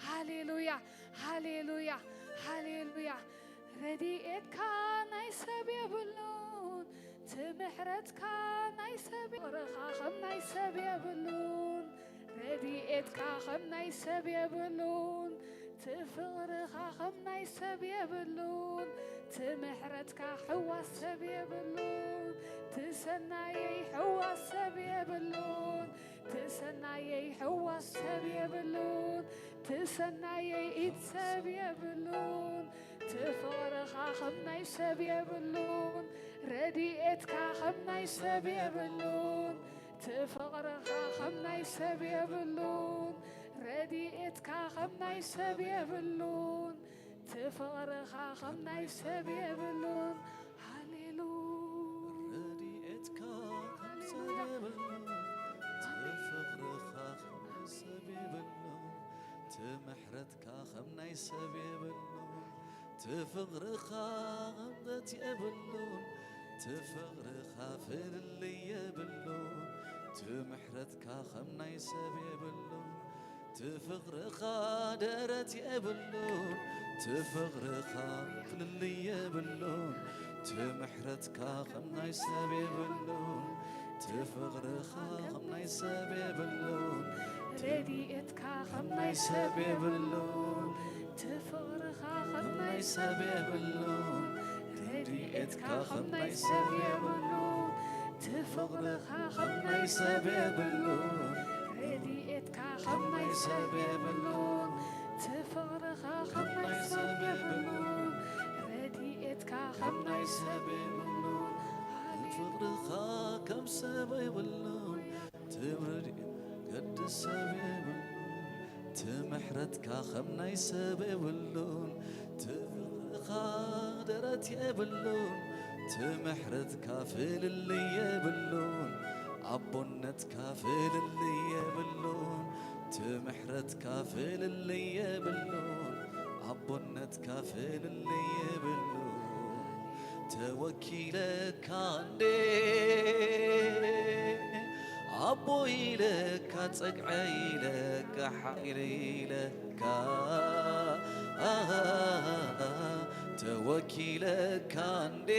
ሃሌሉያ፣ ሃሌሉያ፣ ሃሌሉያ። ረድኤትካ ናይ ሰብ የብሉን፣ ትምሕረትካ ናይ ሰብ፣ ፍቕርኻ ከም ናይ ሰብ የብሉን። ረድኤትካ ከም ናይ ሰብ የብሉን፣ ትፍቕርኻ ከም ናይ ሰብ የብሉን። ትምሕረትካ ሕዋስ ሰብ የብሉን፣ ትሰናየይ ሕዋስ ሰብ የብሉን። ትሰናየይ ሕዋስ ሰብ የብሉን፣ ትሰናየይ ኢድ ሰብ የብሉን። ትፍቕርኻ ከም ናይ ሰብ የብሉን፣ ረድኤትካ ከም ናይ ሰብ የብሉን። ትፍቕርኻ ከም ናይ ሰብ የብሉን፣ ረድኤትካ ከም ናይ ሰብ የብሉን። ትፍቕርኻ ከም ናይ ሰብ የብሉን። ሃሌሉያ። ረድኤትካ ከም ሰብ የብሉን፣ ትፍቕርኻ ከም ናይ ሰብ የብሉን። ትምሕረትካ ከም ናይ ሰብ የብሉን፣ ትፍቕርኻ ቅንጠት የብሉን። ትፍቕርኻ ፍልልይ የብሉን፣ ትምሕረትካ ከም ናይ ሰብ የብሉን። ትፍቕርኻ ደረት የብሉን፣ ትፍቕርኻ ፍልልይ የብሉን። ትምሕረትካ ከም ናይ ሰብ የብሉን፣ ትፍቕርኻ ከም ናይ ሰብ የብሉን። ረድኤትካ ከም ናይ ሰብ የብሉን፣ ትፍቕርኻ ከም ናይ ሰብ የብሉን። ረድኤትካ ከም ናይ ሰብ የብሉን፣ ትፍቕርኻ ከም ናይ ሰብ የብሉን። ረድኤትካ ከም ናይ ሰብ የብሉን፣ ትፍቕርኻ ከም ናይ ሰብ የብሉን። ረድኤትካ ከም ናይ ሰብ የብሉን። ፍቕርኻ ከም ሰብ የብሉን፣ ትብርድ ገድ ሰብ የብሉን። ትምሕረትካ ከም ናይ ሰብ የብሉን፣ ትፍቕርኻ ደረት የብሉን። ትምሕረትካ ፍልልይ የብሉን፣ ኣቦነትካ ፍልልይ የብሉን። ትምሕረትካ ፍልልይ የብሉን፣ ኣቦነትካ ፍልልይ የብሉን። ተወኪለካ እንዴ ኣቦ ኢለካ፣ ጸግዐ ኢለካ፣ ሓይለ ኢለካ፣ ተወኪለካ እንዴ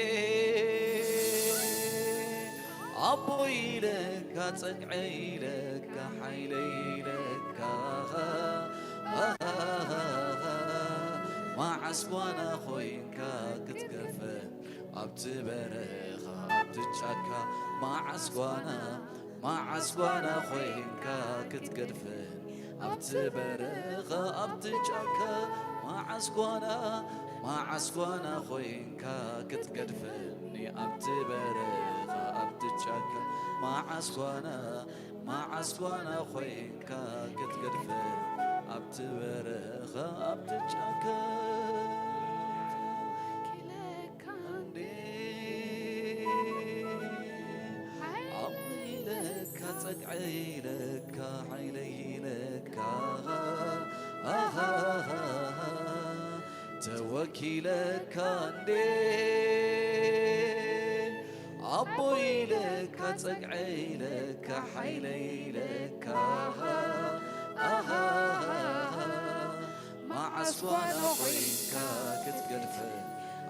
ኣቦ ኢለካ፣ ጸግዐ ኢለካ፣ ሓይለ ኢለካ፣ መዓስ ጓና ኮይንካ ክትገድፈ ኣብቲ በረኻ ኣብቲ ጫካ፣ መዓስ ጓና፣ መዓስ ጓና ኮይንካ ክትገድፈኒ ኣብቲ በረኻ ኣብቲ ጫካ፣ መዓስ ጓና፣ መዓስ ጓና ኮይንካ ክትገድፈኒ ኣብቲ በረኻ ኣብቲ ጫካ፣ መዓስ ጓና፣ መዓስ ጓና ኮይንካ ክትገድፈኒ ኣብቲ በረኻ ኣብቲ ጫካ። ኢለካ እንዴ ሓይለ ኣቦ ኢለካ፣ ጸግዐ ኢለካ፣ ሓይለ ኢለካ፣ ኣሃሃሃ፣ ተወኪለካ እንዴ ኣቦ ኢለካ፣ ጸግዐ ኢለካ፣ ሓይለ ኢለካ፣ ኣሃሃሃ፣ መዓስ ጓና ኮይንካ ክትገድፈ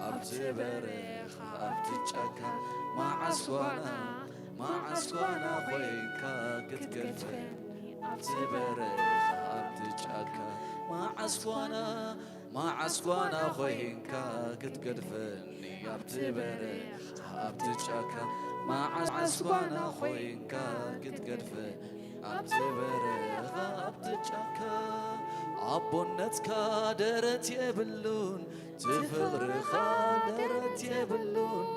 ኣብቲ በረኻ ኣብቲ ጫካ፣ መዓስ ጓና፣ መዓስ ጓና ኮይንካ ክትገድፈ ኣብቲ በረኻ ኣብቲ ጫካ፣ መዓስ ጓና፣ መዓስ ጓና ኮይንካ ክትገድፈኒ ኣብቲ በረኻ ኣብቲ ጫካ፣ መዓስ ጓና ኮይንካ ክትገድፈኒ ኣብቲ በረኻ ኣብቲ ጫካ። ኣቦነትካ ደረት የብሉን፣ ትፍቕርኻ ደረት የብሉን፣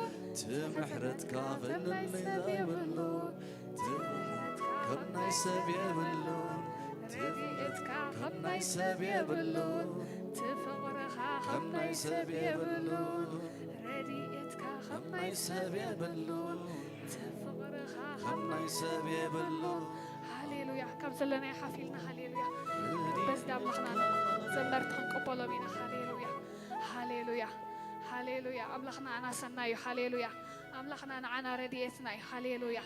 ትምሕረትካ ፍልልይ የብሉን። ትምሕረትካ ከም ናይ ሰብ የብሉን፣ ትምሕረትካ ከም ናይ ሰብ የብሉን፣ ትፍቕርኻ ከም ናይ ሰብ የብሉን። ረድኤትካ ከም ናይ ሰብ የብሉን፣ ትፍቕርኻ ከም ናይ ሰብ የብሉን። ሃሌሉያ። ካብ ዘለናዮ ሓፍ ኢልና ሃሌሉያ። በዚ ኣምላኽና ዘመርቲ ክንቅበሎም ኢና። ሃሌሉያ፣ ሃሌሉያ፣ ሃሌሉያ። ኣምላኽና ኣናሰና እዩ። ሃሌሉያ። ኣምላኽና ንዓና ረድኤትና እዩ። ሃሌሉያ።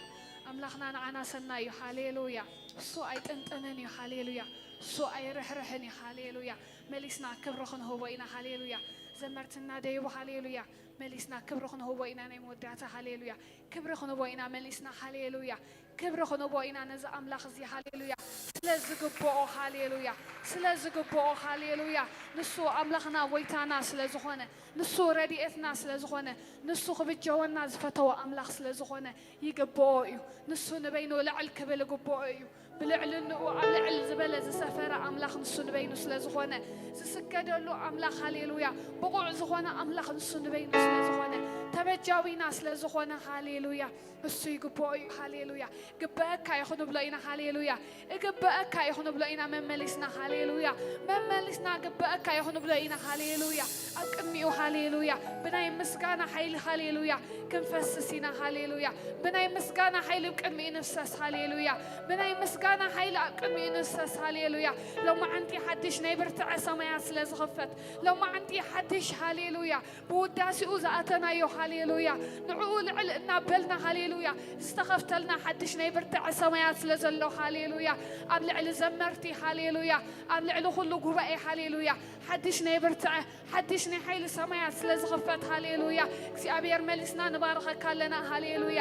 ኣምላኽና ንዓና ሰናይ እዩ። ሃሌሉያ። እሱ ኣይጠንጠነን እዩ። ሃሌሉያ። እሱ ኣይርሕርሕን እዩ። ሃሌሉያ። መሊስና ክብሪ ክንህቦ ኢና። ሃሌሉያ። ዘመርቲ እናደየቡ፣ ሃሌሉያ፣ መሊስና ክብሪ ክንህቦ ኢና። ናይ መወዳእታ፣ ሃሌሉያ፣ ክብሪ ክንህቦ ኢና። መሊስና፣ ሃሌሉያ፣ ክብሪ ክንህቦ ኢና ነዚ ኣምላኽ እዚ። ሃሌሉያ። ስለ ዝግብኦ፣ ሃሌሉያ፣ ስለ ዝግብኦ፣ ሃሌሉያ። ንሱ ኣምላኽና፣ ጎይታና ስለ ዝኾነ፣ ንሱ ረድኤትና ስለ ዝኾነ፣ ንሱ ክብጀወና ዝፈተወ ኣምላኽ ስለ ዝኾነ፣ ይግብኦ እዩ። ንሱ ንበይኑ ልዕል ክብል ይግብኦ እዩ። ብልዕልንኡ ኣብ ልዕል ዝበለ ዝሰፈረ ኣምላኽ ንሱ ንበይኑ ስለ ዝኾነ፣ ዝስገደሉ ኣምላኽ፣ ሃሌሉያ፣ ብቑዕ ዝኾነ ኣምላኽ ንሱ ንበይኑ ስለ ዝኾነ፣ ተበጃዊና ስለ ዝኾነ፣ ሃሌሉያ፣ እሱ ይግብኦ እዩ። ሃሌሉያ። ግበአካ እዩ ክንብሎ ኢና። ሃሌሉያ። እግበአካ እዩ ክንብሎ ኢና። መመሊስና፣ ሃሌሉያ፣ መመሊስና ግበአካ እዩ ክንብሎ ኢና። ሃሌሉያ። ኣብ ቅድሚኡ፣ ሃሌሉያ፣ ብናይ ምስጋና ሓይሊ፣ ሃሌሉያ፣ ክንፈስስ ኢና። ሃሌሉያ። ብናይ ምስጋና ሓይሊ ኣብ ቅድሚኡ ንፍሰስ። ሃሌሉያ። ብናይ ምስጋና ሓይሊ ኣብ ቅድሚኡ ንፍሰስ። ሃሌሉያ። ሎማዓንቲ ሓድሽ ናይ ብርትዐ ሰማያት ስለ ዝኽፈት፣ ሎማዓንቲ ሓድሽ፣ ሃሌሉያ፣ ብውዳሴኡ ዝኣተናዮ፣ ሃሌሉያ፣ ንዕኡ ልዕል እናበልና፣ ሃሌሉያ፣ ዝተኸፍተልና ሓድሽ ናይ ብርትዐ ሰማያት ስለ ዘሎ፣ ሃሌሉያ፣ ኣብ ልዕሊ ዘመርቲ፣ ሃሌሉያ፣ ኣብ ልዕሊ ኩሉ ጉባኤ፣ ሃሌሉያ፣ ሓድሽ ናይ ብርትዐ፣ ሓድሽ ናይ ሓይሊ ሰማያት ስለ ዝኽፈት፣ ሃሌሉያ፣ እግዚኣብሔር፣ መሊስና ንባርኸካ ኣለና። ሃሌሉያ።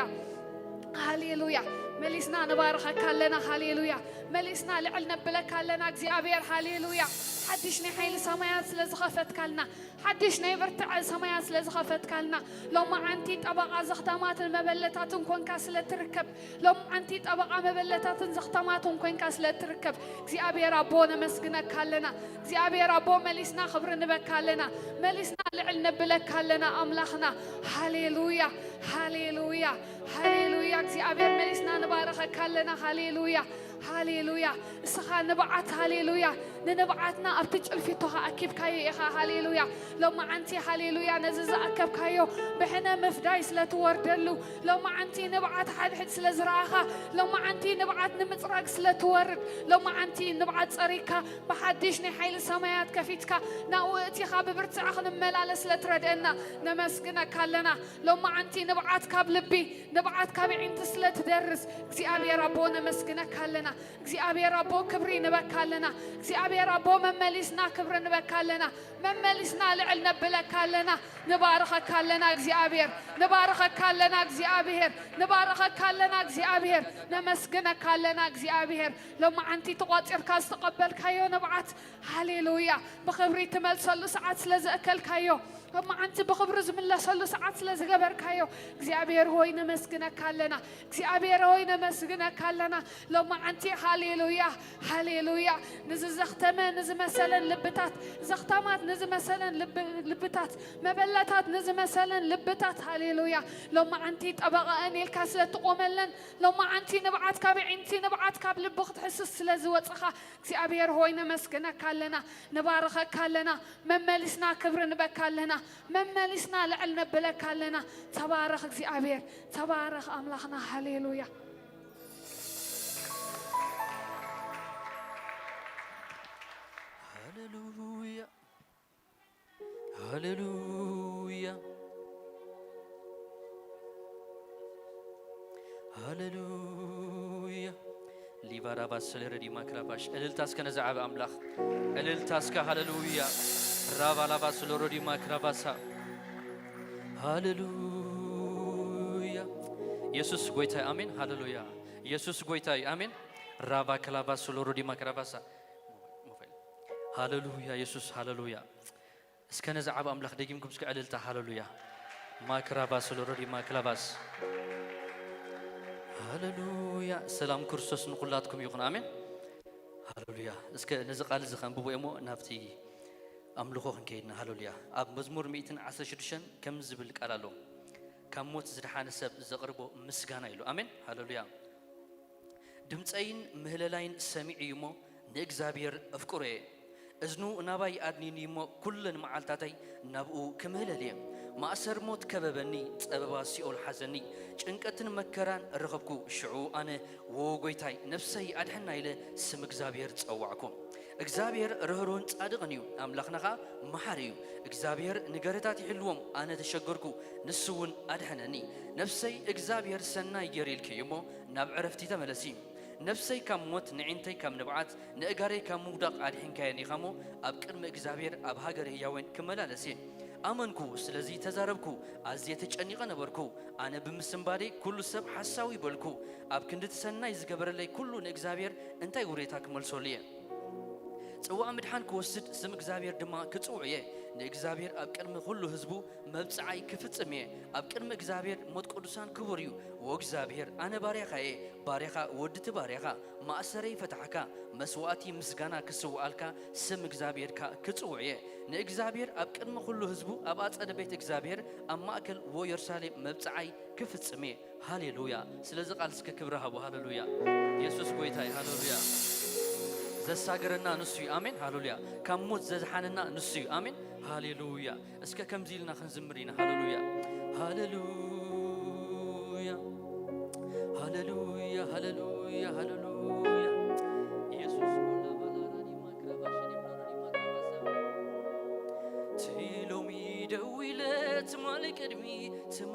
ሃሌሉያ። መሊስና ንባርኸካ ኣለና። ሃሌሉያ። መሊስና ልዕል ነብለካ ኣለና እግዚኣብሔር። ሃሌሉያ። ሓድሽ ናይ ሓይሊ ሰማያት ስለ ዝኸፈትካልና፣ ሓድሽ ናይ ብርትዐ ሰማያት ስለ ዝኸፈትካልና፣ ሎማዓንቲ ጠበቓ ዘኽታማትን መበለታትን ኮንካ ስለ ትርከብ፣ ሎማዓንቲ ጠበቓ መበለታትን ዘኽታማትን ኮንካ ስለ ትርከብ እግዚኣብሔር ኣቦ ነመስግነካ ኣለና። እግዚኣብሔር ኣቦ መሊስና ክብሪ ንበካ ኣለና። መሊስና ልዕል ነብለካ ኣለና ኣምላኽና። ሃሌሉያ፣ ሃሌሉያ፣ ሃሌሉያ። እግዚኣብሔር መሊስና ንባረኸካ ኣለና። ሃሌሉያ፣ ሃሌሉያ። እስኻ ንብዓት፣ ሃሌሉያ፣ ንንብዓትና ኣብቲ ጭልፊቶኻ ኣኪብካዮ ኢኻ። ሃሌሉያ። ሎማዓንቲ፣ ሃሌሉያ፣ ነዚ ዝኣከብካዮ ብሕነ ምፍዳይ ስለ ትወርደሉ፣ ሎማዓንቲ ንብዓት ሓድሕድ ስለ ዝረኣኻ፣ ሎማዓንቲ ንብዓት ንምጽራግ ስለ ትወርድ፣ ሎማዓንቲ ንብዓት ጸሪግካ፣ ብሓድሽ ናይ ሓይሊ ሰማያት ከፊትካ፣ ናብኡ እቲኻ ብብርትዐ ክንመላለስ ስለ ትረድአና ነመስግነካ ኣለና። ሎማዓንቲ ንብዓት ካብ ልቢ፣ ንብዓት ካብ ኣዒንቲ ስለ ትደርስ እግዚኣብሔር ኣቦ ነመስግነካ ኣለና። እግዚኣብሔር ኣቦ ክብሪ ንበካ ኣለና። እግዚኣብሔር ኣቦ መመሊስና ክብሪ ንበካ ኣለና። መመሊስና ልዕል ነብለካ ኣለና። ንባርኸካ ኣለና እግዚኣብሔር፣ ንባርኸካ ኣለና እግዚኣብሔር፣ ንባርኸካ ኣለና እግዚኣብሔር፣ ነመስግነካ ኣለና እግዚኣብሔር። ሎማዓንቲ ተቋጺርካ ዝተቐበልካዮ ንብዓት፣ ሃሌሉያ፣ ብኽብሪ ትመልሰሉ ሰዓት ስለ ዘእከልካዮ፣ ሎማዓንቲ ብኽብሪ ዝምለሰሉ ሰዓት ስለ ዝገበርካዮ እግዚኣብሔር ሆይ ነመስግነካ ኣለና። እግዚኣብሔር ሆይ ነመስግነካ ኣለና። ሎማዓንቲ ሃሌሉያ፣ ሃሌሉያ፣ ንዝዘኽተመ ንዝመሰለን ልብታት፣ ዘኽታማት ንዝመሰለን ልብ-፣ ልብታት፣ መበለታት ንዝመሰለን ልብታት፣ ሃሌሉያ፣ ሎማዓንቲ ጠበቓኣን ኢልካ ስለ ትቖመለን፣ ሎማዓንቲ ንብዓት ካብ ኣዒንቲ፣ ንብዓት ካብ ልቢ ክትሕስስ ስለ ዝወጽኻ እግዚኣብሔር ሆይ ነመስግነካ ኣለና፣ ንባርኸካ ኣለና፣ መመሊስና ክብሪ ንበካ ኣለና፣ መመሊስና ልዕል ነብለካ ኣለና። ተባረኽ እግዚኣብሔር፣ ተባረኽ ኣምላኽና። ሃሌሉያ። ሃሌሉያ፣ ሃሌሉያ፣ ሃሌሉያ። ሊባራባ ሰለረዲ ማክራባሽ። እልልታ እስከ ነዚ ዓቢ ኣምላኽ። እልልታ እስከ ሃሌሉያ። ራባላባ ሰለረዲ ማክራባሳ። ሃሌሉያ። የሱስ ጎይታ እዩ። ኣሜን። ሃሌሉያ። የሱስ ጎይታ እዩ። ኣሜን። ራባ ክላባ ሰለረዲ ማክራባሳ። ሃሌሉያ የሱስ፣ ሃሌሉያ። እስከ ነዚ ዓቢ ኣምላኽ ደጊምኩም እስከ ዕልልታ ሃሌሉያ። ማክራባስ ሎሮዲ ማክላባስ። ሃሌሉያ። ሰላም ክርስቶስ ንኹላትኩም ይኹን። ኣሜን። ሃሌሉያ። እስከ ነዚ ቃል እዚ ከንብቦ እሞ ናብቲ ኣምልኾ ክንከይድና። ሃሌሉያ። ኣብ መዝሙር ሚእትን ዓሰርተ ሽዱሽተን ከምዚ ዝብል ቃል ኣሎ። ካብ ሞት ዝደሓነ ሰብ ዘቕርቦ ምስጋና ኢሉ። ኣሜን። ሃሌሉያ። ድምፀይን ምህለላይን ሰሚዑ እዩ እሞ ንእግዚኣብሔር ኣፍቅሮ እየ። እዝኑ ናባይ ኣድኒኑ እዩ እሞ ኩለን መዓልታተይ ናብኡ ክምህለል እየ። ማእሰር ሞት ከበበኒ፣ ፀበባ ሲኦል ሓዘኒ፣ ጭንቀትን መከራን ረኸብኩ። ሽዑ ኣነ፣ "ዎ ጎይታይ፣ ነፍሰይ ኣድሕና" ኢለ ስም እግዚኣብሔር ጸዋዕኩ። እግዚኣብሔር ርህሩህን ጻድቕን እዩ፣ ኣምላኽና ኸኣ መሓሪ እዩ። እግዚኣብሔር ንገረታት ይሕልዎም፣ ኣነ ተሸገርኩ፣ ንሱ እውን ኣድሐነኒ። ነፍሰይ እግዚኣብሔር ሰናይ ገይሩ ኢልኪ እዩ እሞ ናብ ዕረፍቲ ተመለሲ። ነፍሰይ ካብ ሞት፣ ንዒንተይ ካብ ንብዓት፣ ንእጋረይ ካብ ምውዳቕ ኣድሒንካየን ኢኻ እሞ፣ ኣብ ቅድሚ እግዚኣብሔር ኣብ ሃገረ ህያዌን ክመላለስ እየ። ኣመንኩ፣ ስለዚ ተዛረብኩ፣ ኣዝየ ተጨኒቐ ነበርኩ። ኣነ ብምስንባደይ ኩሉ ሰብ ሓሳዊ በልኩ። ኣብ ክንዲ እቲ ሰናይ ዝገበረለይ ኩሉ ንእግዚኣብሔር እንታይ ውሬታ ክመልሰሉ እየ? ጽዋእ ምድሓን ክወስድ ስም እግዚኣብሔር ድማ ክጽውዕ እየ። ንእግዚኣብሔር ኣብ ቅድሚ ኩሉ ህዝቡ መብጽዓይ ክፍጽም እየ። ኣብ ቅድሚ እግዚኣብሔር ሞት ቅዱሳን ክቡር እዩ። ወእግዚኣብሔር፣ ኣነ ባርያኻ እየ፣ ባርያኻ ወዲ እቲ ባርያኻ፣ ማእሰረይ ፈታሕካ፣ መስዋእቲ ምስጋና ክስውኣልካ ስም እግዚኣብሔር ከኣ ክጽውዕ እየ። ንእግዚኣብሔር ኣብ ቅድሚ ኩሉ ህዝቡ ኣብ ኣጸደ ቤት እግዚኣብሔር ኣብ ማእከል ወየሩሳሌም መብጽዓይ ክፍጽም እየ። ሃሌሉያ። ስለዚ ቃል እስከ ክብሪ ሃቡ። ሃሌሉያ። የሱስ ጎይታ እዩ። ሃሌሉያ። ዘሳገረና ንሱ እዩ። ኣሜን። ሃሌሉያ። ካብ ሞት ዘዝሓነና ንሱ እዩ። ኣሜን። ሃሌሉያ። እስከ ከምዚ ኢልና ክንዝምር ኢና። ሃሌሉያ። ሃሌሉያ። ሃሌሉያ። ሃሌሉያ። ሃሌሉያ። የሱስ ሞላ ባላራኒ ማክረባሽኒ ብሎኒ ማክረባሳ። ትሎሚ ደዊለ ትማሊ ቅድሚ ትማ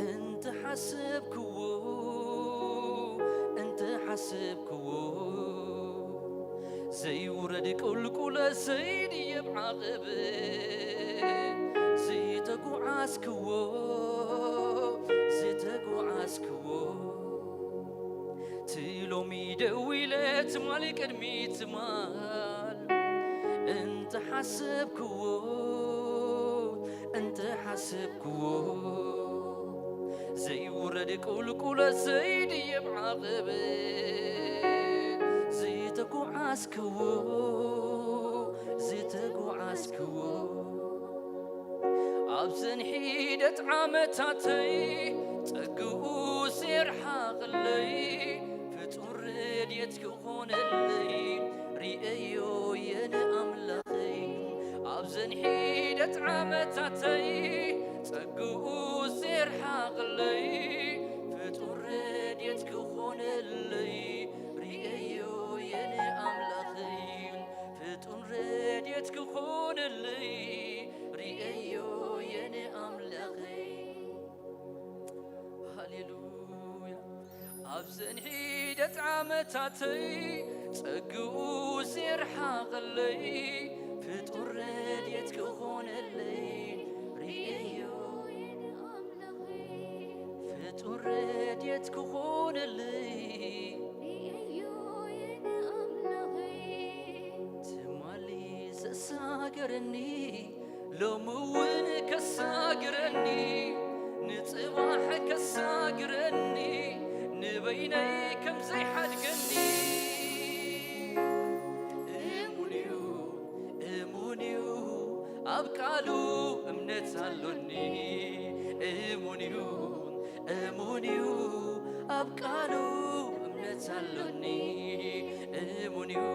እንተ ሓሰብክዎ፣ እንተ ሓሰብክዎ፣ ዘይውረድ ቁልቁለት ዘይድየብ ዓቐብ፣ ዝተጓዓዝክዎ፣ ዝተጓዓዝክዎ፣ ትሎሚ ደዊለ ትማሊ ቅድሚ ትማል እንተ ሓሰብክዎ፣ እንተ ሓሰብክዎ፣ ዘይውረድ ቁልቁለት ዘይድየብ ዓቐብ፣ ዝተጓዓዝክዎ፣ ዝተጓዓዝክዎ፣ ኣብዘን ሒደት ዓመታተይ ጸግኡ ሴርሓቕለይ፣ ፍጡር ረድኤት ክኾነለይ ርእየዮ እየ ንኣምላኸይ። ኣብዘን ሒደት ዓመታተይ ጸግኡ ሴርሓቕለይ፣ ፍጡር ረድኤት ክኾነለይ ርእየዮ እየ ንኣምላኸይ። ፍጡር ረድኤት ክኾነለይ ርእየዮ እየ ንኣምላኸይ። ሃሌሉያ። ኣብዘን ሒደት ዓመታተይ ጸግኡ ሴርሓቕለይ፣ ፍጡር ረድኤት ክኾነለይ ርእየዮ እየ ንኣምላኸይ። ፍጡር ረድኤት ክኾነለይ ርእየዮ እየ ንኣምላኸይ። ትማሊ ዘሳገረኒ ሎሚ እውን ከሳግረኒ፣ ንጽባሕ ከሳግረኒ፣ ንበይነይ ከም ዘይሓድገኒ። እሙን እዩ፣ እሙን እዩ፣ ኣብ ቃሉ እምነት ኣሎኒ። እሙን እዩ፣ እሙን እዩ፣ ኣብ ቃሉ እምነት ኣሎኒ። እሙን እዩ፣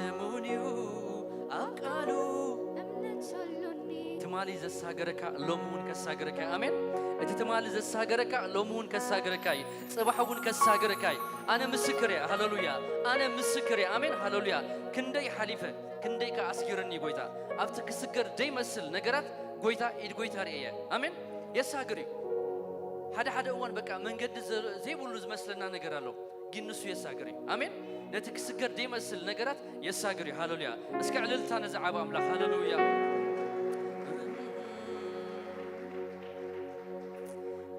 እሙን እዩ፣ ኣብ ቃሉ እምነት ኣሎኒ። ትማሊ ዘሳገረካ ሎሚ እውን ከሳገረካ እዩ። ኣሜን። እቲ ትማሊ ዘሳገረካ ሎሚ እውን ከሳገረካ እዩ። ጽባሕ እውን ከሳገረካ እዩ። ኣነ ምስክር እየ። ሃሌሉያ። ኣነ ምስክር እየ። ኣሜን። ሃሌሉያ። ክንደይ ሓሊፈ፣ ክንደይ ከኣ ኣስጊርኒ ጎይታ። ኣብቲ ክስገር ዘይመስል ነገራት ጎይታ፣ ኢድ ጎይታ ርእየ። ኣሜን። የሳግር እዩ። ሓደ ሓደ እዋን በቃ መንገዲ ዘ-፣ ዘይብሉ ዝመስለና ነገር ኣሎ፣ ግን ንሱ የሳግር እዩ። ኣሜን። ነቲ ክስገር ዘይመስል ነገራት የሳግር እዩ። ሃሌሉያ። እስከ ዕልልታ ነዚ ዓቢ ኣምላኽ። ሃሌሉያ።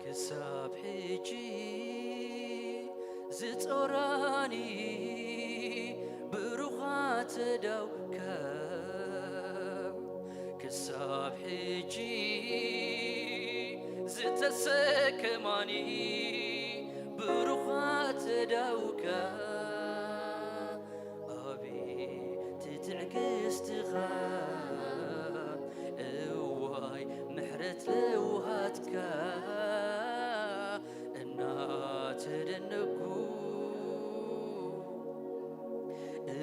ክሳብ ሕጂ ዝጾራኒ ብሩኻት ኣእዳውካ፣ ክሳብ ሕጂ ዝተሰከማኒ ብሩኻት ኣእዳውካ፣ ኣቤት ትዕግስትኻ፣ እዋይ ምሕረት ለውሃትካ፣ እናተደነኩ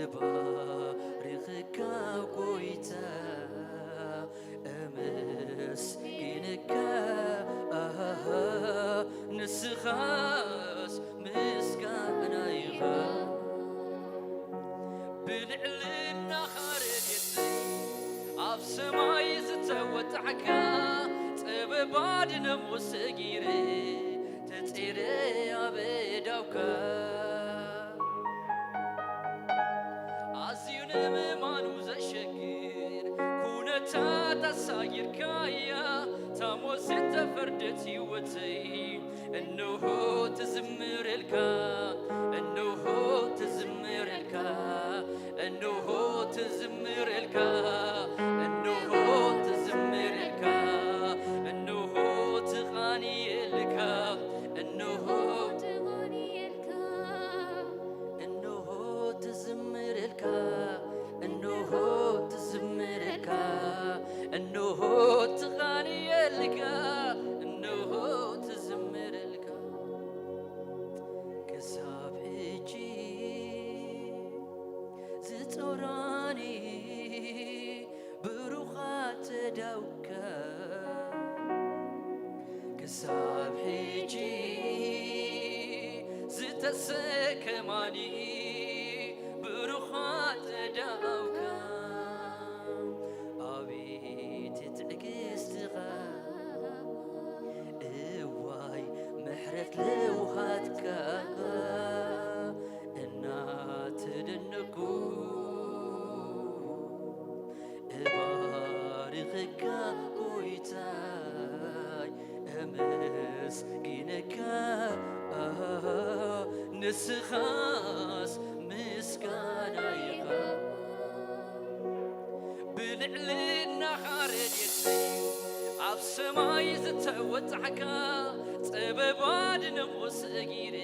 እባርኽካ ጎይታ፣ እመስግንካ፣ ኣሃ፣ ንስኻስ ምስጋና ኢኻ። ብልዕልናኻ ረድኤተይ ኣብ ሰማይ ዝተወጣዕካ፣ ጥበብ ኣድነቑ ሰጊረ፣ ተጸይረ ኣብ እዳውካ። ኣዝዩ ንምእማኑ ዘሸግር ኩነታት ኣሳጊርካያ፣ ታሞ ዝተፈርደት ህይወተይ እንሆ ትዝምረልካ፣ እንሆ ትዝምረልካ፣ እንሆ ትዝምረልካ፣ እንሆ ትዝምረልካ፣ እንሆ ትቓንየልካ፣ እንሆ ትቓንየልካ፣ እንሆ ትዝምረልካ፣ እንሆ ትዝምረልካ፣ እንሆ ትቓንየልካ፣ እንሆ ትዝምረልካ። ክሳብ ሕጂ ዝጾራኒ ብሩኻት እዳውካ፣ ክሳብ ሕጂ ዝተሰከማኒ ብሩኻት እዳውካ። ኣቤት ትዕግስትኻ፣ እዋይ ምሕረት ለውሃትካ፣ እናተደነኩ እባርኽካ ጎይታይ፣ እመስግነካ፣ ንስኻስ ምስጋና ኢኻ። ብልዕልናኻ ረድኤተይ ኣብ ሰማይ ዝተወጣሕካ፣ ጥበብ ኣድንቑ ሰጊረ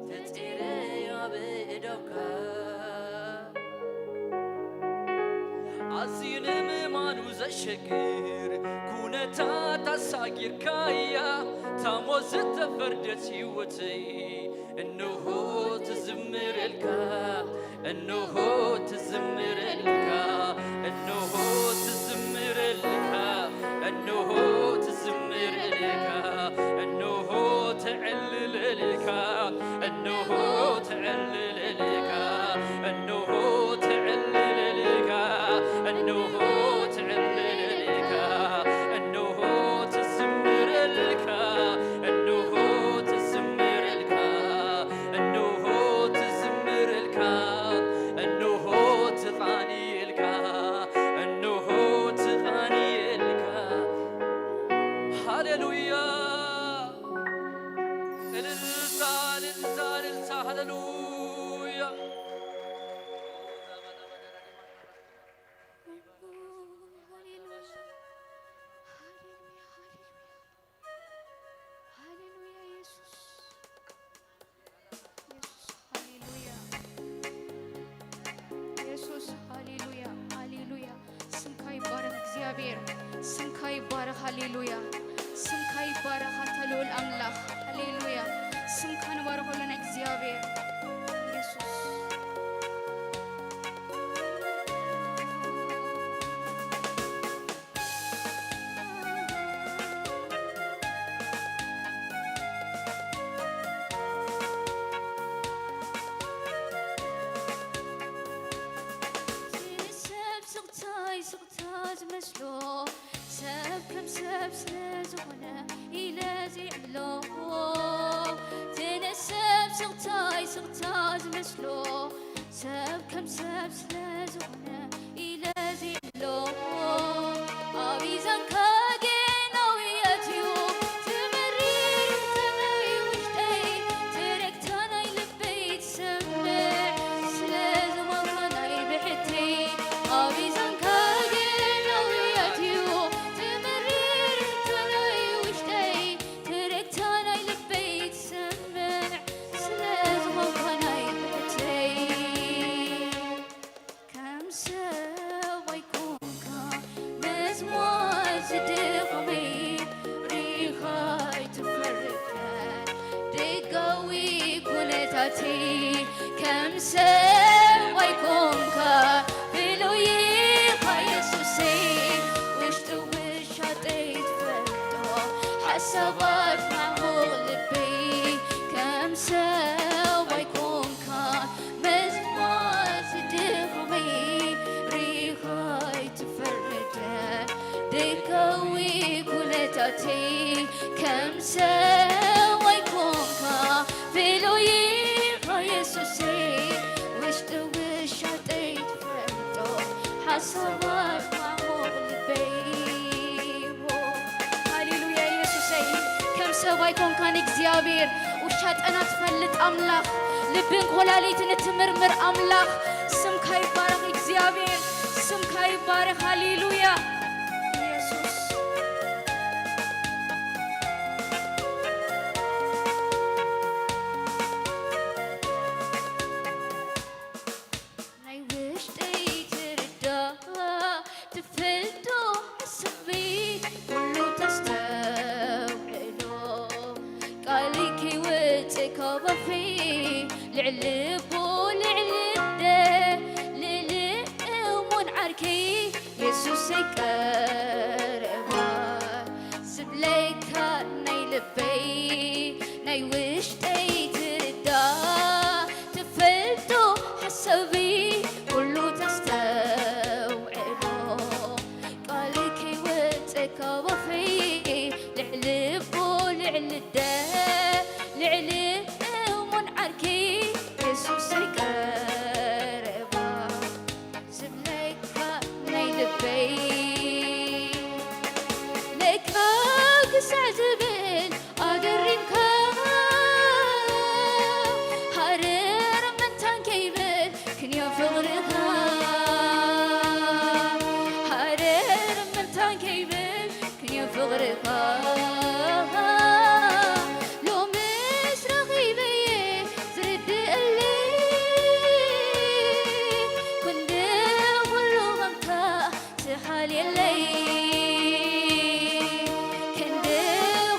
ተጸይረ ኣብ እደውካ። ኣዝዩ ንምእማኑ ዘሸግር ኩነታት ኣሳጊርካያ፣ ታሞ ዝተፈርደት ህይወተይ እንሆ ትዝምረልካ፣ እንሆ ትዝምረልካ፣ እንሆ ትዝምረልካ፣ እንሆ ትዝምረልካ፣ እንሆ ተዕልለልካ፣ እንሆ ተዕልለልካ፣ እንሆ ተዕልለልካ፣ እንሆ ተዕልለልካ፣ እንሆ ትዝምረልካ፣ እንሆ ትዝምረልካ፣ እንሆ ትዝምረልካ፣ እንሆ ትቓንየልካ፣ እንሆ ትቓንየልካ። ሃሌሉያ! እልልታ፣ እልልታ፣ እልልታ፣ ሃሌሉያ! ሃሌሉያ፣ ሃሌሉያ፣ ሃሌሉያ፣ ሃሌሉያ፣ ኢየሱስ፣ ኢየሱስ፣ ሃሌሉያ፣ ኢየሱስ፣ ሃሌሉያ፣ ሃሌሉያ። ስምካ ይባረኽ እግዚኣብሔር፣ ስምካ ይባረኽ፣ ሃሌሉያ። ስምካ ይባረኽ ኣንታ ልዑል ኣምላኽ፣ ሃሌሉያ። ስምካ ንባርኸሉ ንእግዚኣብሔር፣ ኢየሱስ። ንሰብ ስቕታይ ስቕታ ዝመስሎ፣ ሰብ ከም ሰብ ስለ ዝኾነ ኢለ ዝዕሎ። እቲ ንሰብ ስቕታይ ስቕታ ዝመስሎ፣ ሰብ ከም ሰብ ስለ ዝኾነ ኢለ ዝዕሎ። ኣብ ኢዛንካ ጌናዊ ኣትዩ፣ ትመሪር ተመይ ውሽጠይ፣ ትረግታ ናይ ልበይ ትሰምዕ፣ ስለ ዝሞትካ ናይ ብሕተይ። ኣብ ኢዛንካ ጌናዊ ኣትዩ፣ ትመሪር ተመይ ውሽጠይ፣ ትረግታ ናይ ልበይ ትሰምዕ፣ ስለ ዝሞትካ ናይ ብሕተይ። ከም ሰብ ኣይኮንካ፣ መዝሙር ዝድኸመይ ሪኻ ኣይትፈርደን። ደጋዊ ኩነታተይ ከም ሰብ ኣይኮንካ፣ ብሉይ ኢኻ የሱሰይ። ውሽጢ ውሻጠይ ትፈልጦ፣ ሓሳባት ማዕሙቕ ልበይ ከም ሰብ ኣይኮንካ፣ መዝሙር ዝድኸመይ ሪኻ ኣይትፈርደን። ደጋዊ ኩነታተይ ከም ሰብ ኣይኮንካ፣ ሰባት ማዕሙቕ ልበይ። ሃሌሉያ ኢየሱሰይ፣ ከም ሰብ ኣይኮንካን እግዚኣብሔር። ውሻጠና ትፈልጥ ኣምላኽ፣ ልብን ኮላሊትን እትምርምር ኣምላኽ፣ ስምካ ይባረኽ እግዚኣብሔር፣ ስምካ ይባረኽ። ሃሌሉያ ኢየሱስ። ናይ ውሽጠይ ትርዳ ትፈልጦ ሓሳበይ ኩሉ ተስተውዕሎ ቃልኪ ወፅእ ካብ ኣፈይ ልዕሊ ቦ ልዕሊ ደ ልዕሊ እሙን ዓርከይ የሱሰይ ቀረባ ዝብለካ ናይ ልበይ ናይ ውሽጠይ ትርዳ ትፈልጦ ሓሳበይ ኩሉ ተስተውዕሎ ቃልኪ ወፅእ ካብ ኣፈይ ልዕሊ ቦ ልዕሊ ደ ልዕሊ እሙን ዓርከይ የሱሰይ ቀረባ ዝብለካ ናይ ልበይ ለካ ክሳዕ ዝብል ኣገሪምካ ሃረር ምንታን ከይብል ክንዮ ፍቕርኻ ሃረር ምንታን ከይብል ክንዮ ፍቕርኻ ሎምስ ረኺበየ ዝርድእለይ ክንዲ ኩሉ ኸምካ ትሓልየለይ ክንዲ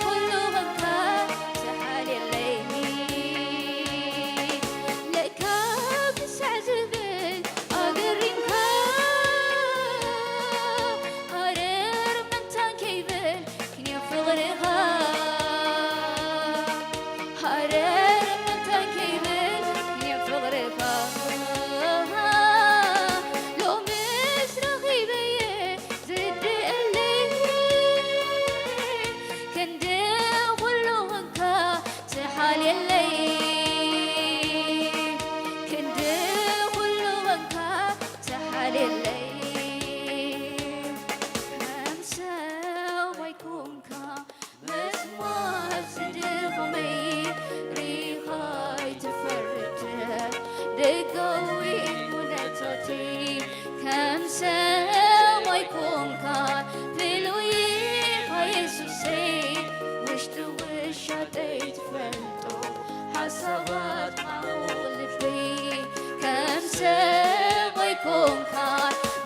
ኩሉ ኸምካ ትሓልየለይ ለካ ክሳዕ ዝብል ኣገሪምካ ሃረር ምንታን ከይብል ክንዮ ፍቕርኻ ሃረር ምንታይ ከይብል ክንዮ ፍቕርኻ ሎምስ ረኺበየ ዝድእለይ ክንዲ ኩሉ ኸንካ ትሓልየለይ ክንዲ ኩሉ ኸንካ ትሓልየለይ ከም ሰብ ኣይኮንካ መስማት ዝድኽመይ ሪኻ ኣይትፈርድ ደጋዊ ኩነታተይ ከም ሰብ ኣይኮንካ ፍሉይ ኢኻ የሱሰይ ውሽጢ ውሻጠይ ትፈልጦ ሓሳባት ማዕሙቕ ልበይ ከም ሰብ ኣይኮንካ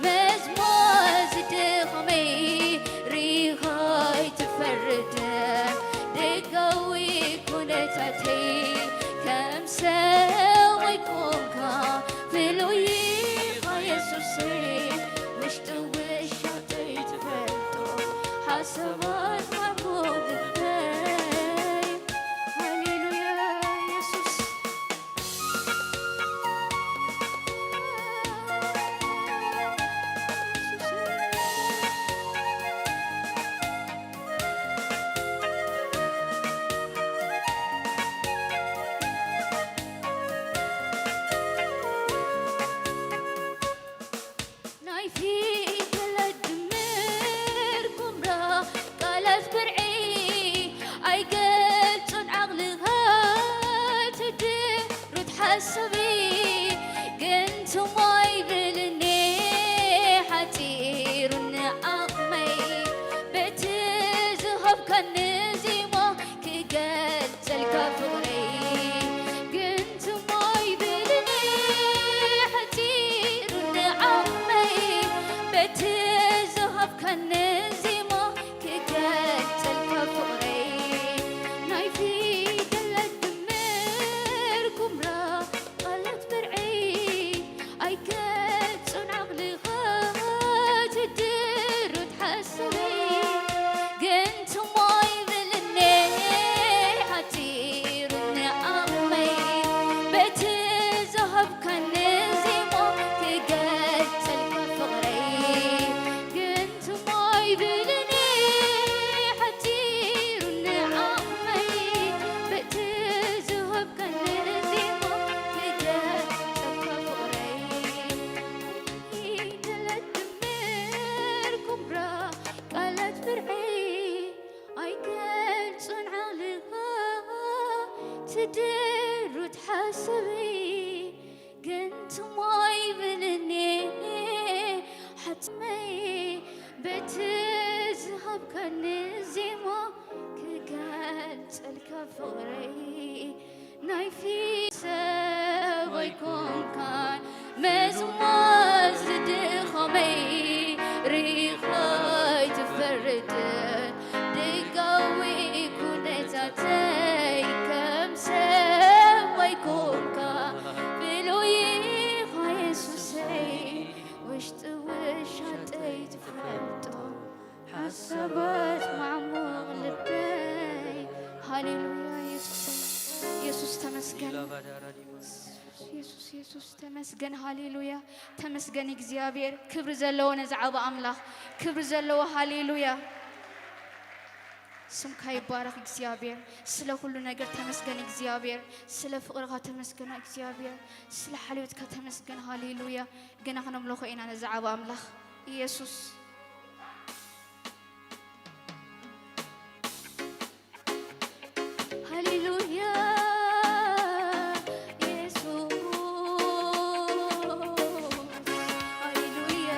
መዝሙር ዝድኽመይ ሪኻ ኣይትፈርድ ደጋዊ ኩነታተይ ከም ሰብ ኣይኮንካ ፍሉይ ኢኻ የሱሰይ ውሽጢ ውሻጠይ ትፈልጦ ሓሳባት ማዕሙቕ ልበይ ሃሌሉያ የሱስ ናይ ፊደላት ድምር ኩምራ ቃላት ብርዒ ኣይገልጹን ዓቕልኻ ትድሩት ሓሳቢ ግን ትማይ ብልኒ ሓጺሩኒ ዓቕመይ በቲ ዝሃብካኒ ዜማ ክገልጸልካ ፍቕረይ ግን ትማይ ብልኒ ሓጺሩኒ ዓቕመይ የሱስ ተመስገን፣ ሃሌሉያ። ተመስገን እግዚኣብሔር። ክብሪ ዘለዎ ነዚ ዓቢ ኣምላኽ፣ ክብሪ ዘለዎ፣ ሃሌሉያ። ስምካ ይባረኽ እግዚኣብሔር። ስለ ኩሉ ነገር ተመስገን እግዚኣብሔር። ስለ ፍቕርኻ ተመስገን እግዚኣብሔር። ስለ ሓልዮትካ ተመስገን፣ ሃሌሉያ። ገና ክነምልኾ ኢና ነዚ ዓቢ ኣምላኽ ኢየሱስ። ሃሌሉያ የሱስ፣ ሃሌሉያ።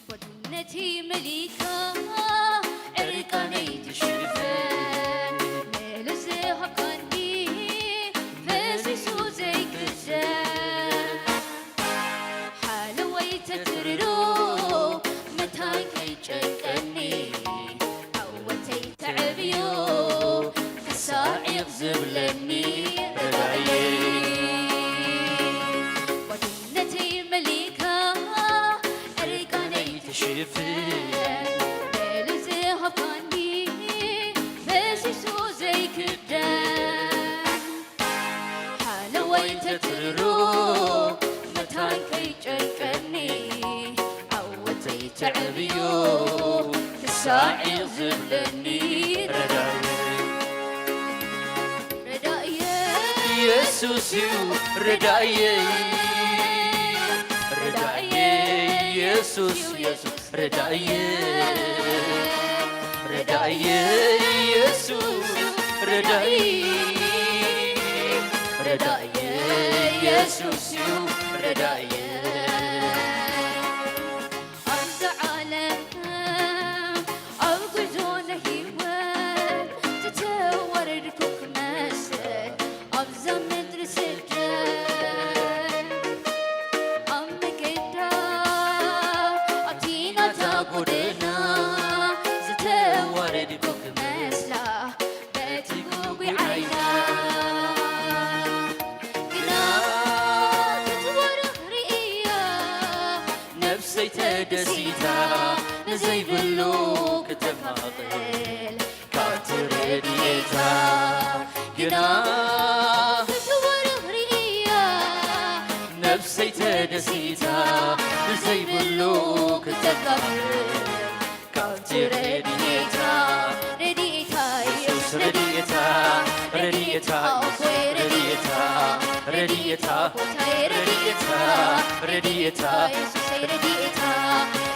ባዶነተይ መሊእካ ዕርቃነይ ትሽፍን፣ ምሉእ ዝሃብካኒ ፈሲሱ ዘይክደን። ሓለወይ ተትርሮ መታን ከይጨንቀኒ፣ ዓወተይ ተዕብዮ ክሳዒቕ ዝብለኒ ረዳእየይ። ባዶነተይ መሊእካ ዕርቃነይ ትሽፍን፣ ምሉእ ዝሃብካኒ ፈሲሱ ዘይክደን። ሓለዋይ ተትርሮ መታን ከይጨንቀኒ፣ ዓወተይ ተዕብዮ ክሳዒቕ ዝብለኒ ረዳእየይ። ረዳእየይ የሱስ እዩ ረዳእየይ፣ ረዳእየይ የሱስ፣ የሱስ ረዳእየይ፣ ረዳእየይ የሱስ ረዳእየይ፣ ረዳእየይ የሱስ እዩ ረዳእየይ። ኣብዚ ዓለም ኣብ ጉዕዞ ናይ ህይወት ዝተዋረድኩ ክመስል ኣብዛ ምድሪ ስደት ኣብ መገዳ ኣብቲ ናታ ጎደና ዝተዋረድኩ ክመስላ በቲ ጉጉይ ዓይና ግና ክትወርኽ ርእያ ነፍሰይ ተደሲታ ንዘይብሉ ክተማቕል ካብቲ ረድኤታ ግና ክትወርኽ ርእያ ነፍሰይ ተደሲታ ብዘይብሉ ክተጋብር ካብቲ ረድኤታ ረድኤታ የሱስ ረድኤታ ረድኤታ ኣቦይ ረድኤታ ረድኤታ ቦታይ ረድኤታ ረድኤታ የሱሰይ ረድኤታ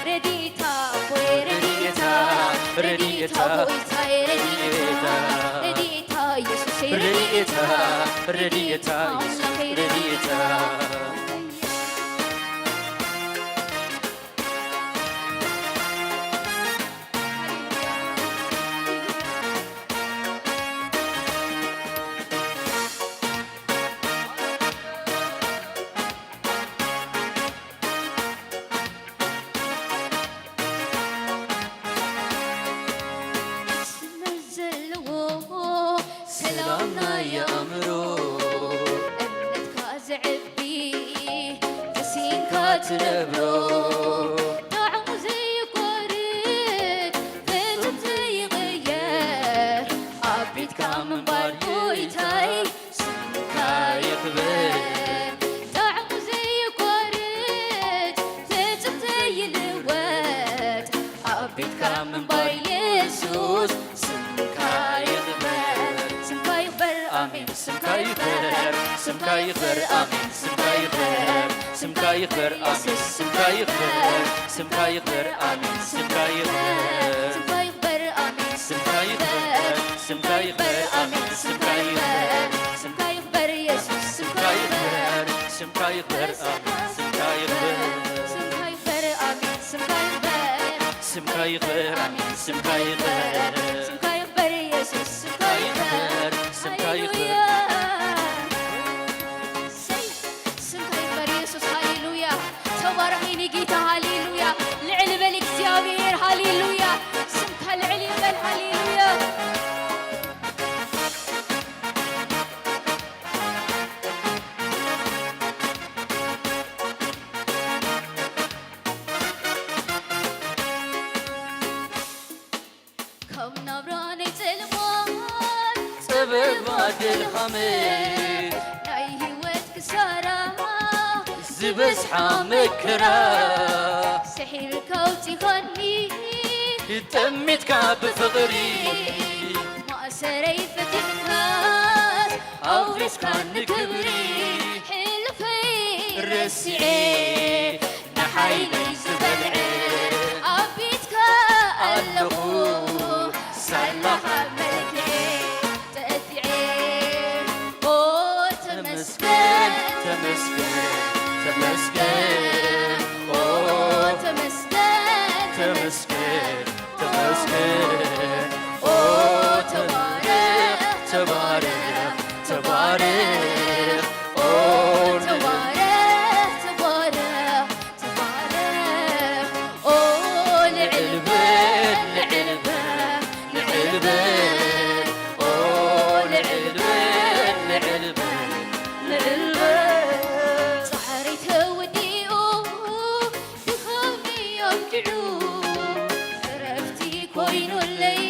ረድኤታ ኣቦይ ረድኤታ ረድኤታ ጎይታይ ረድኤታ ረድኤታ ኢየሱሰይ ረድኤታ ረድኤታ ኣምላኸይ ረድኤታ። መስመር ዘለዎ ሰላም ናይ ኣእምሮ እምነትካ ዘዕቢ ተሲንካ ትነብሮ ጣዕሙ ዘይቋርጥ ፍጹም ዘይቕየር ኣብ ቤትካ ምንባር ጎይታይ ስምካ ይኽበር ጣዕሙ ዘይቋርጥ ፍጹም ዘይልወጥ ኣብ ቤትካ ምንባር የሱስ ስምካ ይኽበር ስምካ ይኽበር ኣሜን ስምካ ይኽበር ስምካ ይኽበር ኣሜን ስምካ ይኽበር ስምካ ይኽበር ኣሜን ስምካ ይኽበር ስምካ ይኽበር ኣሜን ስምካ ይኽበር ስምካ ይኽበር ኣሜን ስምካ ይኽበር ስምካ ይኽበር ኣሜን ስምካ ይኽበር ስምካ ይኽበር የሱስ ስምካ ይኽበር ስምካ ይኽበር ኣሜን ስምካ ይኽበር ስምካ ይኽበር ኣሜን ስምካ ይኽበር ስምካ ይኽበር ኣሜን ስምካ ይኽበር ስምካ ይኽበር የሱስ ስምካ ይኽበር ስምካ ይኽበር ሃሌሉያ። ስምካ ይኽበር የሱስ ሃሌሉያ። ተባረኽ የኔ ጌታ ሃሌሉያ። ልዕል በል እግዚኣብሔር ሃሌሉያ። ስምካ ጽልሞት፣ ጽበባ ድልሃመት፣ ናይ ህይወት ክሳራ፣ ዝበዝሓ መከራ፣ ስሒርካ ኣውጺኻኒ፣ ጠሚትካ ብፍቕሪ፣ ማእሰረይ ፈቲሕካስ፣ ኣውሪስካኒ ክብሪ፣ ሕልፈይ ረሲዐ፣ ንሓይለይ ዝበልዐ፣ ኣብ ቤትካ ኣለኹ፣ ሳላኻ መልክዐ፣ ጠጢዐ። ኦ ተመስገን፣ ተመስገን፣ ተመስገን። ኦ ተመስገን፣ ተመስገን፣ ተመስገን። ኦ ተባረኽ፣ ተባረኽ፣ ተባረኽ። ኦ ተባረኽ፣ ተባረኽ፣ ተባረኽ። ኦ ልዕል በል፣ ልዕል በል፣ ልዕል በል። ኦ ልዕል በል፣ ልዕል በል፣ ልዕል በል። ጻዕረይ ተወዲኡ፣ ድኻመይ ኣብቂዑ፣ ዕረፍቲ ኮይኑለይ።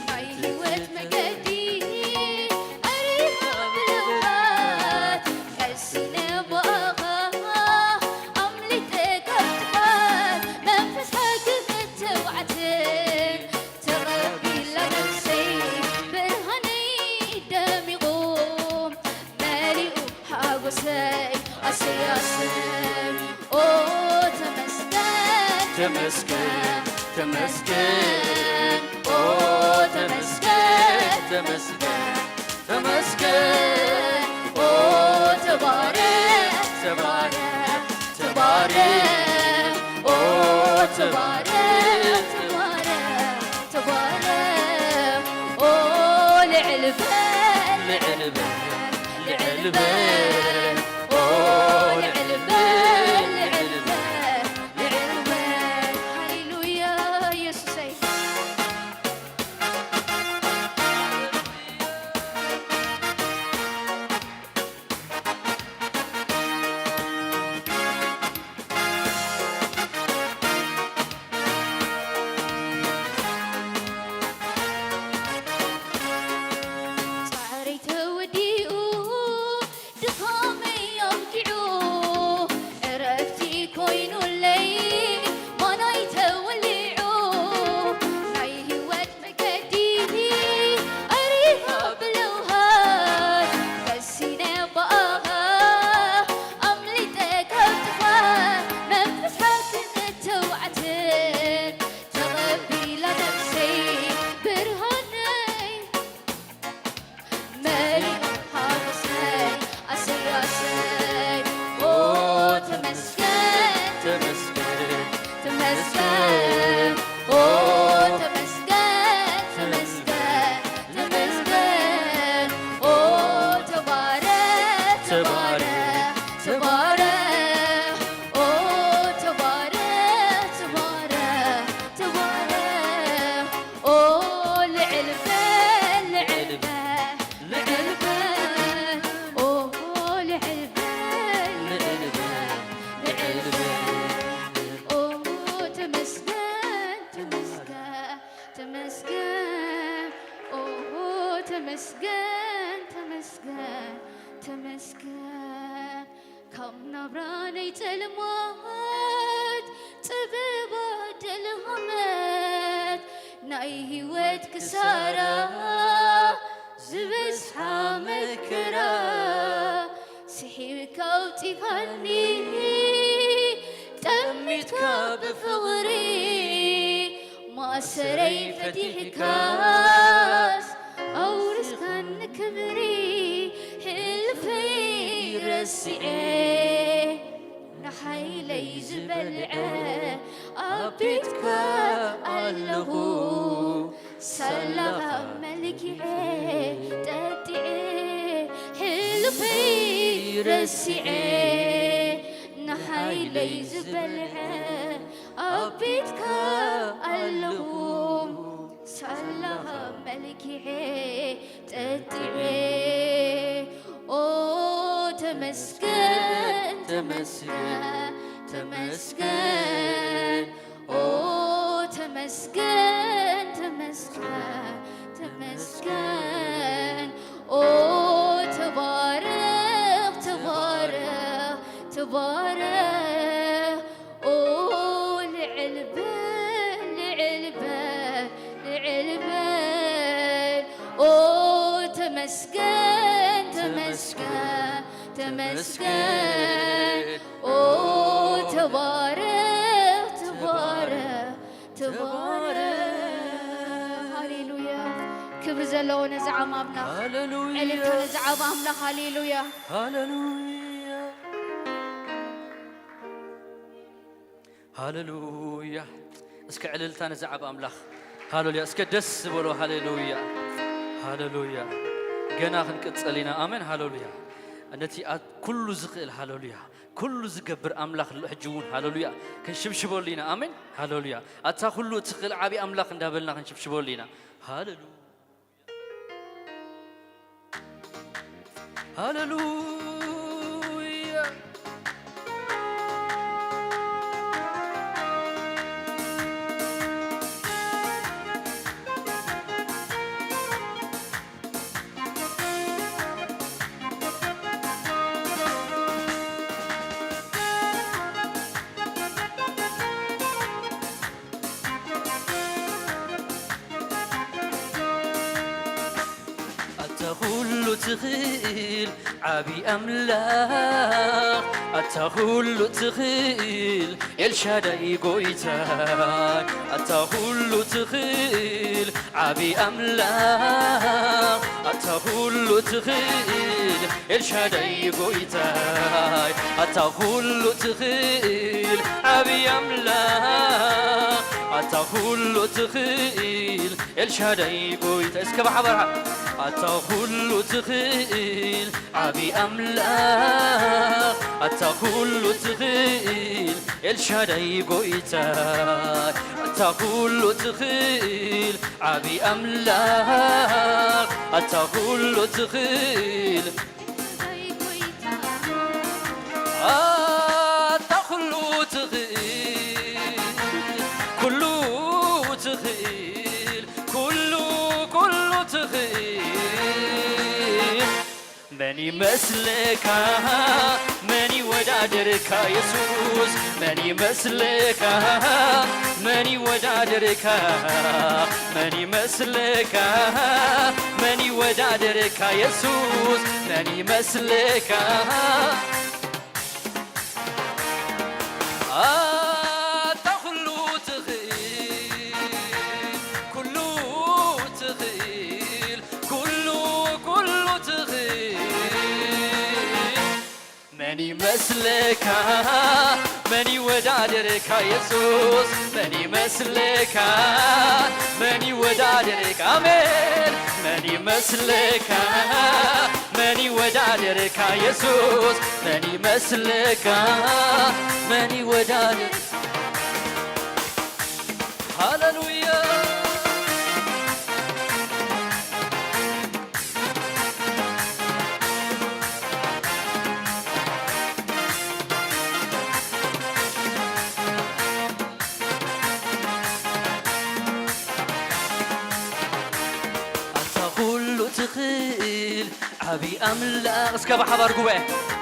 ናይ ህይወት መገዲ ኣሪኻ ብለውሃት፣ ቀሲነ ብኣኻ ኣምሊጠ ካብ ጥፋት፣ መንፈስ ሓቂ ክትብዓትን ተቐቢላ ነፍሰይ፣ ብርሃነይ ደሚቑ መሊኡ ሓጎሰይ፣ ኣሰይ ኣሰይ። ኦ ተመስገን፣ ተመስገን፣ ተመስገን። ኦ ተመስገን፣ ተመስገን፣ ተመስገን። ኦ ተባረኽ፣ ተባረኽ፣ ተባረኽ። ኦ ተባረኽ፣ ተባረኽ፣ ተባረኽ። ኦ ልዕል በል፣ ልዕል በል፣ ልዕል በል። ኦ ልዕል በል፣ ልዕል በል፣ ልዕል በል። ሃሌሉያ ኢየሱሰይ። ጻዕረይ ተወዲኡ፣ ድኻመይ ኣብቂዑ፣ ዕረፍቲ ኮይኑለይ ማናይ ተወሊዑ። ናይ ህይወት መገዲ ኣሪኻ ብለውሃት፣ ቀሲነ ብኣኻ ኣምሊጠ ካብ ጥፋት፣ መንፈስ ሓቅን ትብዓትን ተቐቢላ ነፍሰይ፣ ብርሃነይ መሊኡ ሓጎሰይ፣ ኣሰይ ኣሰይ። ኦ ተመስገን፣ ተመስገን፣ ተመስገን። ኦ ተመስገን፣ ተመስገን፣ ተመስገን። ኦ ተባረኽ፣ ተባረኽ፣ ተባረኽ። ኦ ተባረኽ፣ ተባረኽ፣ ተባረኽ። ኦ ልዕል በል፣ ልዕል በል፣ ልዕል በል። ኦ ልዕል በል፣ ልዕል በል፣ ልዕል በል። ኦ ተመስገን፣ ተመስገን፣ ተመስገን። ኦ ተመስገን፣ ተመስገን፣ ተመስገን። ካብ ናብራ ናይ ጸልማት ጽበባ ደልሃመት፣ ናይ ህይወት ክሳራ ዝበዝሓ መከራ፣ ስሒብካ ኣውጺኻኒ፣ ጠሚትካ ብፍቕሪ፣ ማእሰረይ ፈቲሕካስ፣ ኣውሪስካኒ ክብሪ፣ ሕልፈይ ረሲዐ፣ ንሓይለይ ዝበልዐ፣ ኣብ ቤትካ ኣለኹ፣ ሳላኻ መልኪዐ፣ ጠጢዐ፣ ሕልፈይ ረሲዐ፣ ንሓይለይ ዝበልዐ፣ ኣብ ቤትካ ኣለኹ፣ ሳላኻ መልኪዐ፣ ጠጢዐ። ኦ ተመስገን፣ ተመስገን፣ ተመስገን። ኦ ተመስገን። ተመስገን፣ ተመስገን፣ ተመስገን። ኦ ተባረኽ፣ ተባረኽ፣ ተባረኽ። ኦ ልዕል በል፣ ልዕል በል፣ ልዕል በል። ኦ ተመስገን፣ ተመስገን፣ ተመስገን። ኦ ተባረኽ፣ ተባረኽ፣ ተባረኽ። ሃሌሉያ። ክብሪ ዘለዎ ነዚ ዓም ኣምላኽ። ሃሌሉያ። ዕልልታ ነዚ ዓብ ኣምላኽ። ሃሌሉያ። ሃሌሉያ። ሃሌሉያ። እስከ ዕልልታ ነዚ ዓብ ኣምላኽ። ሃሌሉያ። እስከ ደስ ዝበሎ። ሃሌሉያ። ሃሌሉያ። ገና ክንቅጸል ኢና። ኣሜን። ሃሌሉያ። ነቲ ኣ-፣ ኩሉ ዝኽእል፣ ሃሌሉያ፣ ኩሉ ዝገብር ኣምላኽ ኣሎ። ሕጂ እውን፣ ሃሌሉያ፣ ክንሽብሽበሉ ኢና። ኣሜን። ሃሌሉያ። ኣታ ኩሉ እትኽእል ዓቢ ኣምላኽ እንዳበልና ክንሽብሽበሉ ኢና። ሃሌሉያ። ሃሌሉያ። ኣታ ኩሉ ትኽእል ዓቢ ኣምላኽ፣ ኣታ ኩሉ ትኽእል ኤልሻዳይ ጎይታይ፣ ኣታ ኩሉ ትኽእል ዓቢ ኣምላኽ፣ ኣታ ኩሉ ትኽእል ኤልሻዳይ ጎይታይ፣ ኣታ ኩሉ ትኽእል ዓቢ ኣምላኽ፣ ኣታ ኩሉ ትኽእል ኤልሻዳይ ጎይታ። እስከ ብሓባር፣ ኣታ ኩሉ ትኽእል ዓቢ ኣምላኽ፣ ኣታ ኩሉ ትኽእል ኤልሻዳይ ጎይታ፣ ኣታ ኩሉ ትኽእል ዓቢ ኣምላኽ፣ ኣታ ኩሉ ትኽእል ኣታ ኩሉ ትኽእል፣ ኩሉ ትኽእል፣ ኩሉ፣ ኩሉ ትኽእል። መን ይመስለካ፣ መን ይወዳደርካ የሱስ? መን ይመስለካ፣ መን ይወዳደርካ? መን ይመስለካ፣ መን ይወዳደርካ የሱስ? መን ይመስለካ? ኣታ ኩሉ ትኽእል፣ ኩሉ ትኽእል፣ ኩሉ፣ ኩሉ ትኽእል። መን ይመስለካ፣ መን ይወዳደርካ የሱስ? መን ይመስለካ፣ መን ይወዳደርካ? ኣሜን። መን ይመስለካ፣ መን ይወዳደርካ የሱስ? መን ይመስለካ፣ መን ይወዳደር? ሃሌሉያ። ኣታ ኩሉ ትኽእል ዓቢ ኣምላኽ። እስከ ብሓባር ጉባኤ።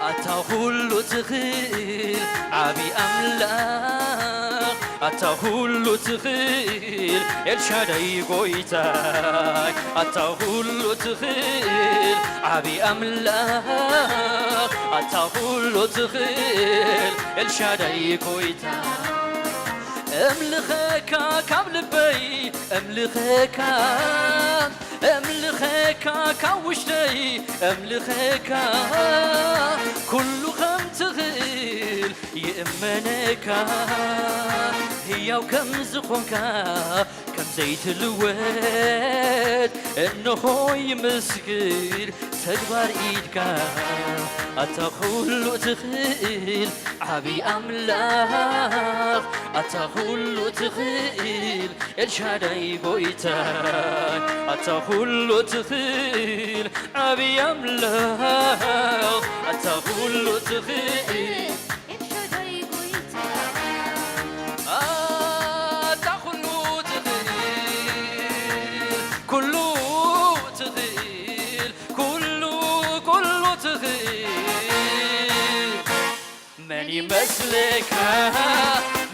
ኣታ ኩሉ ትኽእል ዓቢ ኣምላኽ፣ ኣታ ኩሉ ትኽእል ኤልሻዳይ ጎይታይ፣ ኣታ ኩሉ ትኽእል ዓቢ ኣምላኽ፣ ኣታ ኩሉ ትኽእል ኤልሻዳይ ጎይታ። እምልኸካ ካብ ልበይ፣ እምልኸካ፣ እምልኸካ ካብ ውሽጠይ፣ እምልኸካ፣ ኩሉ ከም ትኽእል ይእመነካ፣ ህያው ከም ዝኾንካ፣ ከም ዘይትልወጥ፣ እንሆ ይምስክር ተግባር ኢድካ። ኣታ ኩሉ ትኽእል ዓቢ ኣምላኽ፣ ኣታ ኩሉ ትኽእል ኤልሻዳይ ጎይታ፣ ኣታ ኩሉ ትኽእል ዓቢ ኣምላኽ፣ ኣታ ኩሉ ትኽእል ኤልሻዳይ ጎይታ፣ ኣታ ኩሉ ትኽእል መስለካ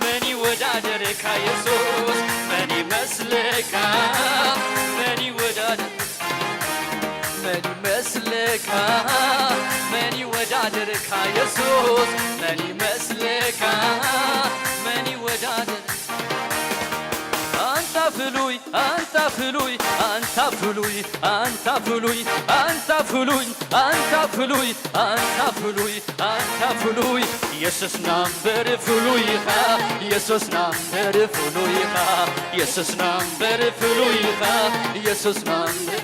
መን ይወዳደርካ የሱስ መን ይመስለካ መን ይወዳደር መን ይመስለካ መን ይወዳደርካ የሱስ መን ይመስለካ መን ይወዳደር ኣንታ ፍሉይ ኣንታ ፍሉይ ኣንታ ፍሉይ ኣንታ ፍሉይ ኣንታ ፍሉይ ኣንታ ፍሉይ ኣንታ ፍሉይ ኣንታ ፍሉይ የሱስና እምበር ፍሉይ ኢኻ የሱስና እምበር ፍሉይ ኢኻ የሱስና እምበር ፍሉይ ኢኻ የሱስና እምበር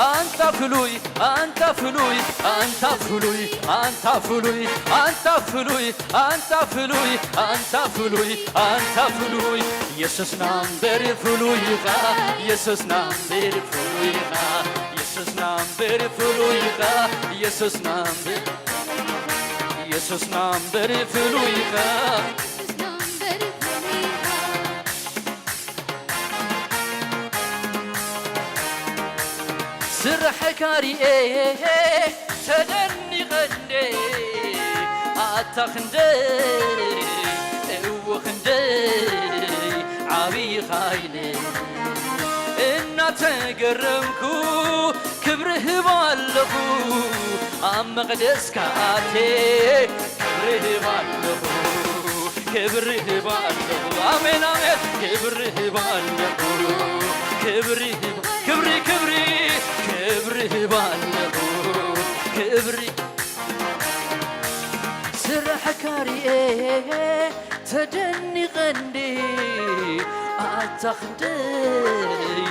ኣንታ ፍሉይ ኣንታ ፍሉይ ኣንታ ፍሉይ ኣንታ ፍሉይ ኣንታ ፍሉይ ኣንታ ፍሉይ ኣንታ ፍሉይ ኣንታ ፍሉይ የሱስና እምበር ፍሉይ ኢኻ የሱስና እምበር ፍሉይ ኢኻ የሱስና እምበር ፍሉይ ኢኻ የሱስና እምበር የሱስና እምበር ፍሉይ ኢኻ ስራሕካ ሪኤ ተደኒቐ እንደ ኣታ ክንደይ እዎ ክንደይ ዓብዪ ኻይነ እናተገረምኩ ክብሪ ህብ ኣለኹ ኣብ መቕደስካ ኣቴ ክብሪ ህብ ኣለኹ ክብሪ ህብ ኣለኹ ኣሜን ኣሜን ክብሪ ህብ ኣለኹ ክብሪ ህብ ክብሪ ክብሪ ክብሪ ህብ ኣለኹ ክብሪ ስራሕካ ሪኤ ተደኒቐ እንዲ ኣታ ክንደይ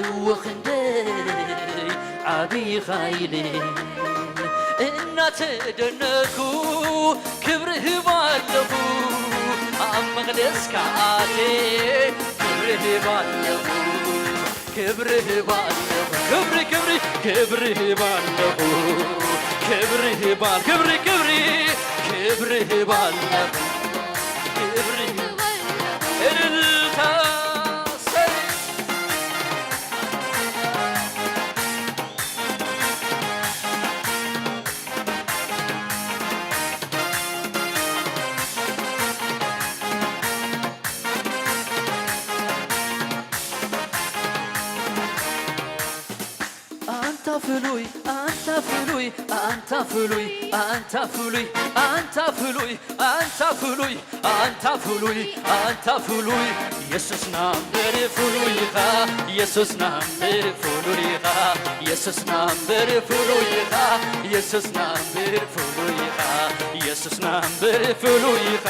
እወ ክንደይ ዓብዪ ኻይሊ እናተደነኩ ክብሪ ህብ ኣለኹ ኣብ መቕደስካ ኣቴ ክብሪ ህብ ኣለኹ ክብሪ ህብ ኣለኹ ክብሪ ክብሪ ክብሪ ህብ ኣለኹ ክብሪ ህብ ኣል ክብሪ ክብሪ ክብሪ ህብ ኣለኹ ክብሪ ህብ ኣለኹ እልልታ ሰይ ኣንታ ፍሉይ ኣንታ ፍሉይ ኣንታ ፍሉይ ኣንታ ፍሉይ ኣንታ ፍሉይ ኣንታ ፍሉይ ኣንታ ፍሉይ ኣንታ ፍሉይ የሱስና እምበር ፍሉይ ኢኻ የሱስና እምበር ፍሉይ ኢኻ የሱስና እምበር ፍሉይ ኢኻ የሱስና እምበር ፍሉይ ኢኻ የሱስና እምበር ፍሉይ ኢኻ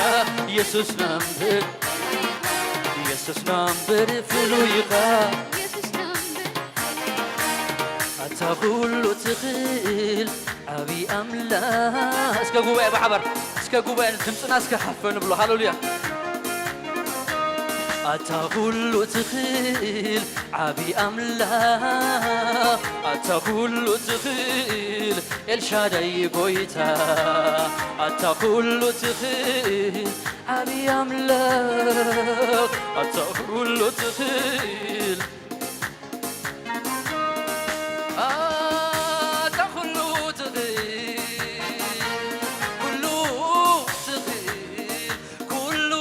የሱስና እምበር የሱስና እምበር ፍሉይ ኢኻ ኣታ ኩሉ ትኽእል ዓብዪ ኣምላኽ እስከ ጉባኤ ብሓባር እስከ ጉባኤ ድምፅና እስከ ሓፍ ንብሎ ሃሌሉያ ኣታ ኩሉ ትኽእል ዓብዪ ኣምላኽ ኣታ ኩሉ ትኽእል ኤልሻዳይ ጎይታ ኣታ ኩሉ ትኽእል ዓብዪ ኣምላኽ ኣታ ኩሉ ትኽእል ኣታ ኩሉ ትኽእል ኩሉ ትኽእል ኩሉ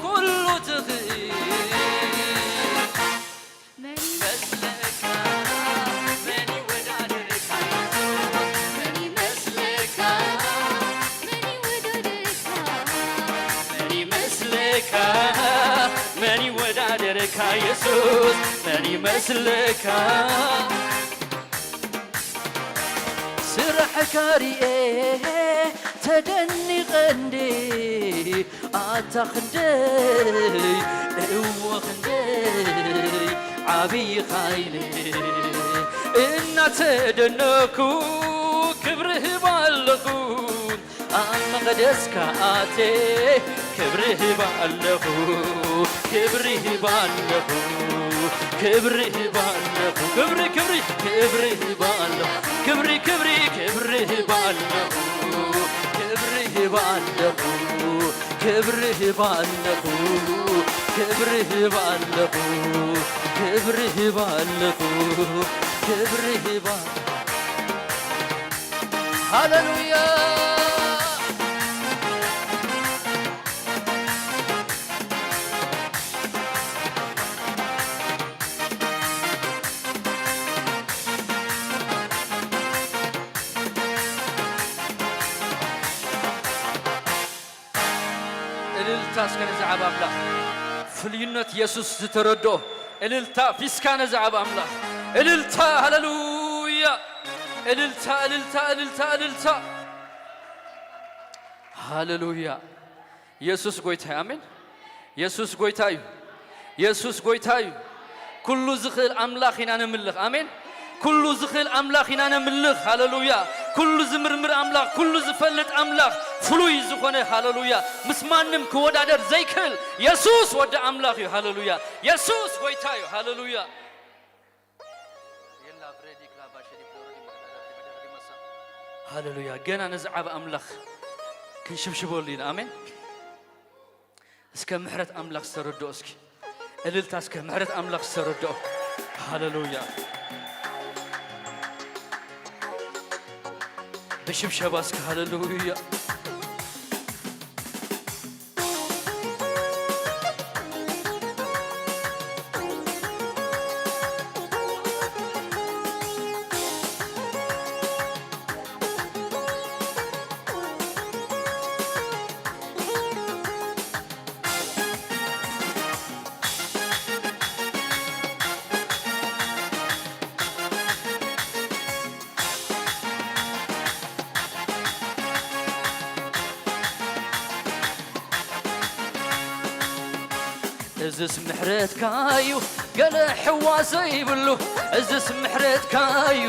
ኩሉ ትኽእል መን ይመስለካ መን ይወዳደርካ መን ይመስለካ መን ይወዳደርካ መን ይመስለካ መን ይወዳደርካ የሱስ መን ይመስለካ ስራሕካ ሪኤ ተደኒቐ እንዲ ኣታ ክንደይ እወ ክንደይ ዓብዪ ኻይሊ እናተደነኩ ክብሪ ህብ ኣለኹ ኣብ መቕደስካ ኣቴ ክብሪ ህብ ኣለኹ ክብሪ ህብ ኣለኹ ክብሪ ህብ ኣለኹ ክብሪ ክብሪ ክብሪ ህብ ኣለኹ ክብሪ ክብሪ ክብሪ ህብ ኣለኹ ክብሪ ህብ ኣለኹ ክብሪ ህብ ኣለኹ ክብሪ ህብ ኣለኹ ክብሪ ህብ ኣለኹ ክብሪ ህብ ሃሌሉያ እልልታ እስከ ነዚ ዓቢ ኣምላኽ። ፍልዩነት የሱስ ዝተረድኦ እልልታ ፊስካ ነዚ ዓቢ ኣምላኽ። እልልታ፣ ሃለሉያ። እልልታ፣ እልልታ፣ እልልታ፣ እልልታ። ሃለሉያ። የሱስ ጎይታ እዩ። ኣሜን። የሱስ ጎይታ እዩ። የሱስ ጎይታ እዩ። ኩሉ ዝኽእል ኣምላኽ ኢና ነምልኽ። ኣሜን። ኩሉ ዝኽእል ኣምላኽ ኢና ነምልኽ። ሃለሉያ። ኩሉ ዝምርምር ኣምላኽ፣ ኩሉ ዝፈልጥ ኣምላኽ፣ ፍሉይ ዝኾነ፣ ሃለሉያ፣ ምስ ማንም ክወዳደር ዘይክእል የሱስ ወዲ ኣምላኽ እዩ። ሃለሉያ። የሱስ ጎይታ እዩ። ሃለሉያ። ሃለሉያ። ገና ነዚ ዓቢ ኣምላኽ ክንሽብሽበሉ ኢና። ኣሜን። እስከ ምሕረት ኣምላኽ ዝተረድኦ እስኪ። እልልታ እስከ ምሕረት ኣምላኽ ዝተረድኦ። ሃለሉያ። ብሽብሸባ እስከ ሃለሉያ። እዝስ ምሕረትካ እዩ ገለ ሕዋ ዘይብሉ፣ እዝስ ምሕረትካ እዩ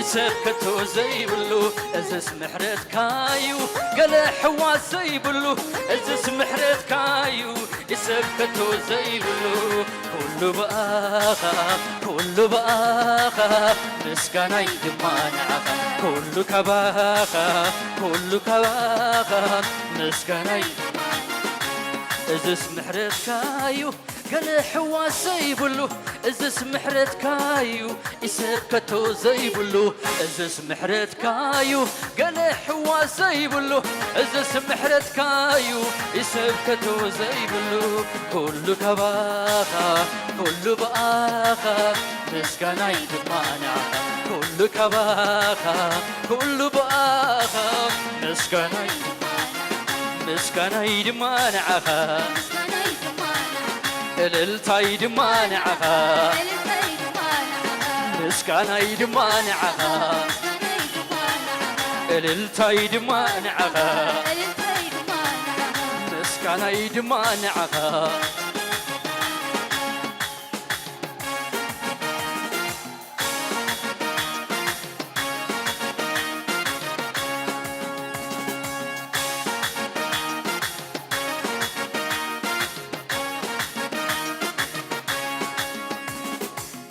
ኢሰብ ከቶ ዘይብሉ፣ እዝስ ምሕረትካ እዩ ገለ ሕዋ ዘይብሉ፣ እዝስ ምሕረትካ እዩ ኢሰብ ከቶ ዘይብሉ። ኩሉ ብኣኻ፣ ኩሉ ብኣኻ፣ ምስጋናይ ድማ ንዓኻ። ኩሉ ካባኻ፣ ኩሉ ካባኻ፣ ምስጋናይ እዝስ ምሕረትካ እዩ ገለ ሕዋስ ዘይብሉ፣ እዝስ ምሕረትካ እዩ ኢሰብ ከቶ ዘይብሉ፣ እዝስ ምሕረትካ እዩ ገለ ሕዋስ ዘይብሉ፣ እዝስ ምሕረትካ እዩ ኢሰብ ከቶ ዘይብሉ። ኩሉ ካባኻ፣ ኩሉ ብኣኻ፣ ምስጋናይ ድማ ንዓኻ። ኩሉ ካባኻ፣ ኩሉ ብኣኻ፣ ምስጋናይ ምስጋናይ ድማ ንዓኻ፣ እልልታይ ድማ ንዓኻ፣ ምስጋናይ ድማ ንዓኻ፣ እልልታይ ድማ ንዓኻ፣ ምስጋናይ ድማ ንዓኻ።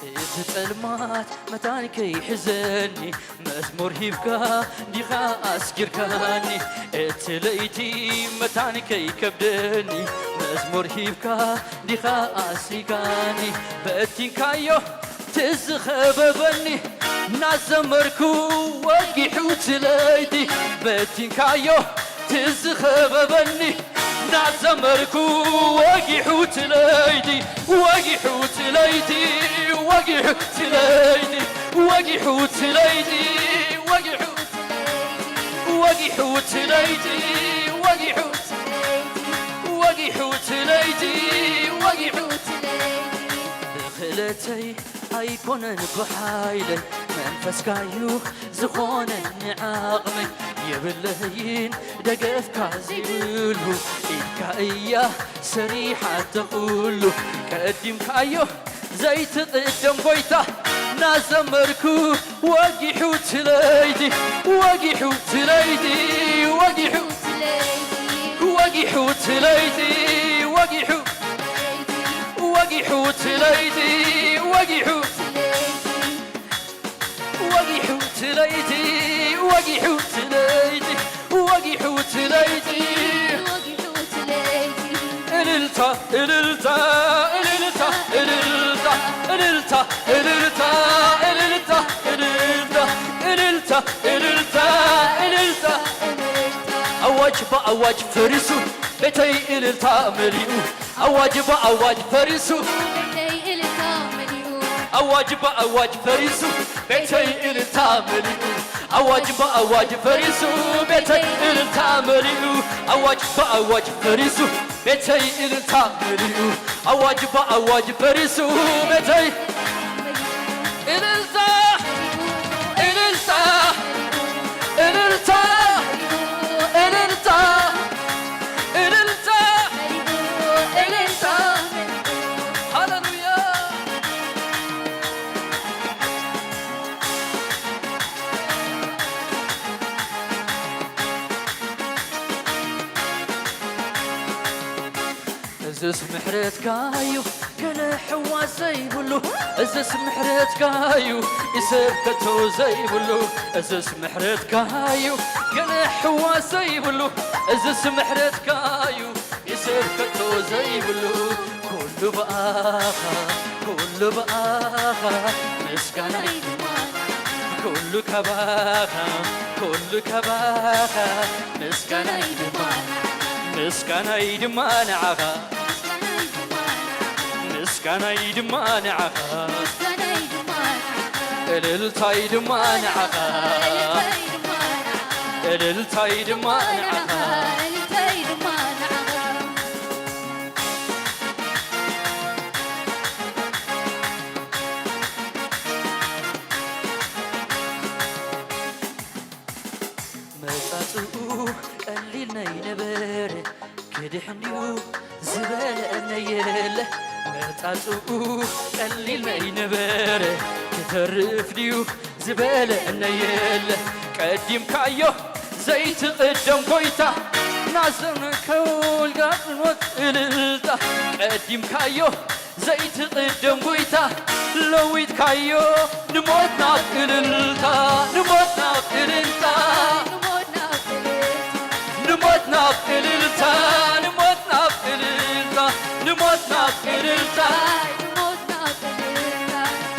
እቲ ጸልማት መታን ከይሕዘኒ፣ መዝሙር ሂብካ ዲኻ ኣስጊርካኒ። እቲ ለይቲ መታን ከይከብደኒ፣ መዝሙር ሂብካ ዲኻ ኣስጊርካኒ። በቲንካዮ ትዝኸበበኒ፣ ናዘመርኩ ወጊሑ ትለይቲ። በቲንካዮ ትዝኸበበኒ፣ ናዘመርኩ ወጊሑ ትለይቲ። ወጊሑ ትለይቲ፣ ወጊሑ ትለይቲ፣ ወጊሑ ትለይቲ፣ ወጊሑ ወጊሑ ትለይቲ፣ ወጊሑ ወጊሑ ትለይቲ፣ ወጊሑ ትለይቲ። ብኽእለተይ ኣይኮነን ብሓይለይ፣ መንፈስካዩ ዝኾነኒ ዓቕመይ። የብለይን ደገፍካ ዘይብሉ፣ ኢድካ እያ ሰሪሓቶ ኩሉ። ቀዲምካዮ ዘይትቕደም ጎይታ፣ ናዘመርኩ ወጊሑ ትለይቲ፣ ወጊሑ ትለይቲ፣ ወጊሑ ወጊሑ ትለይቲ፣ ወጊሑ ወጊሑ ትለይቲ፣ ወጊሑ ወጊሑ ትለይቲ፣ ወጊሑ ትለይቲ፣ ወጊሑ ትለይቲ። እልልታ፣ እልልታ፣ እልልታ፣ እልልታ፣ እልልታ፣ እልልታ፣ እልልታ፣ እልልታ፣ እልልታ፣ እልልታ፣ እልልታ። ኣዋጅ ብኣዋጅ ፈሪሱ፣ ቤተይ እልልታ መሊኡ። ኣዋጅ ብኣዋጅ ፈሪሱ፣ ቤተይ እልልታ መሊኡ። ኣዋጅ ብኣዋጅ ፈሪሱ፣ ቤተይ እልልታ መሊኡ። ኣዋጅ ብኣዋጅ ፈሪሱ፣ ቤተይ እልልታ መሊኡ። ኣዋጅ ብኣዋጅ ፈሪሱ፣ ቤተይ እልልታ መሊኡ ኣዋጅ ብኣዋጅ ፈሪሱ ቤተይ እልልታ እልልታ እልልታ እልልታ እልልታ እልልታ ሃሌሉያ። እዝስ ምሕረትካ እዩ ገለ ሕዋስ ዘይብሉ፣ እዝስ ምሕረትካ እዩ ኢሰብ ከቶ ዘይብሉ፣ እዝስ ምሕረትካ እዩ ገለ ሕዋስ ዘይብሉ፣ እዝስ ምሕረትካ እዩ ኢሰብ ከቶ ዘይብሉ፣ ኩሉ ብኣኻ ኩሉ ብኣኻ ምስጋናይ ድማ ኩሉ ካባኻ ኩሉ ካባኻ ምስጋናይ ድማ ምስጋናይ ድማ ንዓኻ ምስጋናይ ድማ ንዓኻ እልልታይ ድማ ንዓኻ እልልታይ ድማ ንዓኻ መጻጽኡ ቀሊል ነይነበረ ክድሕን ድዩ ዝበለአነ የለ መጻጽኡ ቀሊል ነይነበረ ክተርፍ ድዩ ዝበለአነ የለ ቀዲምካዮ ዘይትቕደም ጎይታ ናዘን ከውልጋጥኖት እልልታ ቀዲምካዮ ዘይትቕደም ጎይታ ለዊጥካዮ ንሞት ናብ እልልታ ንሞት ናብ እልልታ ንሞት ናብ እልልታ ንሞት ናብ እልልታ ንሞት ናብ እልልታ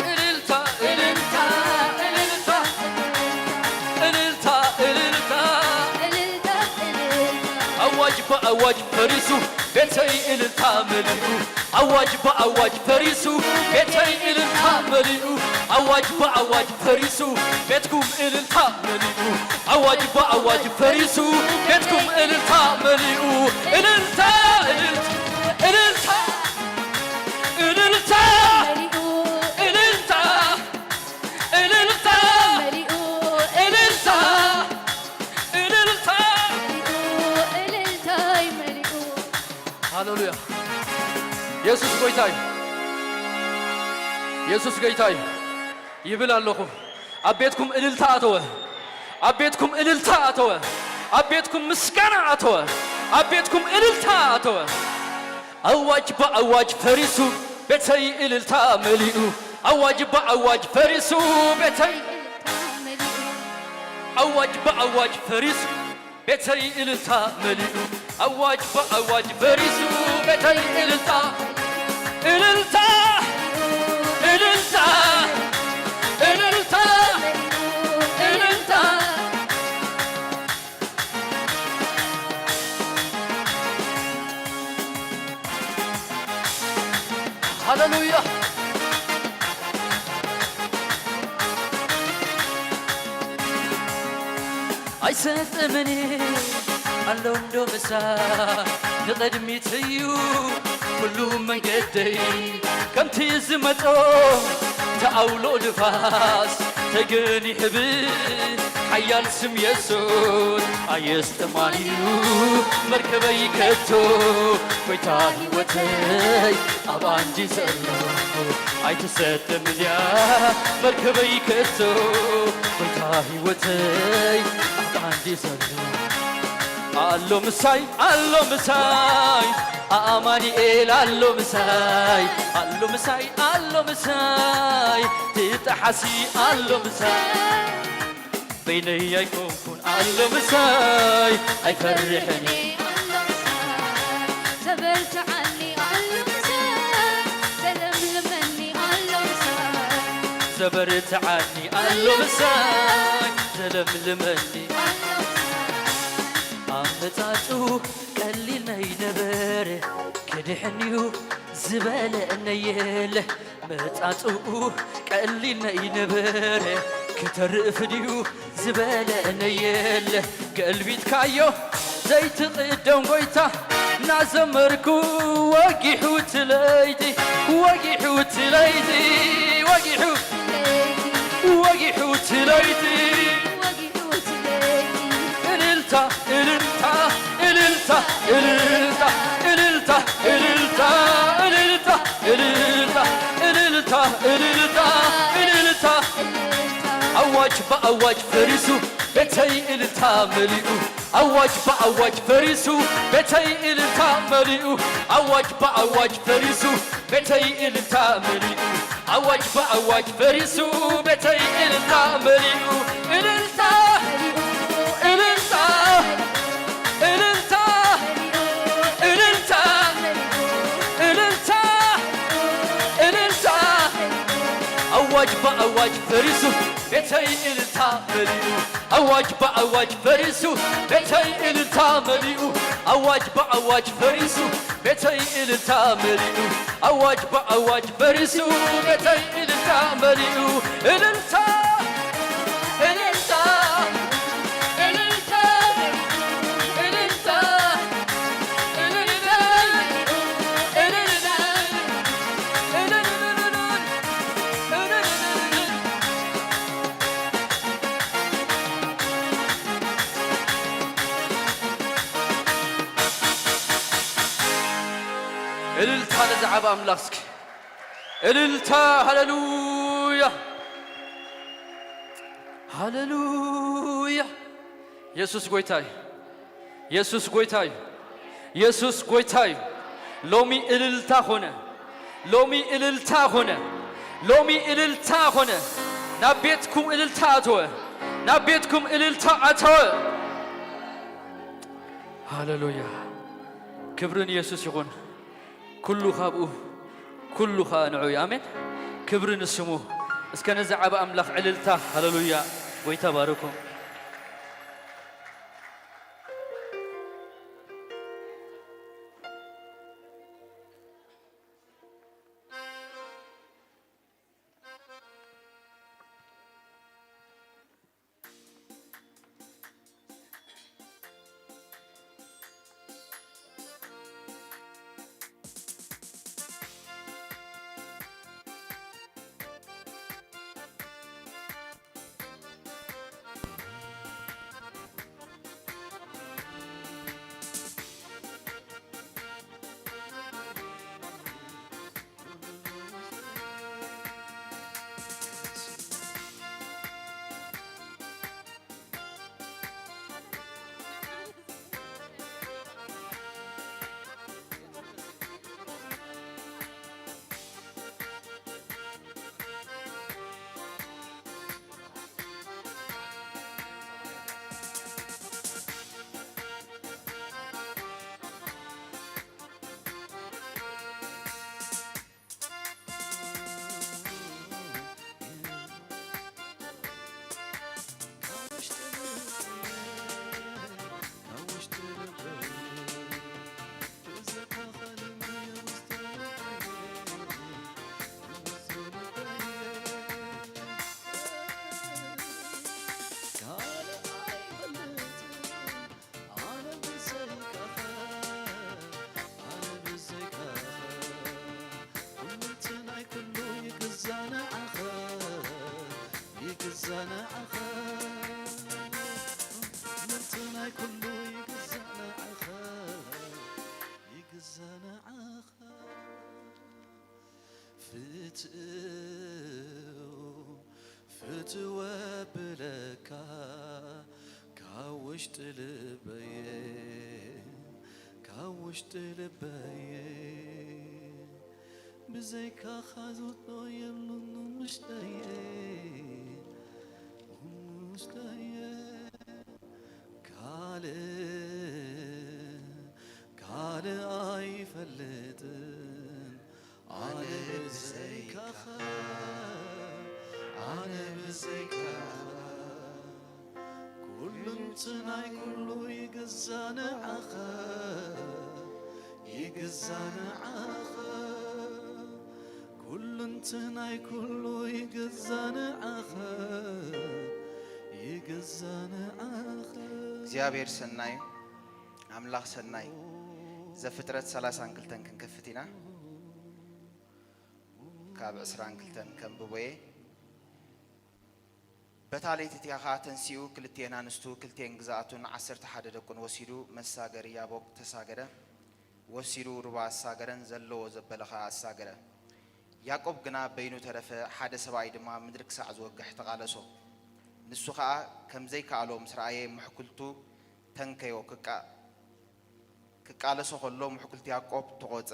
እልልታ እልልታ እልልታ እልልታ እልልታ ኣዋጅ ብኣዋጅ ፈሪሱ ቤተይ እልልታ መሊኡ ኣዋጅ ብኣዋጅ ፈሪሱ ቤተይ እልልታ መሊኡ ኣዋጅ ብኣዋጅ ፈሪሱ ቤትኩም እልልታ መሊኡ ኣዋጅ ብኣዋጅ ፈሪሱ ቤትኩም እልልታ መሊኡ እልልታ እልልታ እልልታ እልልታ እልልታ እልልታ እልልታ እልልታ እልልታ እልልታይ መሊኡ ሃሌሉያ። የሱስ ጎይታ እዩ። የሱስ ጎይታ እዩ። ይብል ኣለኹ። ኣብ ቤትኩም እልልታ ኣተወ። ኣብ ቤትኩም እልልታ ኣተወ። ኣብ ቤትኩም ምስጋና ኣተወ። ኣብ ቤትኩም እልልታ ኣተወ። ኣዋጅ ብኣዋጅ ፈሪሱ ቤተይ እልልታ መሊኡ ኣዋጅ ብኣዋጅ ፈሪሱ ቤተይ ኣዋጅ ብኣዋጅ ፈሪሱ ቤተይ እልልታ መሊኡ ኣዋጅ ብኣዋጅ ፈሪሱ ቤተይ እልልታ እልልታ እልልታ እልልታ እልልታ ሃሌሉያ ኣይሰጥምን ኣሎ እንዶ ምሳ ንቕድሚት እዩ ኩሉ መንገደይ ከምቲ ዝመጾ ተኣውሎ ንፋስ ተገን ይሕብ ሓያል ስም የሱስ ኣየስጥማን እዩ መርከበይ ከቶ ጎይታ ህይወተይ ኣብ ኣንዲ ዘሎ ኣይትሰጥም እያ መርከበይ ከቶ ጎይታ ህይወተይ ኣብ ኣንዲ ዘሎ ኣሎ ምሳይ ኣሎ ምሳይ ኣማኑኤል ኣሎ ምሳይ ኣሎ ምሳይ ኣሎ ምሳይ ትጠሓሲ ኣሎ ምሳይ በይነይ ኣይኮንኩን ኣሎ ምሳይ ኣይፈርሕን ተበርትዓኒ ኣሎ ምሳይ ዘለምልመኒ ኣሎ ምሳይ ዘበርትዓኒ ኣሎ ምሳይ ዘለምልመኒ ኣሎ ምሳይ ኣመጻጹ ቀሊል ነይነበረ ክድሕን እዩ ዝበለ እነየለ መጻጽኡ ቀሊል ነይነበረ ክተርፍ ድዩ ዝበለ እነየለ ገልቢጥካዮ ዘይትቕደም ጎይታ እናዘመርኩ ወጊሑ እቲ ለይቲ፣ ወጊሑ እቲ ለይቲ፣ ወጊሑ፣ ወጊሑ እቲ ለይቲ። እልልታ፣ እልልታ፣ እልልታ፣ እልልታ፣ እልልታ፣ እልልታ፣ እልልታ፣ እልልታ፣ እልልታ፣ እልልታ፣ እልልታ። ኣዋጅ ብኣዋጅ ፈሪሱ፣ ቤተይ እልልታ መሊኡ። ኣዋጅ ብኣዋጅ ፈሪሱ፣ ቤተይ እልልታ መሊኡ። ኣዋጅ ብኣዋጅ ፈሪሱ፣ ቤተይ እልልታ መሊኡ። ኣዋጅ ብኣዋጅ ፈሪሱ፣ ቤተይ እልልታ መሊኡ። እልልታ፣ እልልታ፣ እልልታ፣ እልልታ፣ እልልታ፣ እልልታ። ኣዋጅ ብኣዋጅ ፈሪሱ፣ ቤተይ እልልታ መሊኡ። ኣዋጅ ብኣዋጅ ፈሪሱ፣ ቤተይ እልልታ መሊኡ። ኣዋጅ ብኣዋጅ ፈሪሱ፣ ቤተይ እልልታ መሊኡ። ኣዋጅ ብኣዋጅ ፈሪሱ፣ ቤተይ እልልታ መሊኡ። እልልታ፣ እልልታ፣ እልልታ፣ እልልታ፣ እልልታ፣ እልልታ፣ እልልታ። እልልታ ነዚ ዓቢ ኣምላኽ እስኪ። እልልታ፣ ሃሌሉያ፣ ሃሌሉያ። የሱስ ጎይታ እዩ። የሱስ ጎይታ እዩ። የሱስ ጎይታ እዩ። ሎሚ እልልታ ኾነ። ሎሚ እልልታ ኾነ። ሎሚ እልልታ ኾነ። ናብ ቤትኩም እልልታ ኣተወ። ናብ ቤትኩም እልልታ ኣተወ። ሃሌሉያ። ክብሪ ንየሱስ ይኹን። ኩሉ ካብኡ፣ ኩሉ ኸኣ ንዑ እዩ። ኣሜን። ክብሪ ንስሙ። እስከ ነዚ ዓቢ ኣምላኽ ዕልልታ፣ ሃሌሉያ። ጎይታ ባርኮ። ኣነ ብዘይካኻ፣ ኣነ ብዘይካኻ፣ ኩሉ እንትናይ ኩሉ ይግዛእ ንዓኻ፣ ይግዛእ ንዓኻ። ኩሉ እንትናይ ኩሉ ይግዛእ ንዓኻ፣ ይግዛእ ንዓኻ። ፍትው ፍትው ኣብለካ ካብ ውሽጢ ልበየ፣ ካብ ውሽጢ ልበየ። ብዘይካኻ ዝውጥኖ የብሉን ውሽጠየ፣ ውሽጠየ። ካልእ፣ ካልእ ኣይፈልጥን ኣነ ብዘይካኻ፣ ኣነ ብዘይካኻ። ኩሉ እንትናይ ኩሉ ይግዛእ ንዓኻ፣ ይግዛእ ንዓኻ። ኩሉ እንትናይ ኩሉ ይግዛእ ንዓኻ፣ ይግዛእ ንዓኻ። እግዚኣብሔር ሰናይ እዩ። ኣምላኽ ሰናይ። ዘፍጥረት ሰላሳን ክልተን ክንከፍት ኢና። ካብ ዕስራን ክልተን ከንብቦ እየ። በታ ለይቲ እቲኣ ኸኣ ተንሲኡ፣ ክልቲኤን ኣንስቱ፣ ክልቲኤን ግዛኣቱን ዓሰርተ ሓደ ደቁን ወሲዱ፣ መሳገሪ ያቦቅ ተሳገረ። ወሲዱ ሩባ ኣሳገረን፣ ዘለዎ ዘበለ ኸኣ ኣሳገረ። ያዕቆብ ግና በይኑ ተረፈ፣ ሓደ ሰብኣይ ድማ ምድሪ ክሳዕ ዝወግሕ ተቓለሶ። ንሱ ኸኣ ከም ዘይከኣሎ ምስ ረኣየ፣ ምሕኩልቱ ተንከዮ፣ ክቃ-፣ ክቃለሶ ኸሎ፣ ምሕኩልቲ ያዕቆብ ተቖጸ።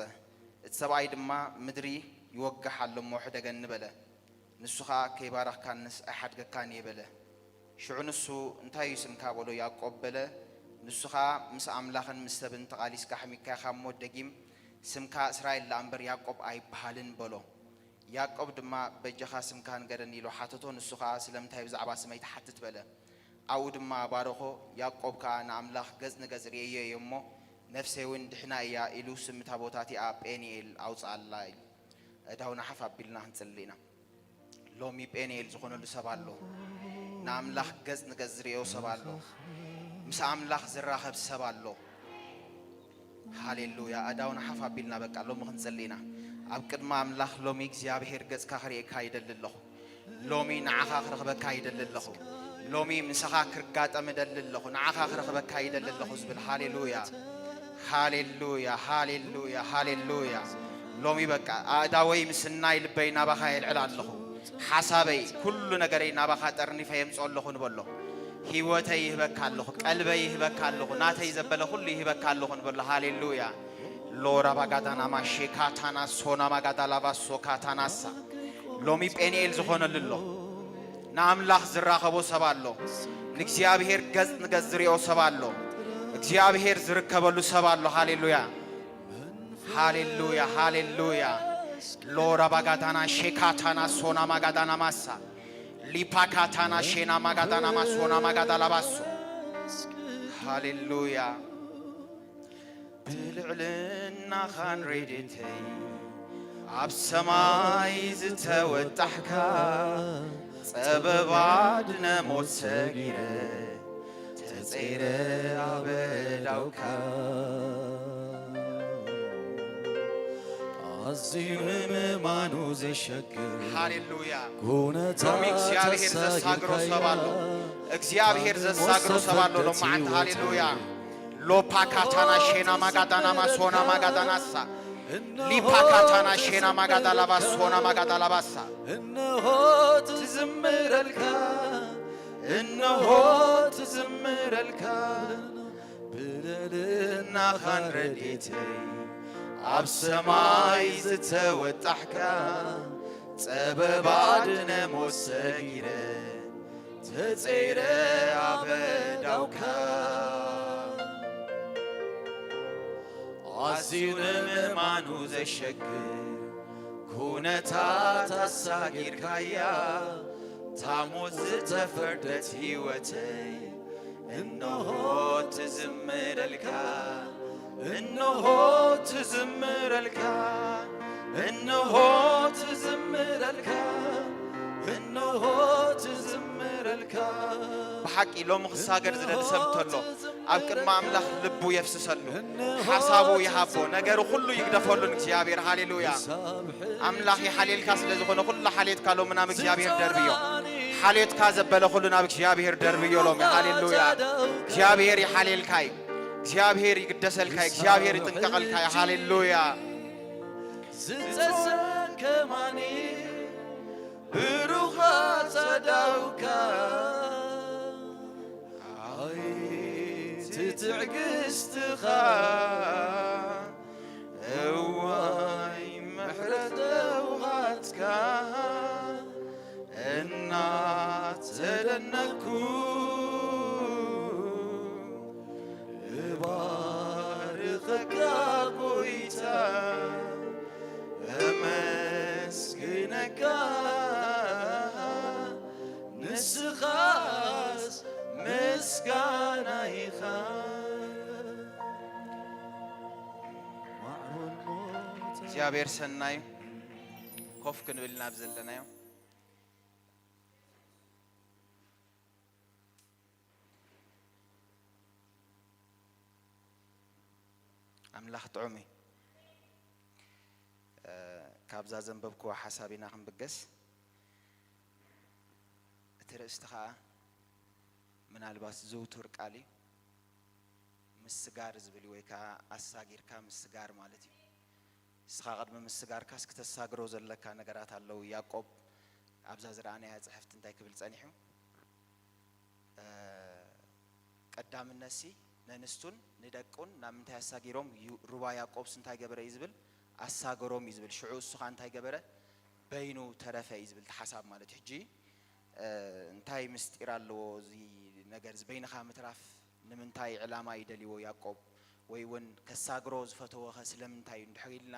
እቲ ሰብኣይ ድማ፣ ምድሪ ይወግሕ ኣሎ እሞ፣ ሕደገኒ፣ በለ። ንሱ ኸኣ፣ ከይባረኽካንስ ኣይሓድገካን እየ፣ በለ። ሽዑ ንሱ፣ እንታይ እዩ ስምካ? በሎ። ያዕቆብ፣ በለ። ንሱ ኸኣ፣ ምስ ኣምላኽን ምስ ሰብን ተቓሊስካ ሓሚካ ኢኻ እሞ፣ ደጊም ስምካ እስራኤል ደኣ እምበር ያዕቆብ ኣይበሃልን፣ በሎ። ያዕቆብ ድማ፣ በጃኻ ስምካ ንገረኒ፣ ኢሉ ሓተቶ። ንሱ ኸኣ፣ ስለምንታይ ብዛዕባ ስመይ ትሓትት? በለ። ኣብኡ ድማ ባረኾ። ያዕቆብ ከኣ፣ ንኣምላኽ ገጽ ንገጽ ርእየዮ እየ እሞ፣ ነፍሰይ እውን ድሒና እያ፣ ኢሉ ስም እታ ቦታ እቲኣ ጴኒኤል ኣውጽኣላ፣ ኢሉ። ኣእዳውና ሓፍ ኣቢልና ክንጽሊ ኢና። ሎሚ ጴኒኤል ዝኾነሉ ሰብ ኣሎ። ንኣምላኽ ገጽ ንገጽ ዝርእዮ ሰብ ኣሎ። ምስ ኣምላኽ ዝራኸብ ሰብ ኣሎ። ሃሌሉያ። ኣእዳውና ሓፍ ኣቢልና በቃ ሎሚ ክንጽሊ ኢና። ኣብ ቅድሚ ኣምላኽ ሎሚ እግዚኣብሄር ገጽካ ክርእየካ ይደሊ ኣለኹ። ሎሚ ንዓኻ ክረኽበካ ይደሊ ኣለኹ። ሎሚ ምሳኻ ክጋጠም እደሊ ኣለኹ። ንዓኻ ክረኽበካ ይደሊ ኣለኹ ዝብል። ሃሌሉያ። ሃሌሉያ፣ ሃሌሉያ፣ ሃሌሉያ። ሎሚ በቃ ኣእዳወይ ምስናይ ልበይ ናባኻ የልዕል ኣለኹ። ሓሳበይ፣ ኩሉ ነገረይ ናባኻ ጠርኒፈ የምጽኦ ኣለኹ ንበሎ። ህይወተይ ይህበካ ኣለኹ፣ ቀልበይ ይህበካ ኣለኹ፣ ናተይ ዘበለ ኩሉ ይህበካ ኣለኹ ንበሎ። ሃሌሉያ። ሎራ ባጋዳና ማሼ ካታና ሶና ማጋዳ ላቫ ሶ ካታናሳ። ሎሚ ጴንኤል ዝኾነሉ ኣሎ። ንኣምላኽ ዝራኸቦ ሰብ ኣሎ። ንእግዚኣብሔር ገጽ ንገጽ ዝሪኦ ሰብ ኣሎ። እግዚኣብሔር ዝርከበሉ ሰብ ኣሎ። ሃሌሉያ፣ ሃሌሉያ፣ ሃሌሉያ። ሎራ ባጋዳና ሼካታና ሶና ማጋዳና ማሳ ሊፓካታና ሼና ማጋዳና ማሶና ማጋዳ ላባሶ። ሃሌሉያ። ብልዕልናኻን ረድኤተይ ኣብ ሰማይ ዝተወጣሕካ፣ ጸበባ ድነ ሞት ሰጊረ፣ ተጸይረ ኣብ ኣእዳውካ። ኣዝዩ ንምእማኑ ዘሸግር ሃሌሉያ። ኩነታት ሎሚ እግዚኣብሔር ዘሳግሮ ሰብ ኣሎ። ኣሳጊርካያ። እግዚኣብሔር ዘሳግሮ ሰብ ኣሎ ሎማዓንቲ። ሃሌሉያ። ሎፓካታና ሼና ማጋዳና ማሶና ማጋዳናሳ። ሊፓካታና ሼና ማጋዳ ላባሶና ማጋዳ ላባሳ። እነሆ ትዝምረልካ፣ እነሆ ትዝምረልካ፣ ብልዕልናኻን ረድኤተይ ኣብ ሰማይ ዝተወጣሕካ፣ ጸበባ ድነ ሞት ሰጊረ፣ ተጸይረ ኣብ ኣእዳውካ። ኣዝዩ ንምእማኑ ዘሸግር ኩነታት ኣሳጊርካያ፣ ታሞት ዝተፈርደት ህይወተይ እነሆ ትዝምረልካ፣ እነሆ ትዝምረልካ፣ እነሆ ትዝምረልካ፣ እነሆ ትዝምረልካ። ብሓቂ ሎሚ ክሳገር ዝደሊ ሰብ እንተሎ፣ ኣብ ቅድሚ ኣምላኽ ልቡ የፍስሰሉ፣ ሓሳቡ ይሃቦ፣ ነገሩ ኩሉ ይግደፈሉ ንእግዚኣብሔር። ሃሌሉያ። ኣምላኽ ይሓልየልካ ስለ ዝኾነ፣ ኩሉ ሓልየትካ ሎሚ ናብ እግዚኣብሔር ደርብዮ። ሓልየትካ ዘበለ ኩሉ ናብ እግዚኣብሔር ደርብዮ ሎሚ። ሃሌሉያ። እግዚኣብሔር ይሓልየልካ እዩ። እግዚኣብሔር ይግደሰልካ እዩ። እግዚኣብሔር ይጥንቀቐልካ እዩ። ሃሌሉያ። ዝጸከማኒ ብሩኻ ጸዳውካ ዓይቲ ትዕግስትኻ እዋይ ምሕረት ደውሃትካ እናተደነኩ እባርኸካ ጎይታ እመስግነካ ንስኻስ ምስጋና ኢኻ። እግዚኣብሔር ሰናይ። ኮፍ ክንብል ናብ ዘለናዮ። ኣምላኽ ጥዑም እዩ። እ፣ ካብዛ ዘንበብክዎ ሓሳብ ኢና ክንብገስ። እቲ ርእስቲ ኸኣ ምናልባት ዝውቱር ቃል እዩ። ምስጋር ዝብል እዩ፣ ወይ ከኣ ኣሳጊርካ ምስጋር ማለት እዩ። ንስኻ ቅድሚ ምስጋርካስ ክተሳግሮ ዘለካ ነገራት ኣለዉ። ያዕቆብ ኣብዛ ዝረኣናያ ጽሕፍቲ እንታይ ክብል ጸኒሑ? እ፣ ቀዳምነትሲ ነንስቱን ንደቁን ናብ ምንታይ ኣሳጊሮም? ዩ-፣ ሩባ ያዕቆብስ እንታይ ገበረ እዩ ዝብል? ኣሳገሮም እዩ ዝብል። ሽዑ እሱ ኸኣ እንታይ ገበረ? በይኑ ተረፈ እዩ ዝብል እቲ ሓሳብ ማለት እዩ። ሕጂ፣ እ፣ እንታይ ምስጢር ኣለዎ እዚ ነገር እዚ? በይንኻ ምትራፍ ንምንታይ ዕላማ እዩ ደልይዎ ያዕቆብ? ወይ እውን ከሳግሮ ዝፈተወኸ ስለምንታይ እዩ? እንድሕር ኢልና፣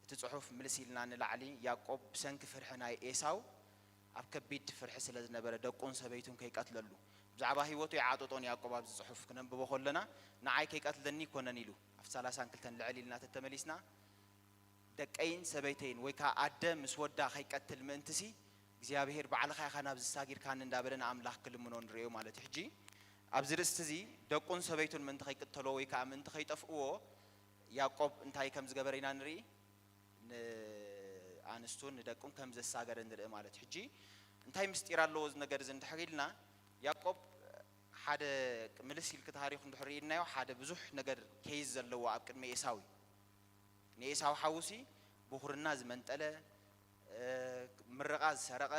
እቲ ጽሑፍ ምልስ ኢልና ንላዕሊ፣ ያዕቆብ ብሰንኪ ፍርሒ ናይ ኤሳው ኣብ ከቢድ ፍርሒ ስለ ዝነበረ፣ ደቁን ሰበይቱን ከይቀትለሉ፣ ብዛዕባ ህይወቱ ይዓጠጦን ያዕቆብ ኣብዚ ጽሑፍ ክነንብቦ ከለና፣ ንዓይ ከይቀትለኒ ኣይኮነን ኢሉ፣ ኣብቲ ሰላሳን ክልተን ልዕል ኢልና ተተመሊስና፣ ደቀይን ሰበይተይን ወይ ከኣ ኣደ ምስ ወዳ ከይቀትል ምእንትሲ፣ እግዚኣብሄር ባዕልኻ ኢኻ ናብዚ ሳጊርካኒ እንዳበለ ንኣምላኽ ክልምኖ ንርእዮ ማለት እዩ። ሕጂ ኣብዚ ርእስቲ እዚ ደቁን ሰበይቱን ምእንቲ ከይቅተሎ ወይ ከኣ ምእንቲ ከይጠፍእዎ ያዕቆብ እንታይ ከም ዝገበረ ኢና ንርኢ። ንኣንስቱን ንደቁን ከም ዘሳገረ ንርኢ ማለት እዩ። ሕጂ እንታይ ምስጢር ኣለዎ እዚ ነገር እዚ እንድሕር ኢልና፣ ያዕቆብ ሓደ ምልስ ኢልኪ ታሪኹ እንድሕር ርኢናዮ፣ ሓደ ብዙሕ ነገር ኬዝ ዘለዎ ኣብ ቅድሚ ኤሳው እዩ። ንኤሳው ሓውሲ ብኹርና ዝመንጠለ፣ እ፣ ምርቓ ዝሰረቐ፣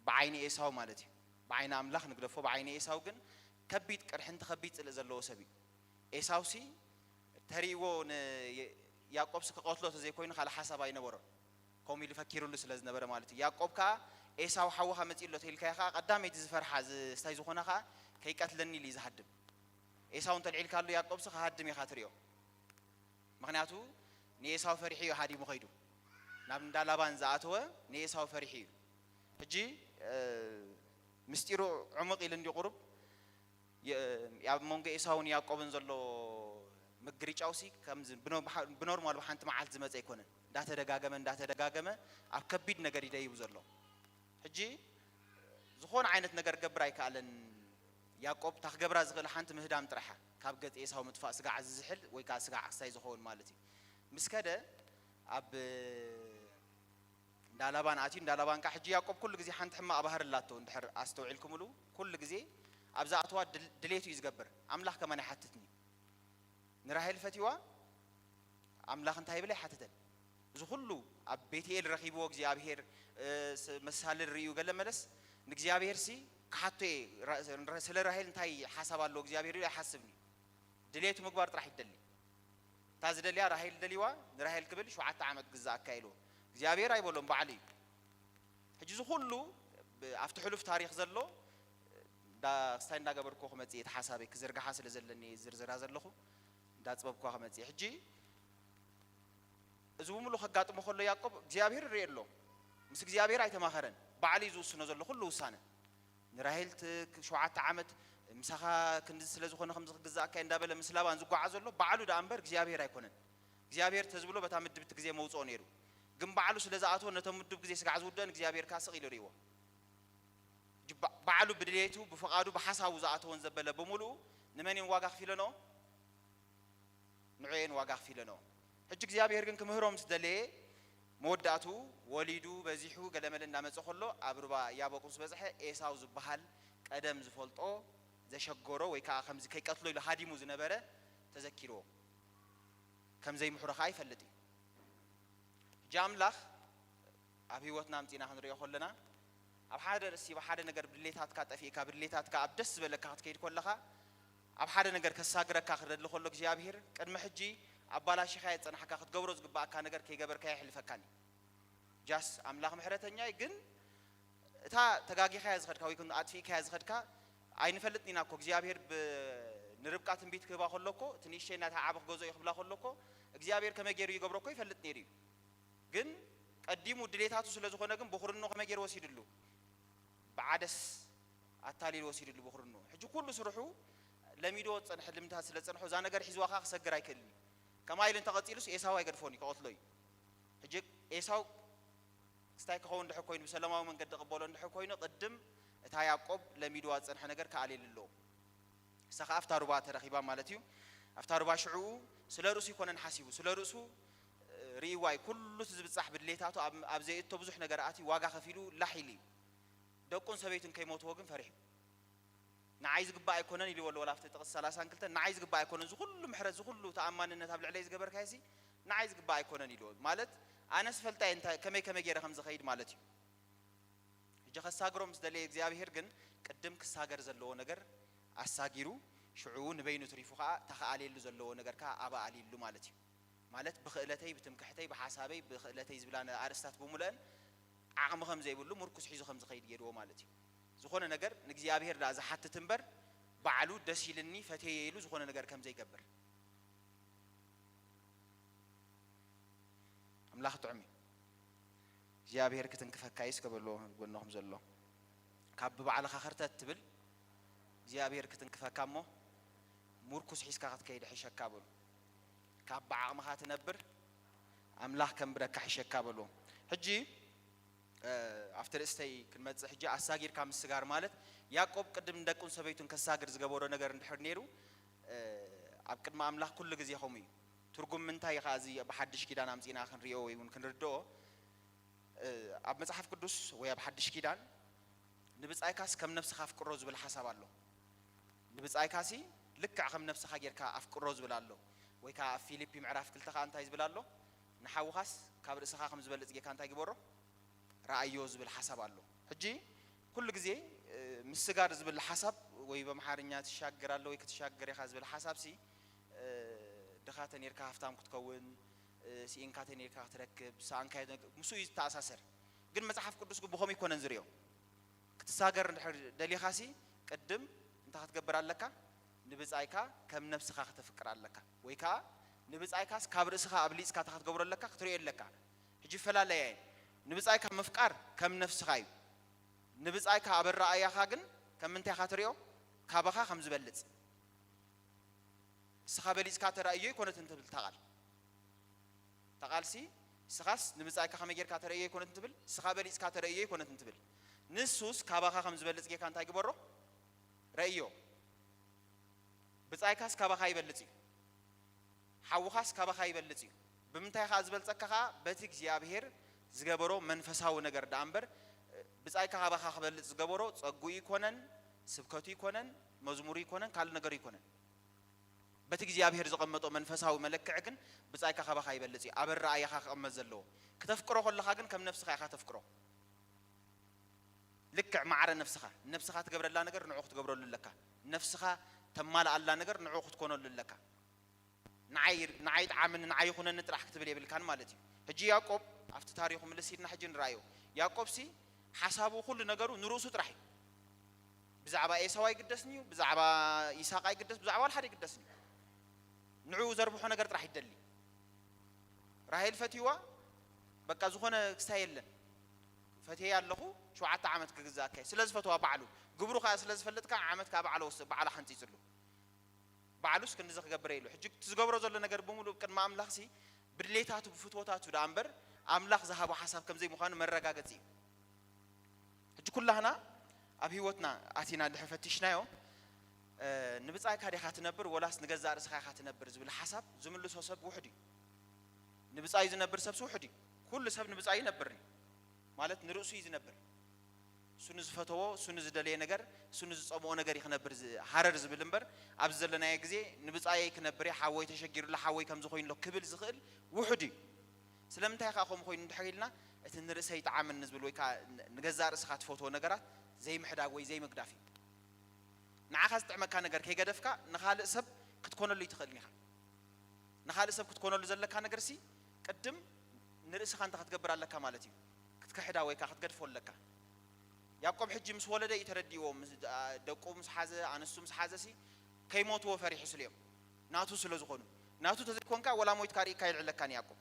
ብዓይኒ ኤሳው ማለት እዩ። ብዓይኒ ኣምላኽ ንግደፎ፣ ብዓይኒ ኤሳው ግን ከቢድ ቅርሕንቲ፣ ከቢድ ጽልእ ዘለዎ ሰብ እዩ። ኤሳውሲ ተሪእዎ ን-፣ ያዕቆብሲ ክቐትሎ ተዘይኮይኑ ካልእ ሓሳብ ኣይነበሮን። ከምኡ ኢሉ ፈኪሩሉ ስለ ዝነበረ ማለት እዩ። ያዕቆብ ከኣ ኤሳው ሓውኻ መጺኡ ኣሎ ተኢልካዮ ከኣ ቀዳመይቲ ዝፈርሓ ዝ-፣ ስታይ ዝኾነ ከኣ ከይቀትለኒ ኢሉ እዩ ዝሃድም። ኤሳው እንተልዒልካሉ ያዕቆብሲ ክሃድም ኢኻ ትሪኦ። ምኽንያቱ ንኤሳው ፈሪሑ እዩ ሃዲሙ ኸይዱ። ናብ እንዳ ላባን ዝኣተወ ንኤሳው ፈሪሑ እዩ። ሕጂ፣ እ፣ ምስጢሩ ዕሙቕ ኢሉ እንድዩ ቁሩብ። የ-፣ ኣብ መንጎ ኤሳውን ያዕቆብን ዘሎ ምግርጫውሲ ከምዚ ብኖ-፣ ብሓ-፣ ብኖርማል ብሓንቲ መዓልቲ ዝመጸ ኣይኮነን። እንዳተደጋገመ፣ እንዳተደጋገመ ኣብ ከቢድ ነገር እዩ ደይቡ ዘሎ። ሕጂ ዝኾነ ዓይነት ነገር ክገብር ኣይከኣለን። ያዕቆብ እታ ክገብራ ዝኽእል ሓንቲ ምህዳም ጥራሕ እያ። ካብ ገጽ ኤሳው ምጥፋእ ስጋዕ ዝዝሕል ወይ ከኣ ስጋዕ ኣስታይ ዝኸውን ማለት እዩ። ምስ ከደ ኣብ እንዳ ላባን ኣትዩ፣ እንዳ ላባን ከኣ ሕጂ ያዕቆብ ኩሉ ግዜ ሓንቲ ሕማቕ ባህሪ ኣላቶ፣ እንድሕር ኣስተውዒልኩምሉ ኩሉ ግዜ ኣብ ዝኣተዋ ድል-፣ ድሌቱ እዩ ዝገብር። ኣምላኽ ከማን ኣይሓትትን እዩ። ንራሄል ፈትይዋ ኣምላኽ እንታይ ይብል ኣይሓተተን። እዚ ኩሉ ኣብ ቤትኤል ረኺብዎ እግዚኣብሄር፣ እ፣ ስ-፣ መሳልል ርእዩ ገለ መለስ ንእግዚኣብሄርሲ ክሓቶ እየ፣ ራ-፣ ስለ ራሄል እንታይ ሓሳብ ኣለዎ እግዚኣብሄር ኢሉ ኣይሓስብን እዩ። ድሌቱ ምግባር ጥራሕ ይደሊ። እታ ዝደልያ ራሄል ደልይዋ፣ ንራሄል ክብል ሸውዓተ ዓመት ግዛኣካ ኢልዎ። እግዚኣብሄር ኣይበሎን፣ ባዕሉ እዩ። ሕጂ እዚ ኩሉ ብ-፣ ኣብቲ ሕሉፍ ታሪኽ ዘሎ እንዳ-፣ ክስታይ እንዳገበርኩ ክመጽእ እየ፣ እቲ ሓሳበይ ክዝርግሓ ስለ ዘለኒ እየ ዝዝርዝራ ዘለኹ፣ እንዳጽበብኳ ክመጽእ እየ። ሕጂ እዚ ብምሉእ ከጋጥሞ ከሎ ያዕቆብ እግዚኣብሄር ይርኢ ኣሎ። ምስ እግዚኣብሄር ኣይተማኸረን። ባዕሉ እዩ ዝውስኖ ዘሎ ኩሉ ውሳነ። ንራሄል ት-፣ ሸውዓተ ዓመት ምሳኻ ክንዲ ስለ ዝኾነ ከምዚ ክግዛእካ እየ እንዳበለ ምስ ላባን ዝጓዓዝ ዘሎ ባዕሉ ደኣ እምበር እግዚኣብሄር ኣይኮነን። እግዚኣብሄር ተዝብሎ በታ ምድብቲ ግዜ መውጽኦ ነይሩ። ግን ባዕሉ ስለ ዝኣተወ ነቶም ምዱብ ግዜ ስጋዕ ዝውደን እግዚኣብሄር ከኣ ስቕ ኢሉ ርእይዎ። ጅ-፣ ባ-፣ ባዕሉ ብድሌቱ፣ ብፍቓዱ፣ ብሓሳቡ ዝኣተወን ዘበለ ብምሉኡ ንመን እየን ዋጋ ከፊለንኦ? ንዕኡ እየን ዋጋ ከፊለንኦ። ሕጂ እግዚኣብሄር ግን ክምህሮም ምስ ደለየ መወዳእትኡ ወሊዱ በዚሑ ገለመለ እንዳመጸ ከሎ ኣብ ሩባ ያቦቅ ምስ በጽሐ ኤሳው ዝበሃል ቀደም ዝፈልጦ ዘሸገሮ ወይ ከኣ ከምዚ ከይቀትሎ ኢሉ ሃዲሙ ዝነበረ ተዘኪርዎ። ከም ዘይምሕሮ ከኣ ይፈልጥ እዩ። ሕጂ ኣምላኽ ኣብ ህይወትና ኣምጺእና ክንሪኦ ከለና፣ ኣብ ሓደ ርእሲ፣ ብሓደ ነገር ብድሌታትካ ጠፊእካ፣ ብድሌታትካ ኣብ ደስ ዝበለካ ክትከይድ ከለኻ፣ ኣብ ሓደ ነገር ከሳግረካ ክደሊ ከሎ እግዚኣብሄር፣ ቅድሚ ሕጂ ኣባላሺኻዮ ዝጸናሕካ፣ ክትገብሮ ዝግባኣካ ነገር ከይገበርካዮ ኣይሕልፈካን እዩ። ጃስ ኣምላኽ ምሕረተኛ እዩ፣ ግን እታ ተጋጊኻያ ዝኸድካ ወይ ግን ኣጥፊእካያ ዝኸድካ ኣይንፈልጥን ኢና እኮ። እግዚኣብሄር ብ-፣ ንርብቃ ትንቢት ክህባ ከሎ እኮ፣ እቲ ንእሽተይ ናታ ዓቢ ክገዝኦ እዩ ክብላ ከሎ እኮ፣ እግዚኣብሄር ከመይ ገይሩ ይገብሮ እኮ ይፈልጥ ነይሩ እዩ። ግን ቀዲሙ ድሌታቱ ስለ ዝኾነ ግን ብኹርኑ ከመይ ገይሩ ወሲድሉ? ብዓደስ ኣታሊሉ ወሲድሉ ብኹርኑ። ሕጂ ኩሉ ስርሑ ለሚድዎ ዝጸንሐ ልምድታት ስለ ዝጸንሖ፣ እዛ ነገር ሒዝዋ ከኣ ክሰግር ኣይክእልን እዩ። ከምኣ ኢሉ እንተቐጺሉስ ኤሳው ኣይገድፎን እዩ፣ ክቐትሎ እዩ። ሕጂ ኤሳው ክስታይ ክኸውን እንድሕር ኮይኑ፣ ብሰላማዊ መንገዲ ክቕበሎ እንድሕር ኮይኑ፣ ቅድም እታ ያዕቆብ ለሚድዋ ዝጸንሐ ነገር ክኣልየሉ ኣለዎ። ንሳ ከኣ ኣብታ ሩባ ተረኺባ ማለት እዩ። ኣብታ ሩባ ሽዕኡ ስለ ርእሱ ኣይኮነን ሓሲቡ፣ ስለ ርእሱ ርእይዋ እዩ። ኩሉ እቲ ዝብጻሕ ብድሌታቱ ኣብ ዘይእቶ ብዙሕ ነገር ኣትዩ ዋጋ ከፊሉ ላሕ ኢሉ እዩ። ደቁን ሰበይቱን ከይሞትዎ ግን ፈሪሑ። ንዓይ ዝግባእ ኣይኮነን ኢልዎ ኣሎ። ወላ ኣብቲ ጥቕሲ ሰላሳን ክልተን ንዓይ ዝግባእ ኣይኮነን፣ እዚ ኩሉ ምሕረት፣ እዚ ኩሉ ተኣማንነት ኣብ ልዕለይ ዝገበርካዮ ሲ ንዓይ ዝግባእ ኣይኮነን ኢልዎ። ማለት ኣነስ ፈልጣ እየ እንታይ ከመይ ከመይ ገይረ ከም ዝኸይድ ማለት እዩ። ሕጂ ከሳግሮ ምስ ደለየ እግዚኣብሄር ግን ቅድም ክሳገር ዘለዎ ነገር ኣሳጊሩ ሽዑ ንበይኑ ትሪፉ ከዓ ተኸኣልየሉ ዘለዎ ነገር ከዓ ኣብኣ ኣልይሉ ማለት እዩ። ማለት ብኽእለተይ፣ ብትምክሕተይ፣ ብሓሳበይ፣ ብኽእለተይ ዝብላ ኣርእስታት ብምሉአን ዓቕሚ ከም ዘይብሉ ምርኩስ ሒዙ ከም ዝኸይድ ገይርዎ ማለት እዩ። ዝኾነ ነገር ንእግዚኣብሔር ደኣ ዝሓትት እምበር ባዕሉ ደስ ኢልኒ ፈትየ ኢሉ ዝኾነ ነገር ከም ዘይገብር። ኣምላኽ ጥዑም እዩ። እግዚኣብሔር ክትንክፈካ እዩ እስከ በሎ ጎንኹም ዘሎ። ካብ ብባዕልኻ ኸርተት ትብል እግዚኣብሔር ክትንክፈካ እሞ ምርኩስ ሒዝካ ክትከይድ ሕሸካ በሉ። ካብ ብዓቕምኻ ትነብር ኣምላኽ ከንብረካ ሕሸካ በሉ። ሕጂ ኣብቲ ርእስተይ ክንመጽእ፣ ሕጂ ኣሳጊርካ ምስጋር ማለት ያዕቆብ ቅድም ንደቁን ሰበይቱን ከሳግር ዝገበሮ ነገር እንድሕር ነይሩ ኣብ ቅድሚ ኣምላኽ ኩሉ ግዜ ከምኡ እዩ። ትርጉም ምንታይ እዩ ኸዓ እዚ ብሓድሽ ኪዳን ኣምጺእና ክንሪኦ ወይ እውን ክንርድኦ? ኣብ መጽሓፍ ቅዱስ ወይ ኣብ ሓድሽ ኪዳን ንብጻይካስ ከም ነፍስኻ ኣፍቅሮ ዝብል ሓሳብ ኣሎ። ንብጻይካሲ ልክዕ ከም ነፍስኻ ጌርካ ኣፍቅሮ ዝብል ኣሎ። ወይ ከኣ ኣብ ፊልፒ ምዕራፍ ክልተ ከኣ እንታይ ዝብል ኣሎ? ንሓውኻስ ካብ ርእስኻ ከም ዝበልጽ ጌርካ እንታይ ግበሮ? ረኣዮ ዝብል ሓሳብ ኣሎ። ሕጂ ኩሉ ግዜ ምስጋር ዝብል ሓሳብ ወይ በምሓርኛ ትሻገር ኣሎ ወይ ክትሻገር ኢኻ ዝብል ሓሳብሲ ድኻ ተኔርካ ሃፍታም ክትከውን፣ ስኢንካ ተኔርካ ክትረክብ፣ ዝሰኣንካዮ ነገር ምስኡ እዩ ዝተኣሳሰር። ግን መጽሓፍ ቅዱስ ግን ብኸምኡ ኣይኮነን ዝርእዮ። ክትሳገር እንድሕር ደሊኻሲ ቅድም እንታይ ክትገብር ኣለካ? ንብጻይካ ከም ነፍስኻ ከተፍቅር ኣለካ። ወይ ከኣ ንብጻይካስ ካብ ርእስኻ ኣብሊጽካ እንታይ ክትገብሮ ኣለካ? ክትርእዮ ኣለካ። ሕጂ ይፈላለያ እየን። ንብጻይካ ምፍቃር ከም ነፍስኻ እዩ። ንብጻይካ ኣብ ኣረኣእያኻ ግን ከም ምንታይ ኢኻ ትርእዮ? ካባኻ ከም ዝበልጽ። ንስኻ በሊጽካ ተራእዮ ኣይኮነትን ትብል እታ ቃል። እታ ቃልሲ ንስኻስ ንብጻይካ ከመይ ጌርካ ተርእዮ ኣይኮነትን ትብል፣ ንስኻ በሊጽካ ተርእዮ ኣይኮነትን ትብል። ንሱስ ካባኻ ከም ዝበልጽ ጌርካ እንታይ ግበሮ? ረእዮ። ብጻይካስ ካባኻ ይበልጽ እዩ። ሓውኻስ ካባኻ ይበልጽ እዩ። ብምንታይ ከኣ ዝበልጸካ ከኣ? በቲ እግዚኣብሔር ዝገበሮ መንፈሳዊ ነገር ደኣ እምበር፣ ብጻይካ ካባኻ ክበልጽ ዝገበሮ ጸግኡ ይኮነን፣ ስብከቱ ይኮነን፣ መዝሙሩ ይኮነን፣ ካልእ ነገሩ ይኮነን። በቲ እግዚኣብሔር ዘቐመጦ መንፈሳዊ መለክዒ ግን ብጻይካ ካባኻ ይበልጽ እዩ። ኣብ ኣረኣእያኻ ክቕመጥ ዘለዎ። ክተፍቅሮ ከለኻ ግን ከም ነፍስኻ ኢኻ ተፍቅሮ። ልክዕ ማዕረ ነፍስኻ፣ ነፍስኻ ትገብረላ ነገር ንዑ ክትገብረሉ ኣለካ። ነፍስኻ ተማልኣላ ነገር ንዑ ክትኮነሉ ኣለካ። ንዓይ፣ ንዓይ ይጥዓመኒ፣ ንዓይ ይኹነኒ ጥራሕ ክትብል የብልካን ማለት እዩ። ሕጂ ያዕቆብ ኣብቲ ታሪኹ ምልስ ኢልና ሕጂ ንርኣዮ። ያዕቆብሲ ሓሳቡ ኩሉ ነገሩ ንርእሱ ጥራሕ እዩ። ብዛዕባ ኤሳው ኣይግደስን እዩ፣ ብዛዕባ ይስሐቅ ኣይግደስ፣ ብዛዕባ ዋላ ሓደ ኣይግደስን እዩ። ንዕኡ ዘርብሖ ነገር ጥራሕ ይደሊ። ራሄል ፈትይዋ፣ በቃ ዝኾነ ክስታይ የለን። ፈትየያ ኣለኹ፣ ሸውዓተ ዓመት ክግዝኣካ እየ። ስለ ዝፈትዋ ባዕሉ፣ ግብሩ ከኣ ስለ ዝፈልጥ ከኣ ዓመት ከኣ ባዕሉ ወስ-፣ ባዕሉ ሓንጺጽሉ። ባዕሉስ ክንድዚ ክገብር ኢሉ። ሕጂ እቲ ዝገብሮ ዘሎ ነገር ብምሉእ ቅድሚ ኣምላኽሲ ብድሌታቱ ብፍትወታቱ ደኣ እምበር ኣምላኽ ዝሃቦ ሓሳብ ከም ዘይምዃኑ መረጋገጺ እዩ። ሕጂ ኩላህና ኣብ ህይወትና ኣቲና እንድሕር ፈቲሽናዮ፣ እ፣ ንብጻይካ ዲኻ ትነብር ወላስ ንገዛእ ርእስኻ ኢኻ ትነብር ዝብል ሓሳብ ዝምልሶ ሰብ ውሑድ እዩ። ንብጻዩ ዝነብር ሰብሲ ውሑድ እዩ። ኩሉ ሰብ ንብጻዩ ይነብር እዩ። ማለት ንርእሱ እዩ ዝነብር። እሱ ንዝፈተዎ፣ እሱ ንዝደለየ ነገር፣ እሱ ንዝጸምኦ ነገር እዩ ክነብር ዝ-፣ ሃረር ዝብል እምበር፣ ኣብዚ ዘለናዮ ግዜ ንብጻየይ ክነብር እየ፣ ሓወይ ተሸጊሩሎ፣ ሓወይ ከምዚ ኮይኑሎ ክብል ዝኽእል ውሑድ እዩ። ስለምንታይ ከኣ ከምኡ ኮይኑ እንድሕር ኢልና፣ እቲ ንርእሰይ ይጥዓመኒ ዝብል ወይ ከኣ ን-፣ ንገዛእ ርእስኻ ትፈትዎ ነገራት ዘይምሕዳግ ወይ ዘይምግዳፍ እዩ። ንዓኻ ዝጥዕመካ ነገር ከይገደፍካ ንኻልእ ሰብ ክትኮነሉ ኣይትኽእልን ኢኻ። ንኻልእ ሰብ ክትኮነሉ ዘለካ ነገርሲ ቅድም ንርእስኻ እንታይ ክትገብር ኣለካ ማለት እዩ። ክትክሕዳ ወይ ከኣ ክትገድፎ ኣለካ። ያዕቆብ ሕጂ ምስ ወለደ እዩ ተረዲእዎ። ምስ ደ-፣ ደቁ ምስ ሓዘ፣ ኣንስቱ ምስ ሓዘሲ ከይሞትዎ ፈሪሑ ስለ እዮም። ናቱ ስለ ዝኾኑ። ናቱ ተዘይኮንካ ወላ ሞይትካ ርኢካ የልዕለካ ንያዕቆብ።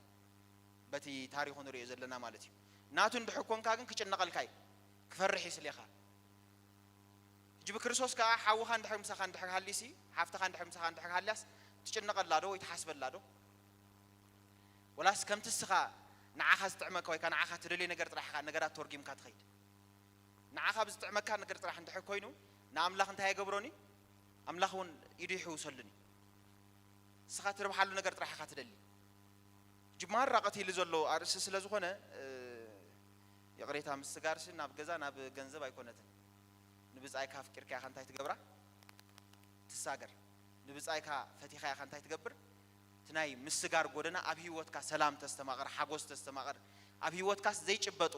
በቲ ታሪኹ ንርእዮ ዘለና ማለት እዩ። ናቱ እንድሕር ኮንካ ግን ክጭነቐልካ እዩ። ክፈርሕ እዩ ስሌኻ። ሕጂ ብክርስቶስ ከኣ ሓውኻ እንድሕር ምሳኻ እንድሕር ሃልዩሲ፣ ሓፍትኻ እንድሕር ምሳኻ እንድሕር ሃልያስ ትጭነቐላ ዶ ወይ ትሓስበላ ዶ? ወላስ ከምቲ እስኻ ንዓኻ ዝጥዕመካ ወይ ከኣ ንዓኻ ትደልዮ ነገር ጥራሕ ኢኻ ነገራት ተርጒምካ ትኸይድ? ንዓኻ ብዝጥዕመካ ነገር ጥራሕ እንድሕር ኮይኑ፣ ንኣምላኽ እንታይ ኣይገብሮን እዩ? ኣምላኽ እውን ኢዱ ይሕውሰሉን እዩ። ንስኻ ትርብሓሉ ነገር ጥራሕ ኢኻ ትደሊ። ጅማራ ቀቲሉ ዘሎ ኣርእስቲ ስለ ዝኾነ፣ እ፣ ይቕሬታ ምስጋርሲ ናብ ገዛ ናብ ገንዘብ ኣይኮነትን። ንብጻይካ ኣፍቂርካ ኢኻ እንታይ ትገብራ? ትሳገር። ንብጻይካ ፈቲኻ ኢኻ እንታይ ትገብር? እቲ ናይ ምስጋር ጎደና ኣብ ህይወትካ ሰላም ተስተማቕር፣ ሓጎስ ተስተማቕር፣ ኣብ ህይወትካስ ዘይጭበጡ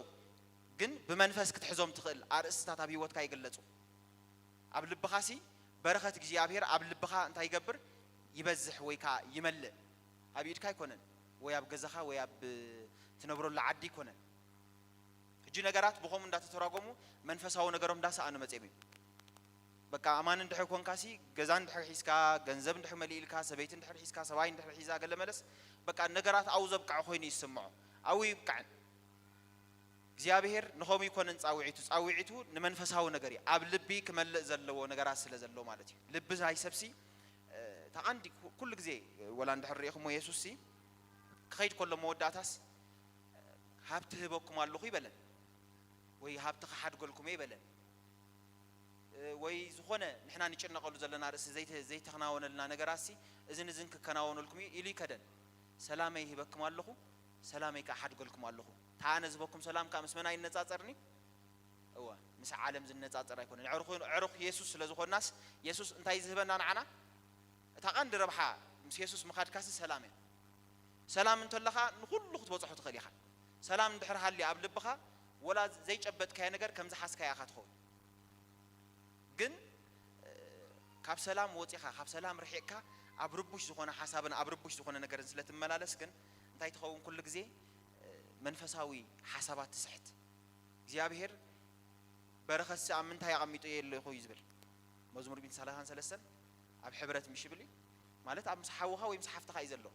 ግን ብመንፈስ ክትሕዞም ትኽእል ኣርእስትታት ኣብ ህይወትካ ይግለጹ። ኣብ ልብኻሲ በረኸት እግዚኣብሔር ኣብ ልብኻ እንታይ ይገብር? ይበዝሕ ወይ ከዓ ይመልእ። ኣብ ኢድካ ኣይኮነን፣ ወይ ኣብ ገዛኻ ወይ ኣብ ትነብረሉ ዓዲ ኣይኮነን። ሕጂ ነገራት ብኸምኡ እንዳተተራጎሙ መንፈሳዊ ነገሮም እንዳሰኣኑ መጺኦም እዮም። በቃ ኣማኒ እንድሕር ኮንካሲ፣ ገዛ እንድሕር ሒዝካ፣ ገንዘብ እንድሕር መሊእልካ፣ ሰበይቲ እንድሕር ሒዝካ፣ ሰብኣይ እንድሕር ሒዛ፣ ገለ መለስ በቃ ነገራት ኣብኡ ዘብቅዐ ኮይኑ ይስምዖ። ኣብኡ ይብቅዕን። እግዚኣብሔር ንኸምኡ ይኮነን ጻውዒቱ። ጻውዒቱ ንመንፈሳዊ ነገር እዩ። ኣብ ልቢ ክመልእ ዘለዎ ነገራት ስለ ዘሎ ማለት እዩ። ልቢ ናይ ሰብሲ፣ እ፣ ተቐንዲ ኩ-፣ ኩሉ ግዜ ወላ እንድሕር ርኢኹሞ የሱስ ሲ ክኸይድ ከሎ መወዳእታስ፣ "ሃብቲ ህበኩም ኣለኹ" ይበለን፣ ወይ "ሃብቲ ክሓድገልኩም" ይበለን። እ፣ ወይ ዝኾነ ንሕና ንጭነቐሉ ዘለና ርእሲ ዘይተ-፣ ዘይተኸናወነልና ነገራሲ እዝን እዝን ክከናወነልኩም እዩ ኢሉ ይከደን። "ሰላመይ ይህበኩም ኣለኹ፣ ሰላመይ ከዓ ሓድገልኩም ኣለኹ።" እታ ኣነ ዝህበኩም ሰላም ከዓ ምስ መን ኣይነጻጸርኒ? እወ፣ ምስ ዓለም ዝነጻጸር ኣይኮነን። ኣዕሩኽ፣ ኣዕሩኽ የሱስ ስለ ዝኾንናስ፣ የሱስ እንታይ ዝህበና ንዓና? እታ ቀንዲ ረብሓ ምስ የሱስ ምኻድካሲ ሰላም እያ። ሰላም እንተለኻ ንኹሉ ክትበጽሖ ትኽእል ኢኻ። ሰላም እንድሕር ሃልዩ ኣብ ልብኻ፣ ወላ ዘይጨበጥካዮ ነገር ከም ዝሓዝካዮ ኢኻ ትኸውን። ግን፣ እ፣ ካብ ሰላም ወጺኻ፣ ካብ ሰላም ርሒቕካ፣ ኣብ ርቡሽ ዝኾነ ሓሳብን ኣብ ርቡሽ ዝኾነ ነገርን ስለ ትመላለስ ግን እንታይ ትኸውን? ኩሉ ግዜ፣ እ፣ መንፈሳዊ ሓሳባት ትስሕት። እግዚኣብሔር በረኸትሲ ኣብ ምንታይ ኣቐሚጠዮ ኣለኹ እዩ ዝብል። መዝሙር ሚእትን ሰላሳን ሰለስተን ኣብ ሕብረት ምሽ ይብል እዩ። ማለት ኣብ ምስ ሓውኻ ወይ ምስ ሓፍትኻ እዩ ዘሎ።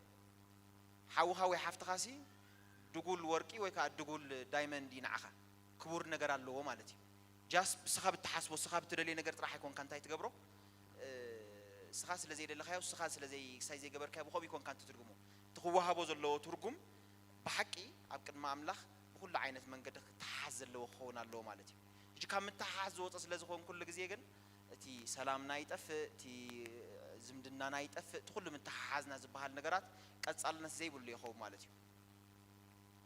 ሓውኻ ወይ ሓፍትኻሲ ድጉል ወርቂ ወይ ከዓ ድጉል ዳይመንድ እዩ ንዓኻ። ክቡር ነገር ኣለዎ ማለት እዩ። ጃስት ብስኻ ብትሓስቦ፣ ስኻ ብትደልዮ ነገር ጥራሕ ኣይኮንካ እንታይ ትገብሮ። እ፣ ስኻ ስለ ዘይደለኻዮ፣ ስኻ ስለ ዘይ-፣ ክሳይ ዘይገበርካዮ ብኸምኡ ይኮንካ እንትትርጉሞ። እቲ ክወሃቦ ዘለዎ ትርጉም ብሓቂ ኣብ ቅድሚ ኣምላኽ ብኹሉ ዓይነት መንገዲ ክተሓሓዝ ዘለዎ ክኸውን ኣለዎ ማለት እዩ። ሕጂ ካብ ምትሓሓዝ ዝወፀ ስለ ዝኾን ኩሉ ግዜ ግን እቲ ሰላምና ይጠፍእ፣ እቲ ዝምድናና ይጠፍእ፣ እቲ ኩሉ ምትሓሓዝና ዝበሃል ነገራት ቀጻልነት ዘይብሉ ይኸውን ማለት እዩ።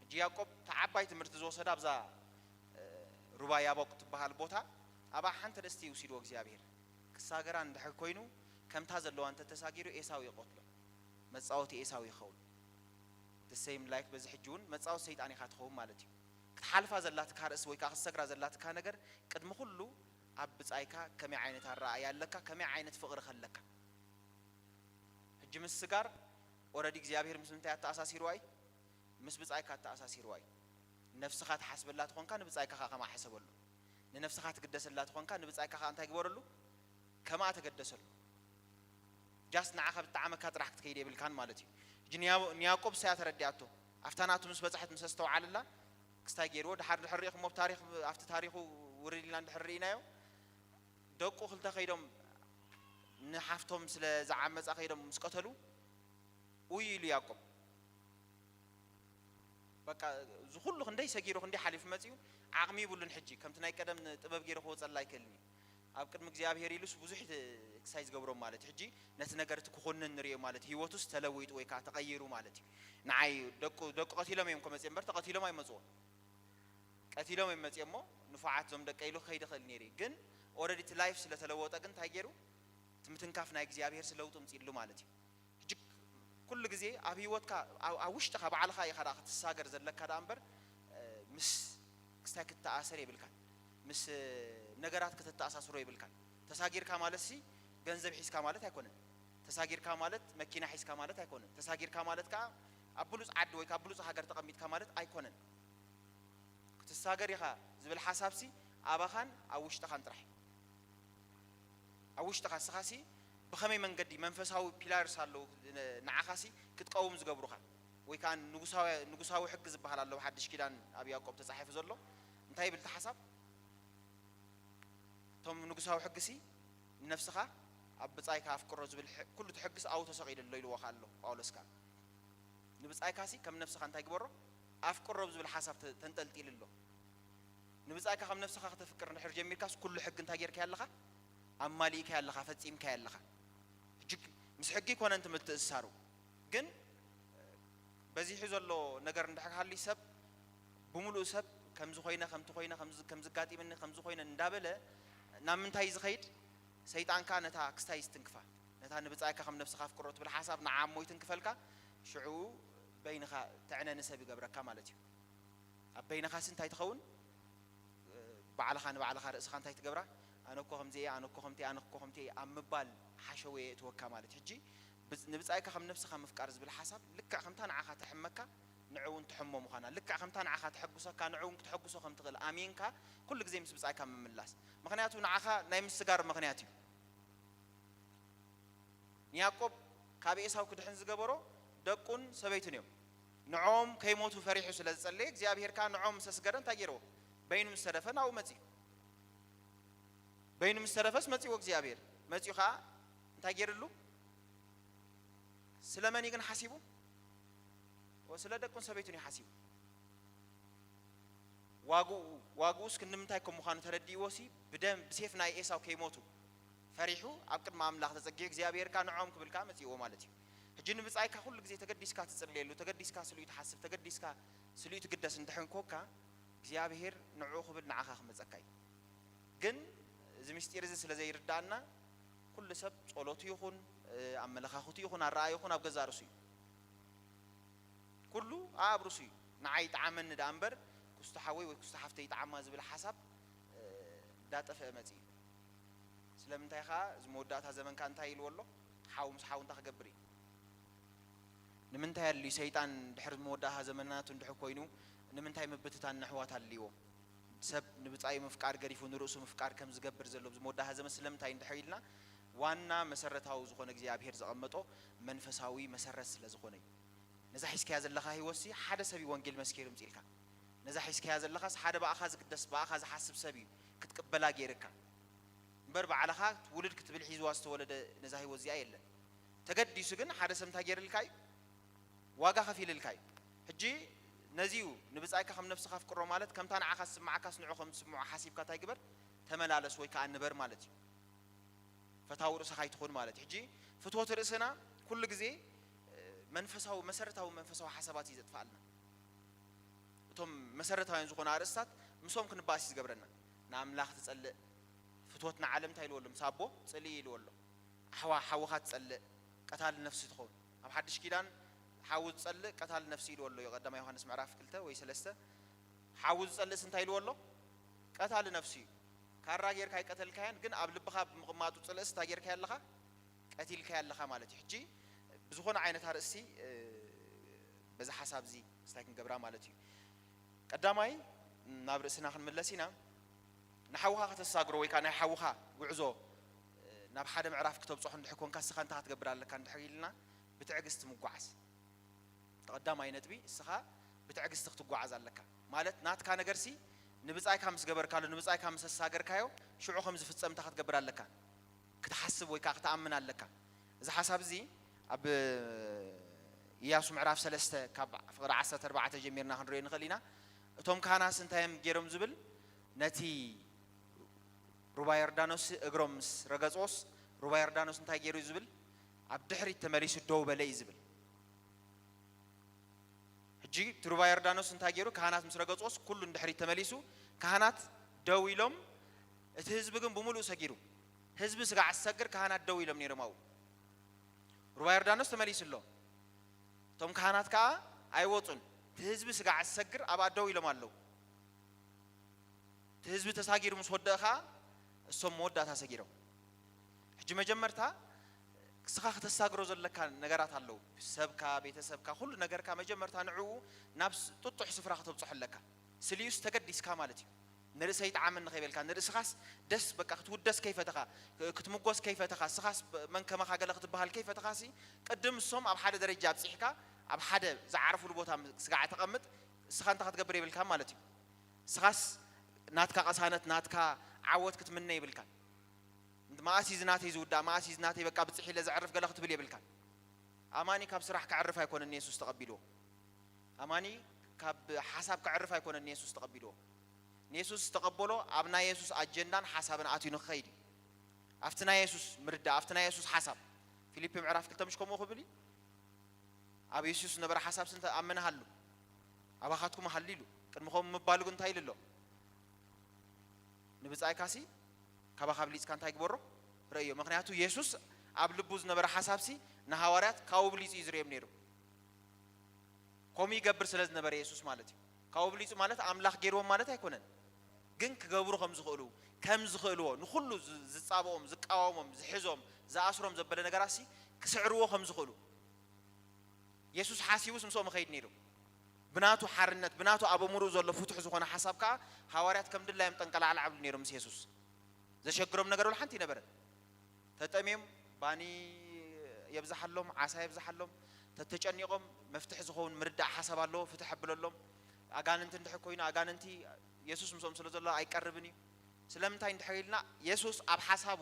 ሕጂ ያዕቆብ እታ ዓባይ ትምህርቲ ዝወሰዳ ኣብዛ፣ እ፣ ሩባ ያቦቅ ትበሃል ቦታ፣ ኣብኣ ሓንቲ ርእስቲ ይውሲድዎ እግዚኣብሔር። ክሳገራ እንድሕር ኮይኑ፣ ከምታ ዘለዋ እንተተሳጊሩ ኤሳው ይቐትሎ። መጻወቲ ኤሳው ይኸውን። The same like በዚ ሕጂ እውን መጻወቲ ሰይጣን ኢኻ ትኸውን ማለት እዩ። ክትሓልፋ ዘላትካ ርእሲ ወይ ከዓ ክትሰግራ ዘላትካ ነገር ቅድሚ ኩሉ ኣብ ብጻይካ ከመይ ዓይነት ኣረኣእያ ኣለካ፣ ከመይ ዓይነት ፍቕሪ ከለካ። ሕጂ ምስ ስጋር ኦረዲ እግዚኣብሔር ምስ ምንታይ ኣተኣሳሲርዋ እዩ? ምስ ብጻይካ ኣተኣሳሲርዋ እዩ። ነፍስኻ ትሓስበላ ትኾንካ ንብጻይካ ኸዓ ከማ ሕሰበሉ። ንነፍስኻ ትግደሰላ ትኾንካ ንብጻይካ ኸዓ እንታይ ግበረሉ? ከማ ተገደሰሉ። ጃስት ንዓኻ ብጣዕመካ ጥራሕ ክትከይድ የብልካን ማለት እዩ። ሕጂ ንያ-፣ ንያዕቆብ ሳያ ተረዲኣቶ። ኣብታ ናቱ ምስ በጽሐት ምስ ኣስተውዓለላ፣ ክስታይ ገይርዎ። ድሓር ድሕር ርኢኹሞ ኣብ ታሪኽ፣ ኣብቲ ታሪኹ ውርድ ኢልና እንድሕር ርኢናዮ፣ ደቁ ክልተ ከይዶም ንሓፍቶም ስለ ዝዓመጻ ከይዶም ምስ ቀተሉ፣ ኡይ ኢሉ ያዕቆብ። በቃ፣ እዚ ኩሉ ክንደይ ሰጊሩ፣ ክንደይ ሓሊፉ መጺኡ፣ ዓቕሚ ይብሉን ሕጂ። ከምቲ ናይ ቀደም ጥበብ ገይሩ ክወጸላ ኣይክእልን እዩ። ኣብ ቅድሚ እግዚኣብሔር ኢሉስ ብዙሕ ክሳይ ዝገብሮም ማለት እዩ። ሕጂ ነቲ ነገር እቲ ክኹንን ንርእዮ ማለት እዩ። ህይወቱስ ተለዊጡ ወይ ከዓ ተቐይሩ ማለት እዩ። ንዓይ ደቁ፣ ደቁ ቀቲሎም እዮም ከመጽእ እምበር ተቐቲሎም ኣይመጽዎም። ቀቲሎም እዮም መጽኦም እሞ ንፉዓት እዞም ደቀ ኢሉ ክኸይድ ይኽእል ነይሩ እዩ። ግን ኦረዲ እቲ ላይፍ ስለ ተለወጠ ግን እንታይ ገይሩ? እቲ ምትንካፍ ናይ እግዚኣብሔር ለውጢ ኣምጺእሉ ማለት እዩ። ሕጂ ኩሉ ግዜ ኣብ ህይወትካ፣ ኣብ፣ ኣብ ውሽጥኻ ባዕልኻ ኢኻ ደኣ ክትሳገር ዘለካ ደኣ እምበር፣ እ፣ ምስ ክስታይ ክትተኣሰር የብልካን። ምስ፣ እ፣ ነገራት ክትተኣሳስሮ የብልካን። ተሳጊርካ ማለትሲ ገንዘብ ሒዝካ ማለት ኣይኮነን። ተሳጊርካ ማለት መኪና ሒዝካ ማለት ኣይኮነን። ተሳጊርካ ማለት ከኣ ኣብ ብሉጽ ዓዲ ወይ ካብ ብሉጽ ሃገር ተቐሚጥካ ማለት ኣይኮነን። ክትሳገር ኢኻ ዝብል ሓሳብሲ ኣባኻን ኣብ ውሽጥኻን ጥራሕ እዩ። ኣብ ውሽጥኻ ንስኻሲ ብኸመይ መንገዲ መንፈሳዊ ፒላርስ ኣለዉ ን-፣ ንዓኻሲ ክትቀውም ዝገብሩኻ? ወይ ከኣ ንጉሳዊ፣ ንጉሳዊ ሕጊ ዝበሃል ኣሎ ኣብ ሓድሽ ኪዳን ኣብ ያዕቆብ ተጻሒፉ ዘሎ። እንታይ ይብል እቲ ሓሳብ? እቶም ንጉሳዊ ሕጊሲ ንነፍስኻ ኣብ ብጻይካ ኣፍቅሮ ዝብል ሕ-፣ ኩሉ እቲ ሕጊስ ኣብኡ ተሰቒሉ ኣሎ ኢልዎ ከኣ ኣሎ ጳውሎስ ከኣ። ንብጻይካሲ ከም ነፍስኻ እንታይ ግበሮ? ኣፍቅሮ ዝብል ሓሳብ ተ-፣ ተንጠልጢሉ ኣሎ። ንብጻይካ ከም ነፍስኻ ከተፍቅር እንድሕር ጀሚርካስ ኩሉ ሕጊ እንታይ ጌርካዮ ኣለኻ? ኣማሊእካዮ ኣለኻ፣ ፈጺምካዮ ኣለኻ። ሕጂ ምስ ሕጊ ኣይኮነን እቲ ምትእስሳሩ። ግን በዚሑ ዘሎ ነገር እንድሕር ሃልዩ ሰብ ብምሉእ ሰብ ከምዚ ኮይነ ከምቲ ኮይነ ከምዚ ከምዚ ኣጋጢምኒ ከምዚ ኮይነ እንዳበለ ናብ ምንታይ ዝኸይድ? ሰይጣንካ ነታ ክስታይ ዝትንክፋ፣ ነታ ንብጻይካ ከም ነፍስኻ ኣፍቅሮ ትብል ሓሳብ ንዓ እሞ ይትንክፈልካ። ሽዑ በይንኻ ተዕነኒ ሰብ ይገብረካ ማለት እዩ። ኣብ በይንኻሲ እንታይ ትኸውን? ባዕልኻ ንባዕልኻ ርእስኻ እንታይ ትገብራ? ኣነ እኮ ከምዚ እየ፣ ኣነ እኮ ከምቲ እየ፣ ኣነ እኮ ከምቲ እየ ኣብ ምባል ሓሸወየ የእትወካ ማለት። ሕጂ ብዝ- ንብጻይካ ከም ነፍስኻ ምፍቃር ዝብል ሓሳብ ልክዕ ከምታ ንዓኻ ተሕመካ ንዕኡ እውን ትሕሞ ምዃና፣ ልክዕ ከምታ ንዓኻ ተሐጉሰካ ንዕኡ እውን ክተሐጉሶ ከም ትኽእል ኣሚንካ ኩሉ ግዜ ምስ ብጻይካ ምምላስ። ምኽንያቱ ንዓኻ ናይ ምስጋር ምኽንያት እዩ። ንያዕቆብ ካብ ኤሳው ክድሕን ዝገበሮ ደቁን ሰበይቱን እዮም። ንዖም ከይሞቱ ፈሪሑ ስለ ዝጸለየ እግዚኣብሔር ከኣ ንዖም ምስ ኣስገረ እንታይ ገይርዎ? በይኑ ምስ ተረፈ ናብኡ መጺኡ። በይኑ ምስ ተረፈስ መጺዎ እግዚኣብሔር። መጺኡ ከኣ እንታይ ገይርሉ? ስለ መን እዩ ግን ሓሲቡ? ወ- ስለ ደቁን ሰበይቱን እዩ ሓሲቡ። ዋግኡ ዋግኡስ ክንዲ ምንታይ ከም ምዃኑ ተረዲእዎ ሲ ብደም ብሴፍ ናይ ኤሳው ከይሞቱ ፈሪሑ ኣብ ቅድሚ ኣምላኽ ተጸጊዑ እግዚኣብሔር ከኣ ንዖም ክብል ከኣ መጺእዎ ማለት እዩ። ሕጂ ንብጻይካ ኩሉ ግዜ ተገዲስካ ትጽልየሉ፣ ተገዲስካ ስልኡ ትሓስብ፣ ተገዲስካ ስልኡ ትግደስ እንድሕር ኮንካ እግዚኣብሔር ንዕኡ ክብል ንዓኻ ክመጸካ እዩ። ግን እዚ ምስጢር እዚ ስለ ዘይርዳእና ኩሉ ሰብ ጸሎቱ ይኹን ኣመለኻኽቱ ይኹን ኣረኣዩ ይኹን ኣብ ገዛእ ርእሱ እዩ። ኩሉ ኣብ ርእሱ እዩ። ንዓይ ይጥዓመኒ ደኣ እምበር ክስቶ ሓወይ ወይ ክስቶ ሓፍተይ ይጥዓማ ዝብል ሓሳብ እንዳጠፍአ መጺኡ። ስለምንታይ ከኣ እዚ መወዳእታ ዘመንካ እንታይ ኢልዎ ኣሎ? ሓው ምስ ሓው እንታይ ክገብር እዩ? ንምንታይ ኣድልዩ ሰይጣን ድሕሪ መወዳእታ ዘመናቱ እንድሕር ኮይኑ ንምንታይ ምብትታን ንኣሕዋት ኣድልይዎ? ሰብ ንብጻዩ ምፍቃር ገዲፉ ንርእሱ ምፍቃር ከም ዝገብር ዘሎ ኣብዚ መወዳእታ ዘመን ስለምንታይ እንድሕር ኢልና ዋና መሰረታዊ ዝኾነ እግዚኣብሔር ዘቐመጦ መንፈሳዊ መሰረት ስለ ዝኾነ እዩ። ነዛ ሒዝካያ ዘለኻ ህይወትሲ ሓደ ሰብ እዩ ወንጌል መስኪሩ ምጽኢልካ። ነዛ ሒዝካያ ዘለኻስ ሓደ ብኣኻ ዝግደስ ብኣኻ ዝሓስብ ሰብ እዩ ክትቅበላ ገይርካ። እምበር ባዕልኻ ውልድ ክትብል ሒዝዋ ዝተወለደ ነዛ ህይወት እዚኣ የለን። ተገዲሱ ግን ሓደ ሰብ እንታይ ገይርልካ እዩ? ዋጋ ከፊልልካ እዩ። ሕጂ ነዚ እዩ ንብጻይካ ከም ነፍስኻ ኣፍቅሮ ማለት ከምታ ንዓኻ ዝስምዓካስ ንዑ ከም ዝስምዖ ሓሲብካ እንታይ ግበር? ተመላለስ ወይ ከኣ ንበር ማለት እዩ። ፈታዊ ርእስኻ ኣይትኹን ማለት እዩ። ሕጂ ፍትወት ርእስና ኩሉ ግዜ መንፈሳዊ መሰረታዊ መንፈሳዊ ሓሳባት እዩ ዘጥፍኣልና። እቶም መሰረታውያን ዝኾኑ ኣርእስታት ምስኦም ክንባእስ እዩ ዝገብረና። ንኣምላኽ ትጸልእ ፍትወት ንዓለም እንታይ ኢልዎ ኣሎ? ምስ ኣቦ ጽልኢ ኢልዎ ኣሎ። ኣሕዋ ሓውኻ ትጸልእ ቀታሊ ነፍሲ ትኸውን። ኣብ ሓድሽ ኪዳን ሓው ዝጸልእ ቀታሊ ነፍሲ ኢልዎ ኣሎ እዩ። ቀዳማይ ዮሃንስ ምዕራፍ ክልተ ወይ ሰለስተ ሓው ዝጸልእስ እንታይ ኢልዎ ኣሎ? ቀታሊ ነፍሲ እዩ። ካራ ጌርካ ኣይቀተልካያን፣ ግን ኣብ ልብኻ ብምቕማጡ ጽልእስ እንታይ ጌርካዮ ኣለኻ? ቀቲልካዮ ኣለኻ ማለት እዩ። ሕጂ ብዝኾነ ዓይነት ኣርእስቲ በዚ ሓሳብ እዚ ስታይ ክንገብራ ማለት እዩ። ቀዳማይ ናብ ርእስና ክንምለስ ኢና። ንሓውኻ ከተሳግሮ ወይ ከዓ ናይ ሓውኻ ጉዕዞ ናብ ሓደ ምዕራፍ ክተብፅሖ እንድሕር ኮንካ እስኻ እንታይ ክትገብር ኣለካ እንድሕር ኢልና ብትዕግስቲ ምጓዓዝ። እቲ ቀዳማይ ነጥቢ እስኻ ብትዕግስቲ ክትጓዓዝ ኣለካ። ማለት ናትካ ነገርሲ ንብጻይካ ምስ ገበርካሉ ንብጻይካ ምስ ኣሳገርካዮ ሽዑ ከም ዝፍጸም እንታይ ክትገብር ኣለካ? ክትሓስብ ወይ ከዓ ክትኣምን ኣለካ። እዚ ሓሳብ እዚ ኣብ ኢያሱ ምዕራፍ ሰለስተ ካብ ፍቕዲ ዓሰርተ ኣርባዕተ ጀሚርና ክንሪኦ ንኽእል ኢና። እቶም ካህናስ እንታይ እዮም ገይሮም ዝብል ነቲ ሩባ ዮርዳኖስ እግሮም ምስ ረገጾስ ሩባ ዮርዳኖስ እንታይ ገይሩ እዩ ዝብል ኣብ ድሕሪት ተመሊሱ ደው በለ እዩ ዝብል። ሕጂ እቲ ሩባ ዮርዳኖስ እንታይ ገይሩ? ካህናት ምስ ረገጾስ ኩሉ ንድሕሪት ተመሊሱ ካህናት ደው ኢሎም እቲ ህዝቢ ግን ብምሉእ ሰጊሩ። ህዝቢ ስጋዕ ዝሰግር ካህናት ደው ኢሎም ነይሮም ኣብኡ። ሩባ ዮርዳኖስ ተመሊሱ ኣሎ። እቶም ካህናት ከኣ ኣይወጹን። እቲ ህዝቢ ስጋዕ ዝሰግር ኣብኣ ደው ኢሎም ኣለዉ። እቲ ህዝቢ ተሳጊሩ ምስ ወደቐ ኸዓ እሶም መወዳእታ ሰጊሮም። ሕጂ መጀመርታ እስኻ ከተሳግሮ ዘለካ ነገራት ኣለዉ። ሰብካ፣ ቤተሰብካ፣ ኩሉ ነገርካ መጀመርታ ንዕኡ ናብ ስ- ጥጡሕ ስፍራ ከተብፅሖ ኣለካ። ስልዩስ ተገዲስካ ማለት እዩ። ንርእሰይ ይጥዓመኒ ከይበልካ፣ ንርእስኻስ ደስ በቃ ክትውደስ ከይፈተኻ፣ ክ- ክትምጎስ ከይፈተኻ፣ እስኻስ ብ- መን ከማኻ ገለ ክትበሃል ከይፈተኻሲ ቅድም እሶም ኣብ ሓደ ደረጃ ኣብፂሕካ ኣብ ሓደ ዝዓርፉሉ ቦታ ም- ስጋዕ ተቐምጥ እስኻ እንታይ ክትገብር የብልካ ማለት እዩ። እስኻስ ናትካ ቅሳነት ናትካ ዓወት ክትምነ የብልካን። መኣስ እዩ ዝናተይ ዝውዳእ መኣስ እዩ ዝናተይ በቃ ብፅሕ ኢለ ዘዕርፍ ገለ ክትብል የብልካን። ኣማኒ ካብ ስራሕ ከዕርፍ ኣይኮነን ንየሱስ ተቐቢልዎ። ኣማኒ ካብ ሓሳብ ከዕርፍ ኣይኮነን ንየሱስ ተቐቢልዎ። ንየሱስ ዝተቐበሎ ኣብ ናይ የሱስ ኣጀንዳን ሓሳብን ኣትዩ ንክኸይድ እዩ። ኣብቲ ናይ የሱስ ምርዳእ ኣብቲ ናይ የሱስ ሓሳብ ፊልፒ ምዕራፍ ክልተ ምሽ ከምኡ ክብል እዩ። ኣብ የሱስ ዝነበረ ሓሳብ ስንተ ኣመነ ሃሉ ኣባኻትኩም ሃሉ ኢሉ ቅድሚ ከምኡ ምባሉ ግን እንታይ ኢሉ ኣሎ? ንብጻይካሲ ካባኻ ብሊጽካ እንታይ ግበሮ ረእዮ። ምክንያቱ የሱስ ኣብ ልቡ ዝነበረ ሓሳብሲ ንሃዋርያት ካብኡ ብሊጹ እዩ ዝርእዮም ነይሩ። ከምኡ ይገብር ስለ ዝነበረ የሱስ ማለት እዩ። ካብኡ ብሊጹ ማለት ኣምላኽ ገይርዎም ማለት ኣይኮነን፣ ግን ክገብሩ ከም ዝኽእሉ ከም ዝኽእልዎ ንኹሉ ዝ- ዝጻብኦም ዝቃወሞም ዝሕዞም ዝኣስሮም ዘበለ ነገራሲ ክስዕርዎ ከም ዝኽእሉ የሱስ ሓሲቡስ ምስኦም ይኸይድ ነይሩ። ብናቱ ሓርነት ብናቱ ኣብ ኣእምርኡ ዘሎ ፍቱሕ ዝኾነ ሓሳብ ከኣ ሃዋርያት ከም ድላዮም ጠንቀላዕላዕ ይብሉ ነይሮም ምስ የሱስ። ዘሸግሮም ነገር ወላ ሓንቲ ኣይነበረን። ተጠምዮም ባኒ የብዝሓሎም፣ ዓሳ የብዝሓሎም። ተተጨኒቖም መፍትሒ ዝኸውን ምርዳእ ሓሳብ ኣለዎ፣ ፍትሕ ኣብለሎም። ኣጋንንቲ እንድሕር ኮይኑ ኣጋንንቲ የሱስ ምስኦም ስለ ዘሎ ኣይቀርብን እዩ። ስለምንታይ እንድሕር ኢልና የሱስ ኣብ ሓሳቡ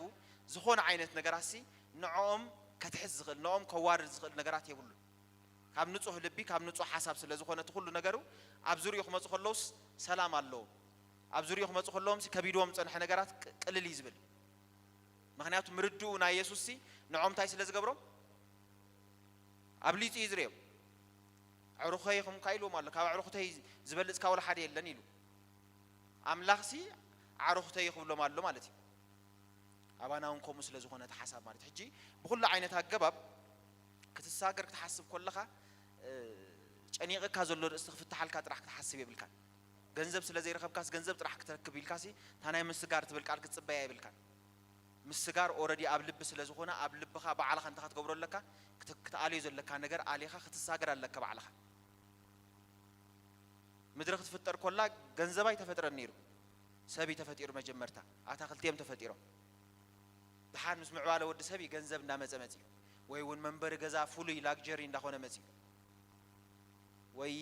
ዝኾነ ዓይነት ነገራትሲ ንዕኦም ከትሕዝ ዝኽእል ንኦም ከዋርድ ዝኽእል ነገራት የብሉን። ካብ ንጹህ ልቢ ካብ ንጹህ ሓሳብ ስለ ዝኾነ እቲ ኩሉ ነገሩ ኣብ ዙሪኡ ክመፁ ከለውስ ሰላም ኣለዎም። ኣብ ዙሪኡ ክመፁ ከለዎም ከቢድዎም ዝፀንሐ ነገራት ቅ- ቅልል እዩ ዝብል። ምክንያቱ ምርድኡ ናይ የሱስ ሲ ንዖም እንታይ ስለ ዝገብሮም ኣብሊፁ እዩ ዝርእዮም። ኣዕሩኸይ ኹም ካ ኢልዎም ኣሎ። ካብ ኣዕሩኽተይ ዝበልፅ ካብ ወላ ሓደ የለን ኢሉ። ኣምላኽ ሲ ኣዕሩኽተይ ክብሎም ኣሎ ማለት እዩ። ኣባና እውን ከምኡ ስለ ዝኾነ እቲ ሓሳብ ማለት ሕጂ ብኩሉ ዓይነት ኣገባብ ክትሳገር ክትሓስብ ከለኻ እ፣ ጨኒቕካ ዘሎ ርእሲ ክፍትሓልካ ጥራሕ ክትሓስብ የብልካን። ገንዘብ ስለ ዘይረኸብካስ ገንዘብ ጥራሕ ክትረክብ ኢልካሲ እታ ናይ ምስጋር ትብል ቃል ክትጽበያ የብልካን። ምስጋር ኦረዲ ኣብ ልቢ ስለ ዝኾነ ኣብ ልብኻ ባዕልኻ እንታይ ክትገብሮ ኣለካ? ክት- ክትኣልዮ ዘለካ ነገር ኣሊኻ ክትሳገር ኣለካ ባዕልኻ። ምድሪ ክትፍጠር ኮላ ገንዘብ ኣይተፈጥረን ነይሩ። ሰብ እዩ ተፈጢሩ መጀመርታ። ኣታኽልቲ እዮም ተፈጢሮም። ድሓር ምስ ምዕባለ ወዲ ሰብ እዩ ገንዘብ እንዳመጸ መጺኡ። ወይ እውን መንበሪ ገዛ ፍሉይ ላግጀሪ እንዳኾነ መጺኡ። ወይ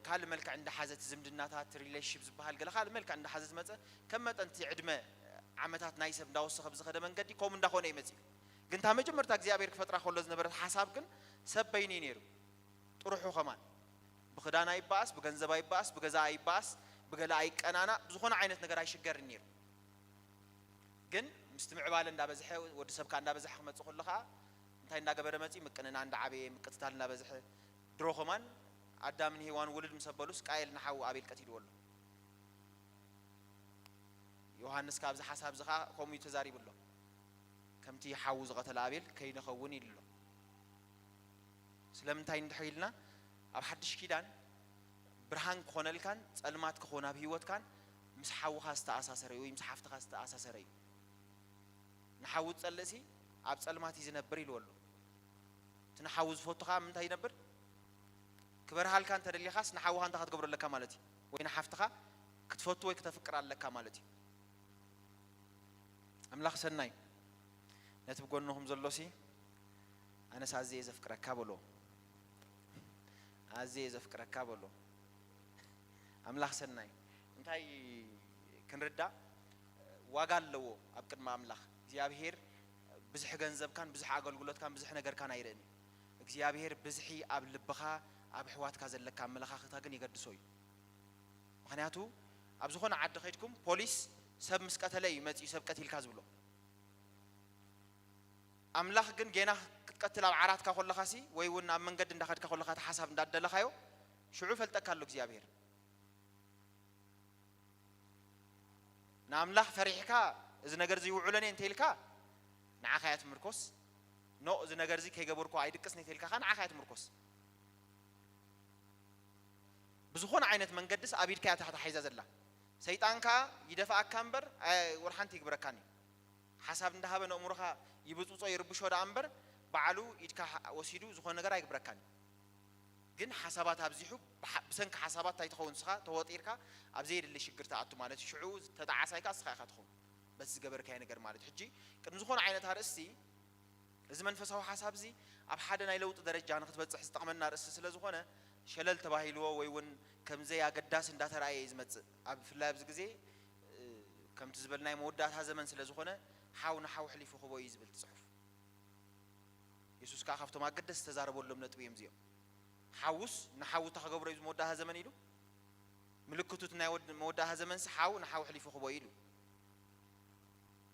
ካልእ መልክዕ እንዳሓዘ እቲ ዝምድናታት ሪሌሽንሺፕ ዝበሃል ገለ ካልእ መልክዕ እንዳሓዘ ዝመጸ ከም መጠን እቲ ዕድመ ዓመታት ናይ ሰብ እንዳወሰኸ ብዝኸደ መንገዲ ከምኡ እንዳኾነ እዩ መጺኡ። ግን እታ መጀመርታ እግዚኣብሔር ክፈጥራ ከሎ ዝነበረት ሓሳብ ግን ሰብ በይኑ እዩ ነይሩ። ጥርሑ ከማን ብኽዳን ኣይበኣስ፣ ብገንዘብ ኣይበኣስ፣ ብገዛ ኣይበኣስ፣ ብገለ ኣይቀናናእ፣ ብዝኾነ ዓይነት ነገር ኣይሽገርን ነይሩ። ግን ምስቲ ምዕባለ እንዳበዝሐ ወዲ ሰብ ከዓ እንዳበዝሐ ክመፅእ ከሎ ከዓ እንታይ እንዳገበረ መፂ? ምቅንና እንዳዓበየ ምቅትታል እንዳበዝሐ ድሮ ከማን ኣዳምን ሄዋን ውልድ ምስ ኣበሉስ ቃየል ንሓዉ ኣቤል ቀቲልዎ ኣሎ። ዮሃንስ ካብዚ ሓሳብ እዚ ከዓ ከምኡ እዩ ተዛሪቡ ኣሎ። ከምቲ ሓዉ ዝቐተለ ኣቤል ከይንኸውን ኢሉ ኣሎ። ስለምንታይ እንድሕር ኢልና ኣብ ሓድሽ ኪዳን ብርሃን ክኾነልካን ጸልማት ክኾን ኣብ ህይወትካን ምስ ሓውኻ ዝተኣሳሰረ እዩ ወይ ምስ ሓፍትኻ ዝተኣሳሰረ እዩ። ንሓዊ ዝጸልእሲ ኣብ ጸልማት እዩ ዝነብር ኢልዎ ኣሎ። እቲ ንሓዊ ዝፈቱ ከዓ ምንታይ ይነብር? ክበርሃልካ እንተደሊኻስ ንሓውኻ እንታይ ክትገብሮ ኣለካ ማለት እዩ? ወይ ንሓፍትኻ ክትፈቱ ወይ ክተፍቅር ኣለካ ማለት እዩ። ኣምላኽ ሰናይ ነቲ ብጎንኹም ዘሎሲ ኣነስ ኣዝየ ዘፍቅረካ በሎ። ኣዝየ ዘፍቅረካ በሎ። ኣምላኽ ሰናይ እንታይ ክንርዳእ ዋጋ ኣለዎ ኣብ ቅድሚ ኣምላኽ እግዚኣብሄር። ብዝሒ ገንዘብካን ብዝሒ ኣገልግሎትካን ብዝሒ ነገርካን ኣይርእን እዩ። እግዚኣብሄር ብዝሒ ኣብ ልብኻ ኣብ ኣሕዋትካ ዘለካ ኣመለኻኽታ ግን የገድሶ እዩ። ምክንያቱ ኣብ ዝኾነ ዓዲ ከይድኩም ፖሊስ ሰብ ምስ ቀተለ እዩ መፂኡ ሰብ ቀቲልካ ዝብሎ። ኣምላኽ ግን ጌና ክትቀትል ኣብ ዓራትካ ከለኻሲ ወይ እውን ኣብ መንገዲ እንዳኸድካ ከለኻ እቲ ሓሳብ እንዳደለኻዮ ሽዑ ፈልጠካ ኣሎ እግዚኣብሄር። ንኣምላኽ ፈሪሕካ እዚ ነገር እዚ ይውዕሎን እየ እንተኢልካ ንዓኻ እያ ትምርኮስ። ኖ እዚ ነገር እዚ ከይገበርኩ ኣይድቅስን እየ ተኢልካ ኸዓ ንዓኻ እያ ትምርኮስ። ብዝኾነ ዓይነት መንገድስ ኣብ ኢድካ እያ ተታሒዛ ዘላ። ሰይጣን ከኣ ይደፍኣካ እምበር ኣይ- ወላ ሓንቲ ይግብረካን እዩ። ሓሳብ እንዳሃበ ነእምሮኻ ይብጽጾ ይርብሾ ደኣ እምበር ባዕሉ ኢድካ ሓ- ወሲዱ ዝኾነ ነገር ኣይግብረካን እዩ። ግን ሓሳባት ኣብዚሑ ብሓ- ብሰንኪ ሓሳባት እንታይ ትኸውን ንስኻ ተወጢርካ ኣብ ዘየድሊ ሽግር ትኣቱ ማለት እዩ። ሽዑ ተጣዓሳይ ከኣ ንስኻ ኢኻ ትኸውን በቲ ዝገበርካዮ ነገር ማለት እዩ። ሕጂ ቅድሚ ዝኾነ ዓይነት ኣርእስቲ እዚ መንፈሳዊ ሓሳብ እዚ ኣብ ሓደ ናይ ለውጢ ደረጃ ንክትበጽሕ ዝጠቕመና ኣርእስቲ ስለ ዝኾነ ሸለል ተባሂልዎ ወይ እውን ከም ዘይ ኣገዳሲ እንዳተራእየ እዩ ዝመጽእ። ኣብ ብፍላይ ኣብዚ ግዜ እ፣ ከምቲ ዝበልናዮ መወዳእታ ዘመን ስለ ዝኾነ ሓው ንሓው ኣሕሊፉ ክቦ እዩ ዝብል እቲ ጽሑፍ። የሱስ ከኣ ካብቶም ኣገደስቲ ዝተዛረበሎም ነጥቢ እዮም እዚኦም። ሓውስ ንሓው እንታይ ክገብሮ እዩ መወዳእታ ዘመን ኢሉ? ምልክቱ እቲ ናይ ወድ- መወዳእታ ዘመንሲ ሓው ንሓው ኣሕሊፉ ክቦ እዩ ኢሉ።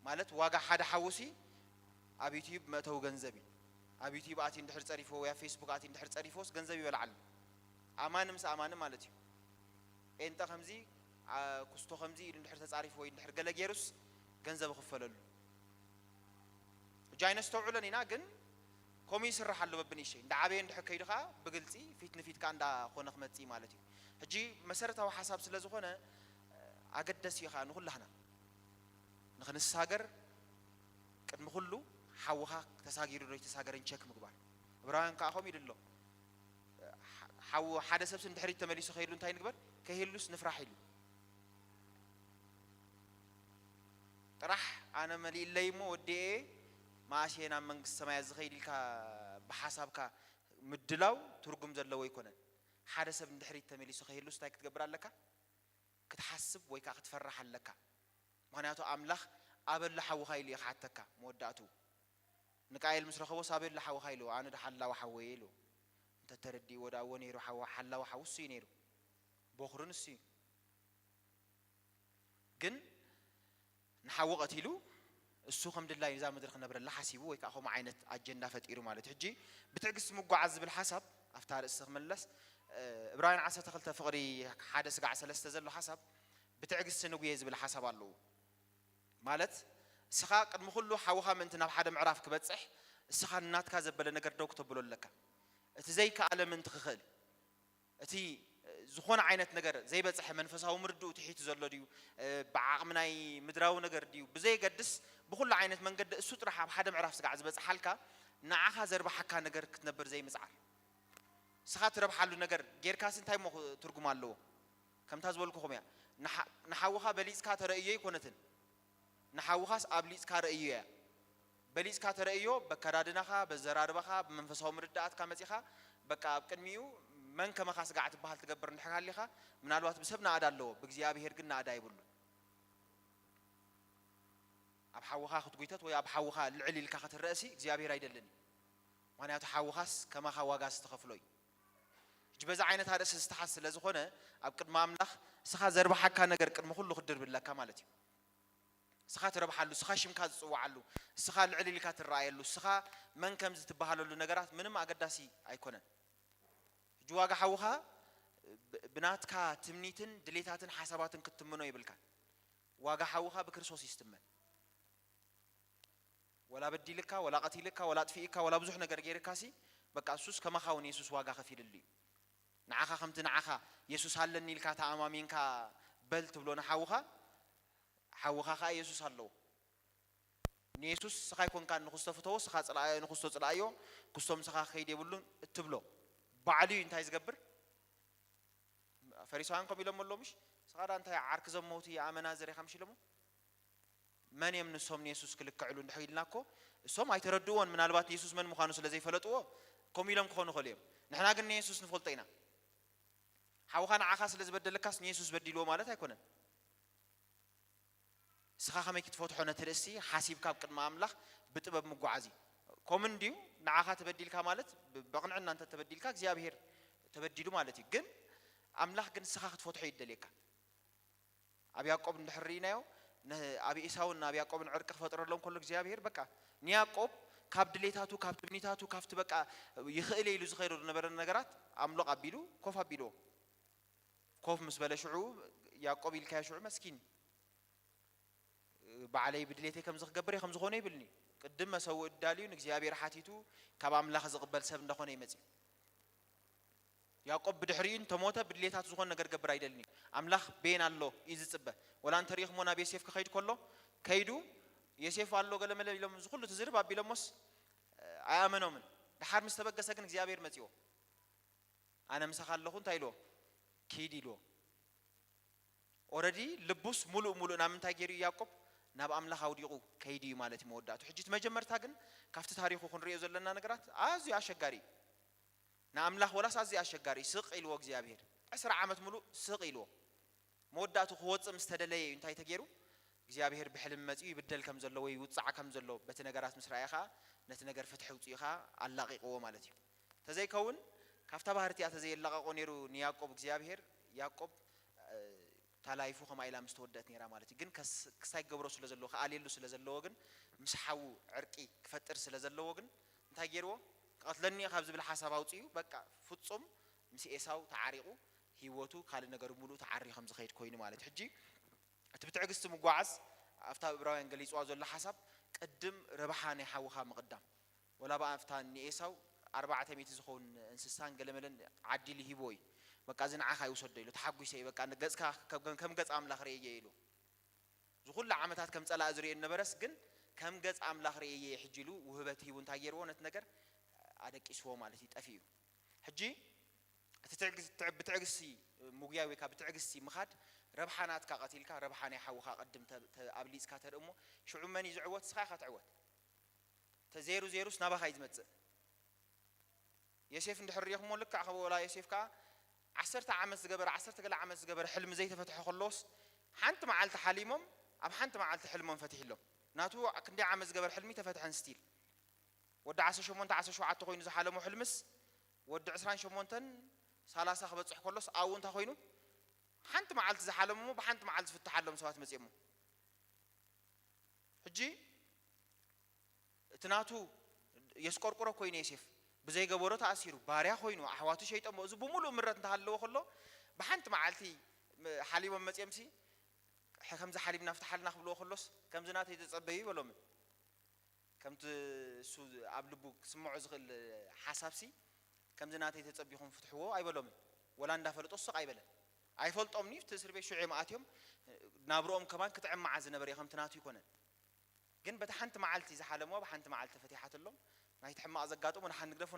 ማለት ዋጋ ሓደ ሓውሲ ኣብ ዩትዩብ መእተዊ ገንዘብ እዩ። ኣብ ዩቲዩብ ኣትዩ እንድሕር ጸሪፍዎ ወይ ኣብ ፌስቡክ ኣትዩ እንድሕር ጸሪፍዎስ ገንዘብ ይበልዓሉ። ኣማኒ ምስ ኣማኒ ማለት እዩ። ጴንጠ ከምዚ፣ ኣ፣ ኩስቶ ከምዚ ኢሉ እንድሕር ተጻሪፉ ወይ እንድሕር ገለ ገይሩስ ገንዘብ ይኽፈለሉ። ሕጂ ኣይነስተውዕሎን ኢና፣ ግን ከምኡ ይስራሕ ኣሎ በብንእሽተይ። እንዳ ዓበየ እንድሕር ከይዱ ኸኣ ብግልጺ ፊት ንፊት ከኣ እንዳኾነ ክመጽእ ማለት እዩ። ሕጂ መሰረታዊ ሓሳብ ስለ ዝኾነ፣ ኣገዳሲ እዩ ኸኣ ንኹላህና። ንኽንሳገር ቅድሚ ኩሉ ሓውኻ ተሳጊሩ ዶ ኣይተሳገረን ቸክ ምግባር። ዕብራውያን ከኣ ከምኡ ኢሉ ኣሎ። ሓው-፣ ሓደ ሰብሲ ንድሕሪት ተመሊሱ ከይሉ እንታይ ንግበር? ከይህሉስ ንፍራሕ ኢሉ። ጥራሕ ኣነ መሊእለይ እሞ ወዲኤ መኣስ እየ ናብ መንግስቲ ሰማያት ዝኸይድ ኢልካ ብሓሳብካ ምድላው ትርጉም ዘለዎ ኣይኮነን። ሓደ ሰብ ንድሕሪት ተመሊሱ ከይህሉስ እንታይ ክትገብር ኣለካ? ክትሓስብ ወይ ከኣ ክትፈርሕ ኣለካ። ምኽንያቱ ኣምላኽ ኣበሎ ሓውኻ ኢሉ እዩ ክሓተካ መወዳእትኡ። ንቃየል ምስ ረኸቦስ ኣበሎ ሓውኻ ኢልዎ፣ ኣነ ዶ ሓላዊ ሓወይ ኢልዎ። እንተተረዲእዎ ደኣ እዎ ነይሩ፣ ሓው-፣ ሓላዊ ሓው እሱ እዩ ነይሩ። ቦኽሩ ንሱ እዩ። ግን ንሓዉ ቀቲሉ እሱ ከም ድላዩ እዛ ምድሪ ክነብረላ ሓሲቡ ወይ ከዓ ከምኡ ዓይነት ኣጀንዳ ፈጢሩ ማለት እዩ። ሕጂ ብትዕግስቲ ምጓዓዝ ዝብል ሓሳብ ኣብታ ርእሲ ክምለስ፣ እ፣ ዕብራውያን ዓሰርተ ክልተ ፍቕሪ ሓደ ስጋዕ ሰለስተ ዘሎ ሓሳብ ብትዕግስቲ ንጉየ ዝብል ሓሳብ ኣለዎ። ማለት እስኻ ቅድሚ ኩሉ ሓውኻ ምእንቲ ናብ ሓደ ምዕራፍ ክበጽሕ እስኻ ናትካ ዘበለ ነገር ደው ክተብሎ ኣለካ። እቲ ዘይከኣለ ምእንቲ ክኽእል እቲ ዝኾነ ዓይነት ነገር ዘይበጽሐ መንፈሳዊ ምርድኡ ትሒቱ ዘሎ ድዩ? ብዓቕሚ ናይ ምድራዊ ነገር ድዩ? ብዘየገድስ ብኹሉ ዓይነት መንገዲ እሱ ጥራሕ ኣብ ሓደ ምዕራፍ ስጋዕ ዝበጽሓልካ ንዓኻ ዘርብሓካ ነገር ክትነብር ዘይምጽዓር። ንስኻ ትረብሓሉ ነገር ጌርካሲ እንታይ እሞ ትርጉም ኣለዎ? ከምታ ዝበልኩኹም እያ። ንሓ-፣ ንሓውኻ በሊጽካ ተረእዮ ኣይኮነትን። ንሓውኻስ ኣብሊጽካ ረእዮ እያ። በሊጽካ ተረእዮ፣ በከዳድናኻ፣ በዘራርባኻ፣ ብመንፈሳዊ ምርዳኣትካ መጺኻ፣ በቃ ኣብ ቅድሚኡ መን ከማኻ ስጋዕ ትበሃል ትገብር እንድሕር ሃሊኻ፣ ምናልባት ብሰብ ናእዳ ኣለዎ፣ ብእግዚኣብሄር ግን ናእዳ የብሉን። ኣብ ሓውኻ ክትጉይተት ወይ ኣብ ሓውኻ ልዕል ኢልካ ክትረእሲ እግዚኣብሄር ኣይደልን እዩ። ምኽንያቱ ሓውኻስ ከማኻ ዋጋ ዝተኸፍሎ እዩ። ሕጂ በዛ ዓይነት ኣርእስቲ ዝተሓዝ ስለ ዝኾነ፣ ኣብ ቅድሚ ኣምላኽ እስኻ ዘርብሓካ ነገር ቅድሚ ኩሉ ክትድርብለካ ማለት እዩ። እስኻ ትረብሓሉ፣ እስኻ ሽምካ ዝጽውዓሉ፣ እስኻ ልዕል ኢልካ ትረኣየሉ፣ እስኻ መን ከምዚ ትበሃለሉ ነገራት ምንም ኣገዳሲ ኣይኮነን። ሕጂ ዋጋ ሓውኻ ብ-፣ ብናትካ ትምኒትን ድሌታትን ሓሳባትን ክትትምኖ የብልካን። ዋጋ ሓውኻ ብክርስቶስ ይስትመን። ወላ በዲልካ፣ ወላ ቀቲልካ፣ ወላ ኣጥፊእካ፣ ወላ ብዙሕ ነገር ገይርካሲ፣ በቃ እሱስ ከማኻ እውን የሱስ ዋጋ ከፊልሉ እዩ። ንዓኻ ከምቲ ንዓኻ የሱስ ኣለኒ ኢልካ ተኣማሚንካ በል ትብሎ ንሓውኻ፣ ሓውኻ ኸኣ የሱስ ኣለዎ። ንየሱስ እስኻ ኣይኮንካን ንክስቶ ፍተዎ፣ እስኻ ጽልኣዮ ንክስቶ ጽልኣዮ፣ ክስቶ ምሳኻ ክኸይድ የብሉን እትብሎ። ባዕሉ እዩ እንታይ ዝገብር? ፈሪሳውያን ከምኡ ኢሎሞ ኣለዉ ምሽ? እስኻ ደኣ እንታይ ዓርኪ ዘመውቲ ኣመናዝር ኢኻ ምሽ ኢሎሞ? መን እዮም ንሶም ንየሱስ ክልክዕሉ እንድሕር ኢልና እኮ፣ እሶም ኣይተረድእዎን፣ ምናልባት ንየሱስ መን ምዃኑ ስለ ዘይፈለጥዎ ከምኡ ኢሎም ክኾኑ ይኽእሉ እዮም። ንሕና ግን ንየሱስ ንፈልጦ ኢና። ሓውኻ ንዓኻ ስለ ዝበደለካስ ንየሱስ በዲልዎ ማለት ኣይኮነን። እስኻ ከመይ ክትፈትሖ ነቲ ርእሲ ሓሲብካ ኣብ ቅድሚ ኣምላኽ ብጥበብ ምጓዓዝ እዩ። ኮምን ድዩ ንዓኻ ተበዲልካ ማለት ብ-፣ በቕንዕና እንተ ተበዲልካ እግዚኣብሄር ተበዲሉ ማለት እዩ። ግን ኣምላኽ ግን እስኻ ክትፈትሖ እዩ ዝደልየካ። ኣብ ያዕቆብ እንድሕር ርኢናዮ፣ ን-፣ ኣብ ኤሳውን ኣብ ያዕቆብን ዕርቂ ክፈጥረሎም ከሎ እግዚኣብሄር በቃ ንያዕቆብ ካብ ድሌታቱ፣ ካብ ትምኒታቱ፣ ካብቲ በቃ ይኽእል እየ ኢሉ ዝኸይዶ ዝነበረ ነገራት ኣምሎቕ ኣቢሉ ኮፍ ኣቢልዎ። ኮፍ ምስ በለ ሽዑ ያዕቆብ ኢልካዮ ሽዑ መስኪን ባዕለይ ብድሌተይ ከምዚ ክገብር እየ ከምዚ ኾነ ይብልኒ። ቅድም መሰውእ ዳልዩ ንእግዚኣብሔር ሓቲቱ ካብ ኣምላኽ ዝቕበል ሰብ እንዳኾነ ይመጽእ። ያዕቆብ ብድሕሪኡ እንተሞተ ብድሌታቱ ዝኾነ ነገር ክገብር ኣይደልን እዩ። ኣምላኽ ቤን ኣሎ እዩ ዝጽበ። ወላ እንተሪእኹሞ ናብ ዮሴፍ ክኸይድ ከሎ ከይዱ ዮሴፍ ኣሎ ገለ መለ ኢሎም እዚ ኩሉ ትዝርብ ኣቢሎሞስ ኣይኣመኖምን። ድሓር ምስ ተበገሰ ግን እግዚኣብሔር መጺዎ። ኣነ ምሳኻ ኣለኹ እንታይ ኢልዎ? ኪድ ኢልዎ። ኦረዲ ልቡስ ሙሉእ ሙሉእ ናብ ምንታይ ገይሩ እዩ ያዕቆብ? ናብ ኣምላኽ ኣውዲቑ ከይዱ እዩ ማለት እዩ መወዳእቱ። ሕጂ እቲ መጀመርታ ግን ካብቲ ታሪኹ ክንሪኦ ዘለና ነገራት ኣዝዩ ኣሸጋሪ እዩ። ንኣምላኽ ወላስ ኣዝዩ ኣሸጋሪ እዩ። ስቕ ኢልዎ እግዚኣብሔር። ዕስራ ዓመት ሙሉእ ስቕ ኢልዎ። መወዳእቱ ክወፅእ ምስ ተደለየ እዩ እንታይ ተገይሩ? እግዚኣብሔር ብሕልሚ መፂኡ ይብደል ከም ዘሎ ወይ ይውፃዕ ከም ዘሎ በቲ ነገራት ምስ ረኣየ ኸዓ ነቲ ነገር ፍትሒ ውፅኡ ኸዓ ኣላቒቕዎ ማለት እዩ። ተዘይከውን ካብታ ባህርቲ እያ ተዘየላቐቖ ነይሩ ንያዕቆብ እግዚኣብሔር፣ ያዕቆብ፣ እ፣ እታ ላይፉ ከምኣ ኢላ ምስ ተወደእት ነይራ ማለት እዩ። ግን ከስ-፣ ክስታይ ክገብሮ ስለ ዘለዎ፣ ክኣልየሉ ስለ ዘለዎ ግን ምስ ሓዉ ዕርቂ ክፈጥር ስለ ዘለዎ ግን እንታይ ገይርዎ? ቀትለኒ ካብ ዝብል ሓሳብ ኣውፅኡ በቃ ፍጹም ምስ ኤሳው ተዓሪቑ ህይወቱ ካልእ ነገር ሙሉእ ተዓሪ ከም ዝኸይድ ኮይኑ ማለት እዩ። ሕጂ እቲ ብትዕግስቲ ምጓዓዝ ኣብታ ዕብራውያን ገሊፅዋ ዘሎ ሓሳብ ቅድም ረብሓ ናይ ሓውኻ ምቕዳም ወላ ብኣፍታ ንኤሳው ኣርባዕተ ሚእቲ ዝኸውን እንስሳን ገለመለን ዓዲሉ ሂቦ እዩ። በቃ እዚ ንዓኻ ይውሰዶ ኢሉ ተሓጒሰ እዩ። በቃ ገፅካ ከም ገፅ ኣምላኽ ርእየ ኢሉ እዚ ኩሉ ዓመታት ከም ጸላኢ ዝርእዮ ነበረስ ግን ከም ገጽ ኣምላኽ ርእየ ሕጂ ኢሉ ውህበት ሂቡ እንታይ ገይርዎ ነቲ ነገር ኣደቂስዎ ማለት እዩ ጠፊኡ። ሕጂ እቲ ትዕግስ- ትዕ- ብትዕግስቲ ምጉያይ ወይ ከዓ ብትዕግስቲ ምኻድ ረብሓ ናትካ ቀቲልካ ረብሓ ናይ ሓውኻ ቅድም ተ- ተ- ኣብሊጽካ ተርኢ እሞ ሽዑ መን እዩ ዝዕወት? ንስኻ ኢኻ ትዕወት። ተዘይሩ ዘይሩስ ናባኻ እዩ ዝመጽእ። ዮሴፍ እንድሕር ሪኢኹሞ ልክዕ ከም ወላ ዮሴፍ ከዓ ዓሰርተ ዓመት ዝገበረ ዓሰርተ ገለ ዓመት ዝገበረ ሕልሚ ዘይተፈትሐ ከለዎስ ሓንቲ መዓልቲ ሓሊሞም ኣብ ሓንቲ መዓልቲ ሕልሞም ፈትሕሎም ናቱ ክንደይ ዓመት ዝገበረ ሕልሚ ተፈትሐን ስቲል ወዲ ዓሰርተ ሸሞንተ ዓሰርተ ሸውዓተ ኮይኑ ዝሓለሞ ሕልምስ ወዲ ዕስራን ሸሞንተን ሰላሳ ክበፅሕ ከሎስ ኣብኡ እንታይ ኮይኑ ሓንቲ መዓልቲ ዝሓለሞ ብሓንቲ መዓልቲ ዝፍትሓሎም ሰባት መፅኦሞ ሕጂ እቲ ናቱ የስቆርቁሮ ኮይኑ ዮሴፍ ብዘይገበሮ ተኣሲሩ ባርያ ኮይኑ ኣሕዋቱ ሸይጠሞ እዚ ብምሉእ ምረት እንተሃለዎ ከሎ ብሓንቲ መዓልቲ ሓሊቦም መፅኦምሲ ከምዚ ሓሊብና ፍትሓልና ክብልዎ ከሎስ ከምዚ ናተይ ተፀበዩ ይበሎምን ከምቲ እሱ ኣብ ልቡ ክስምዖ ዝኽእል ሓሳብሲ ከምዚ ናተይ ተፀቢኹም ፍትሕዎ ኣይበሎምን ወላ እንዳፈለጦ ስቕ ኣይበለን ኣይፈልጦምኒ እቲ እስር ቤት ሽዑ እዮም ኣትዮም ናብርኦም ከማን ክጥዕም መዓ ዝነበረ ከምቲ ናቱ ይኮነን ግን በቲ ሓንቲ መዓልቲ ዝሓለምዋ ብሓንቲ መዓልቲ ፈቲሓትሎም ናይቲ ሕማቕ ዘጋጥሞ ንሓን ንግደፎ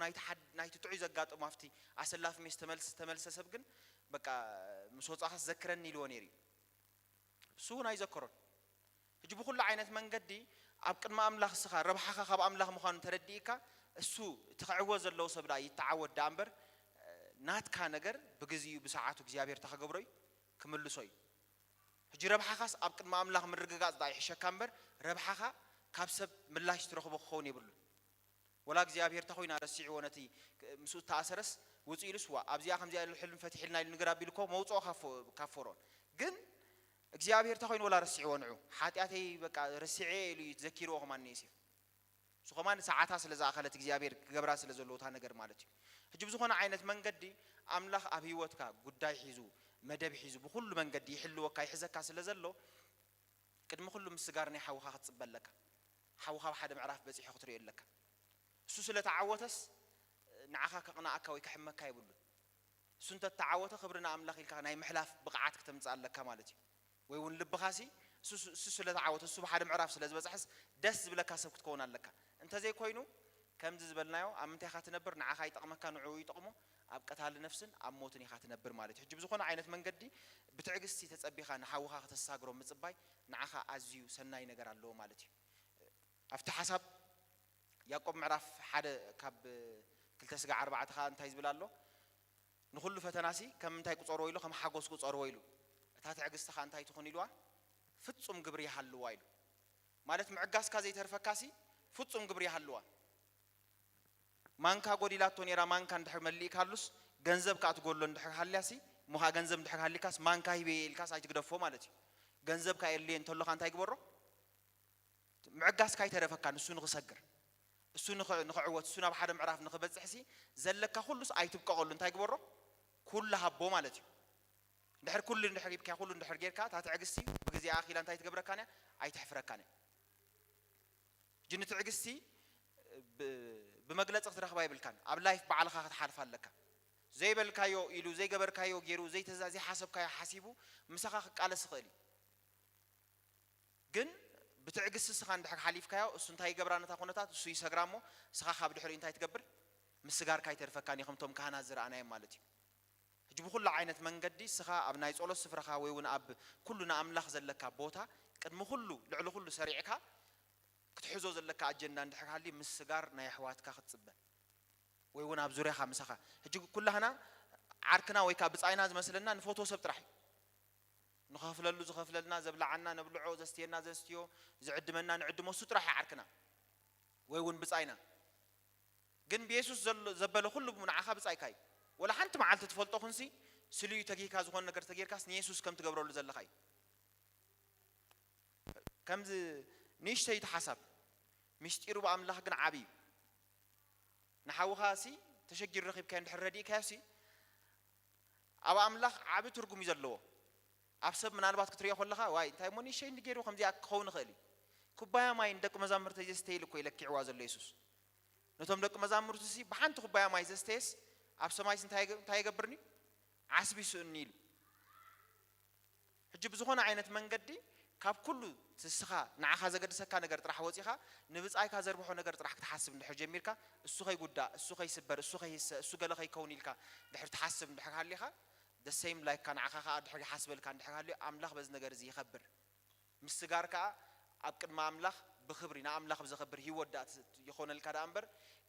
ናይቲ ጥዑይ ዘጋጥሞ ኣብቲ ኣሰላፊ ሜስ ተመልሰ ሰብ ግን በቃ ምስ ወፃኻስ ዘክረኒ ኢልዎ ነይሩ እዩ እሱ እውን ኣይዘከሮን ሕጂ ብኩሉ ዓይነት መንገዲ ኣብ ቅድሚ ኣምላኽ እስኻ ረብሓኻ ካብ ኣምላኽ ምዃኑ ተረዲእካ እሱ እቲ ክዕወ ዘለዎ ሰብ ዳ ይተዓወት ዳ እምበር ናትካ ነገር ብግዚኡ ብሰዓቱ እግዚኣብሔር ተኸገብሮ እዩ ክምልሶ እዩ ሕጂ ረብሓኻስ ኣብ ቅድሚ ኣምላኽ ምርግጋጽ ዳ ይሕሸካ እምበር ረብሓኻ ካብ ሰብ ምላሽ ትረኽቦ ክኸውን የብሉን ወላ እግዚኣብሔር ተኾይና ረሲዕዎ ነቲ ምስኡ ተኣሰረስ ውፅእ ኢሉስ ዋ ኣብዚኣ ከምዚኣ ኢሉ ሕልም ፈትሒልና ኢሉ ንግር ኣቢልኮ መውፅኦ ካብ ፈርኦን ግን እግዚኣብሔር ተኾይኑ ወላ ረሲዕዎ ንዑ ሓጢኣተይ በቃ ረሲዐ ኢሉ እዩ ዘኪርዎ ከማን ንዮሴፍ እሱ ከማን ሰዓታ ስለ ዝኣኸለት እግዚኣብሔር ክገብራ ስለ ዘለዎታ ነገር ማለት እዩ ሕጂ ብዝኾነ ዓይነት መንገዲ ኣምላኽ ኣብ ህይወትካ ጉዳይ ሒዙ መደብ ሒዙ ብኩሉ መንገዲ ይሕልወካ ይሕዘካ ስለ ዘሎ ቅድሚ ኩሉ ምስጋር ናይ ሓውኻ ክትፅበ ኣለካ ሓውኻ ኣብ ሓደ ምዕራፍ በፂሑ ክትሪኦ ኣለካ እሱ ስለ ተዓወተስ ንዓኻ ከቕንኣካ ወይ ከሕመካ የብሉን እሱ እንተተዓወተ ክብሪ ንኣምላኽ ኢልካ ናይ ምሕላፍ ብቕዓት ክተምፅእ ኣለካ ማለት እዩ ወይ እውን ልብኻሲ እሱ ስለ ተዓወተ እሱ ብሓደ ምዕራፍ ስለ ዝበፅሐስ ደስ ዝብለካ ሰብ ክትከውን ኣለካ እንተዘይኮይኑ ከምዚ ዝበልናዮ ኣብ ምንታይ ኢኻ ትነብር ንዓኻ ይጠቕመካ ንዕኡ ይጠቕሞ ኣብ ቀታሊ ነፍስን ኣብ ሞትን ኢኻ ትነብር ማለት እዩ ሕጂ ብዝኾነ ዓይነት መንገዲ ብትዕግስቲ ተፀቢኻ ንሓውኻ ከተሳግሮ ምፅባይ ንዓኻ ኣዝዩ ሰናይ ነገር ኣለዎ ማለት እዩ ኣብቲ ሓሳብ ያዕቆብ ምዕራፍ ሓደ ካብ ክልተ ስጋ ኣርባዕተ ኸዓ እንታይ ዝብል ኣሎ ንኹሉ ፈተናሲ ከም ምንታይ ቁፀርዎ ኢሉ ከም ሓጎስ ቁፀርዎ ኢሉ እታ ትዕግስቲ ኸዓ እንታይ ትኹን ኢልዋ ፍፁም ግብሪ ይሃልዋ ኢሉ ማለት ምዕጋስካ ዘይተርፈካሲ ፍፁም ግብሪ ይሃልዋ ማንካ ጎዲላቶ ነይራ ማንካ እንድሕር መሊእካሉስ ገንዘብ ከዓ ትጎሎ እንድሕር ሃልያሲ እሞ ከዓ ገንዘብ እንድሕር ሃሊካስ ማንካ ሂበየ ኢልካስ ኣይትግደፎ ማለት እዩ ገንዘብ ከዓ የድልየ እንተሎካ እንታይ ግበሮ ምዕጋስካ ኣይተረፈካ ንሱ ንክሰግር እሱ ንኽዕወት እሱ ናብ ሓደ ምዕራፍ ንክበፅሕሲ ዘለካ ኩሉስ ኣይትብቀቐሉ እንታይ ግበሮ ኩሉ ሃቦ ማለት እዩ እንድሕር ኩሉ እንድሕር ሂብካ ኩሉ እንድሕር ጌርካ እታ ትዕግስቲ ብግዜኣ ኣኺላ እንታይ ትገብረካን እያ ኣይትሕፍረካን እያ ሕጂ ንትዕግስቲ ብመግለፂ ክትረኽባ ይብልካን ኣብ ላይፍ ባዕልኻ ክትሓልፋ ኣለካ ዘይበልካዮ ኢሉ ዘይገበርካዮ ገይሩ ዘይተዛ ዘይሓሰብካዮ ሓሲቡ ምሳኻ ክቃለስ ይኽእል እዩ ግን ብትዕግስቲ ስኻ እንድሕር ሓሊፍካዮ እሱ እንታይ ይገብራ ነታ ኩነታት እሱ ይሰግራ እሞ ስኻ ካብ ድሕሪኡ እንታይ ትገብር ምስጋርካ ይተርፈካን እዩ ከምቶም ካህናት ዝረኣናዮም ማለት እዩ ሕጂ ብኩሉ ዓይነት መንገዲ ስኻ ኣብ ናይ ጸሎት ስፍራኻ ወይ እውን ኣብ ኩሉ ንኣምላኽ ዘለካ ቦታ ቅድሚ ኩሉ ልዕሊ ኩሉ ሰሪዕካ ክትሕዞ ዘለካ ኣጀንዳ እንድሕር ሃልዩ ምስጋር ናይ ኣሕዋትካ ክትጽበ ወይ እውን ኣብ ዙርያኻ ምሳኻ ሕጂ ኩላህና ዓርክና ወይ ከዓ ብጻይና ዝመስለና ንፈትዎ ሰብ ጥራሕ እዩ ንኸፍለሉ ዝኸፍለልና ዘብልዓና ነብልዖ ዘስትየና ዘስትዮ ዝዕድመና ንዕድሞ እሱ ጥራሕ እዩ ዓርክና ወይ እውን ብጻይና ግን ብየሱስ ዘበለ ኩሉ ንዓኻ ብጻይካ እዩ ወላ ሓንቲ መዓልቲ ትፈልጦ ኩንሲ ስልዩ ተጊህካ ዝኾነ ነገር ተጌርካስ ንየሱስ ከም ትገብረሉ ዘለኻ እዩ ከምዚ ንእሽተይቲ ሓሳብ ምስጢሩ ብኣምላኽ ግን ዓብዪ እዩ ንሓውኻ ሲ ተሸጊሩ ረኺብካዮ እንድሕር ረዲእካዮ ሲ ኣብ ኣምላኽ ዓቢ ትርጉም እዩ ዘለዎ። ኣብ ሰብ ምናልባት ክትሪኦ ከለኻ ዋይ እንታይ እሞ ንእሸይ እንዲ ገይሩ ከምዚኣ ክኸውን ይኽእል እዩ። ኩባያ ማይ ንደቂ መዛሙርተይ ዘስተይል እኮ እዩ ለኪዕዋ ዘሎ የሱስ። ነቶም ደቂ መዛሙርቱ ሲ ብሓንቲ ኩባያ ማይ ዘስተየስ ኣብ ሰማይስ እንታይ ይገ- እንታይ ይገብርኒ? ዓስቢ ይስእኒ ኢሉ። ሕጂ ብዝኾነ ዓይነት መንገዲ ካብ ኩሉ ንስኻ ንዓኻ ዘገድሰካ ነገር ጥራሕ ወፂኻ ንብፃይካ ዘርብሖ ነገር ጥራሕ ክትሓስብ እንድሕር ጀሚርካ እሱ ከይጉዳእ እሱ ከይስበር እሱ ከይህሰ እሱ ገለ ከይከውን ኢልካ ድሕር ትሓስብ እንድሕር ሃሊኻ ደሰይም ላይካ ንዓኻ ከዓ ድሕር ይሓስበልካ እንድሕር ሃልዮ ኣምላኽ በዚ ነገር እዚ ይኸብር። ምስጋር ከዓ ኣብ ቅድሚ ኣምላኽ ብኽብሪ ንኣምላኽ ብዘኸብር ህይወት ዳኣ ይኾነልካ ደኣ እምበር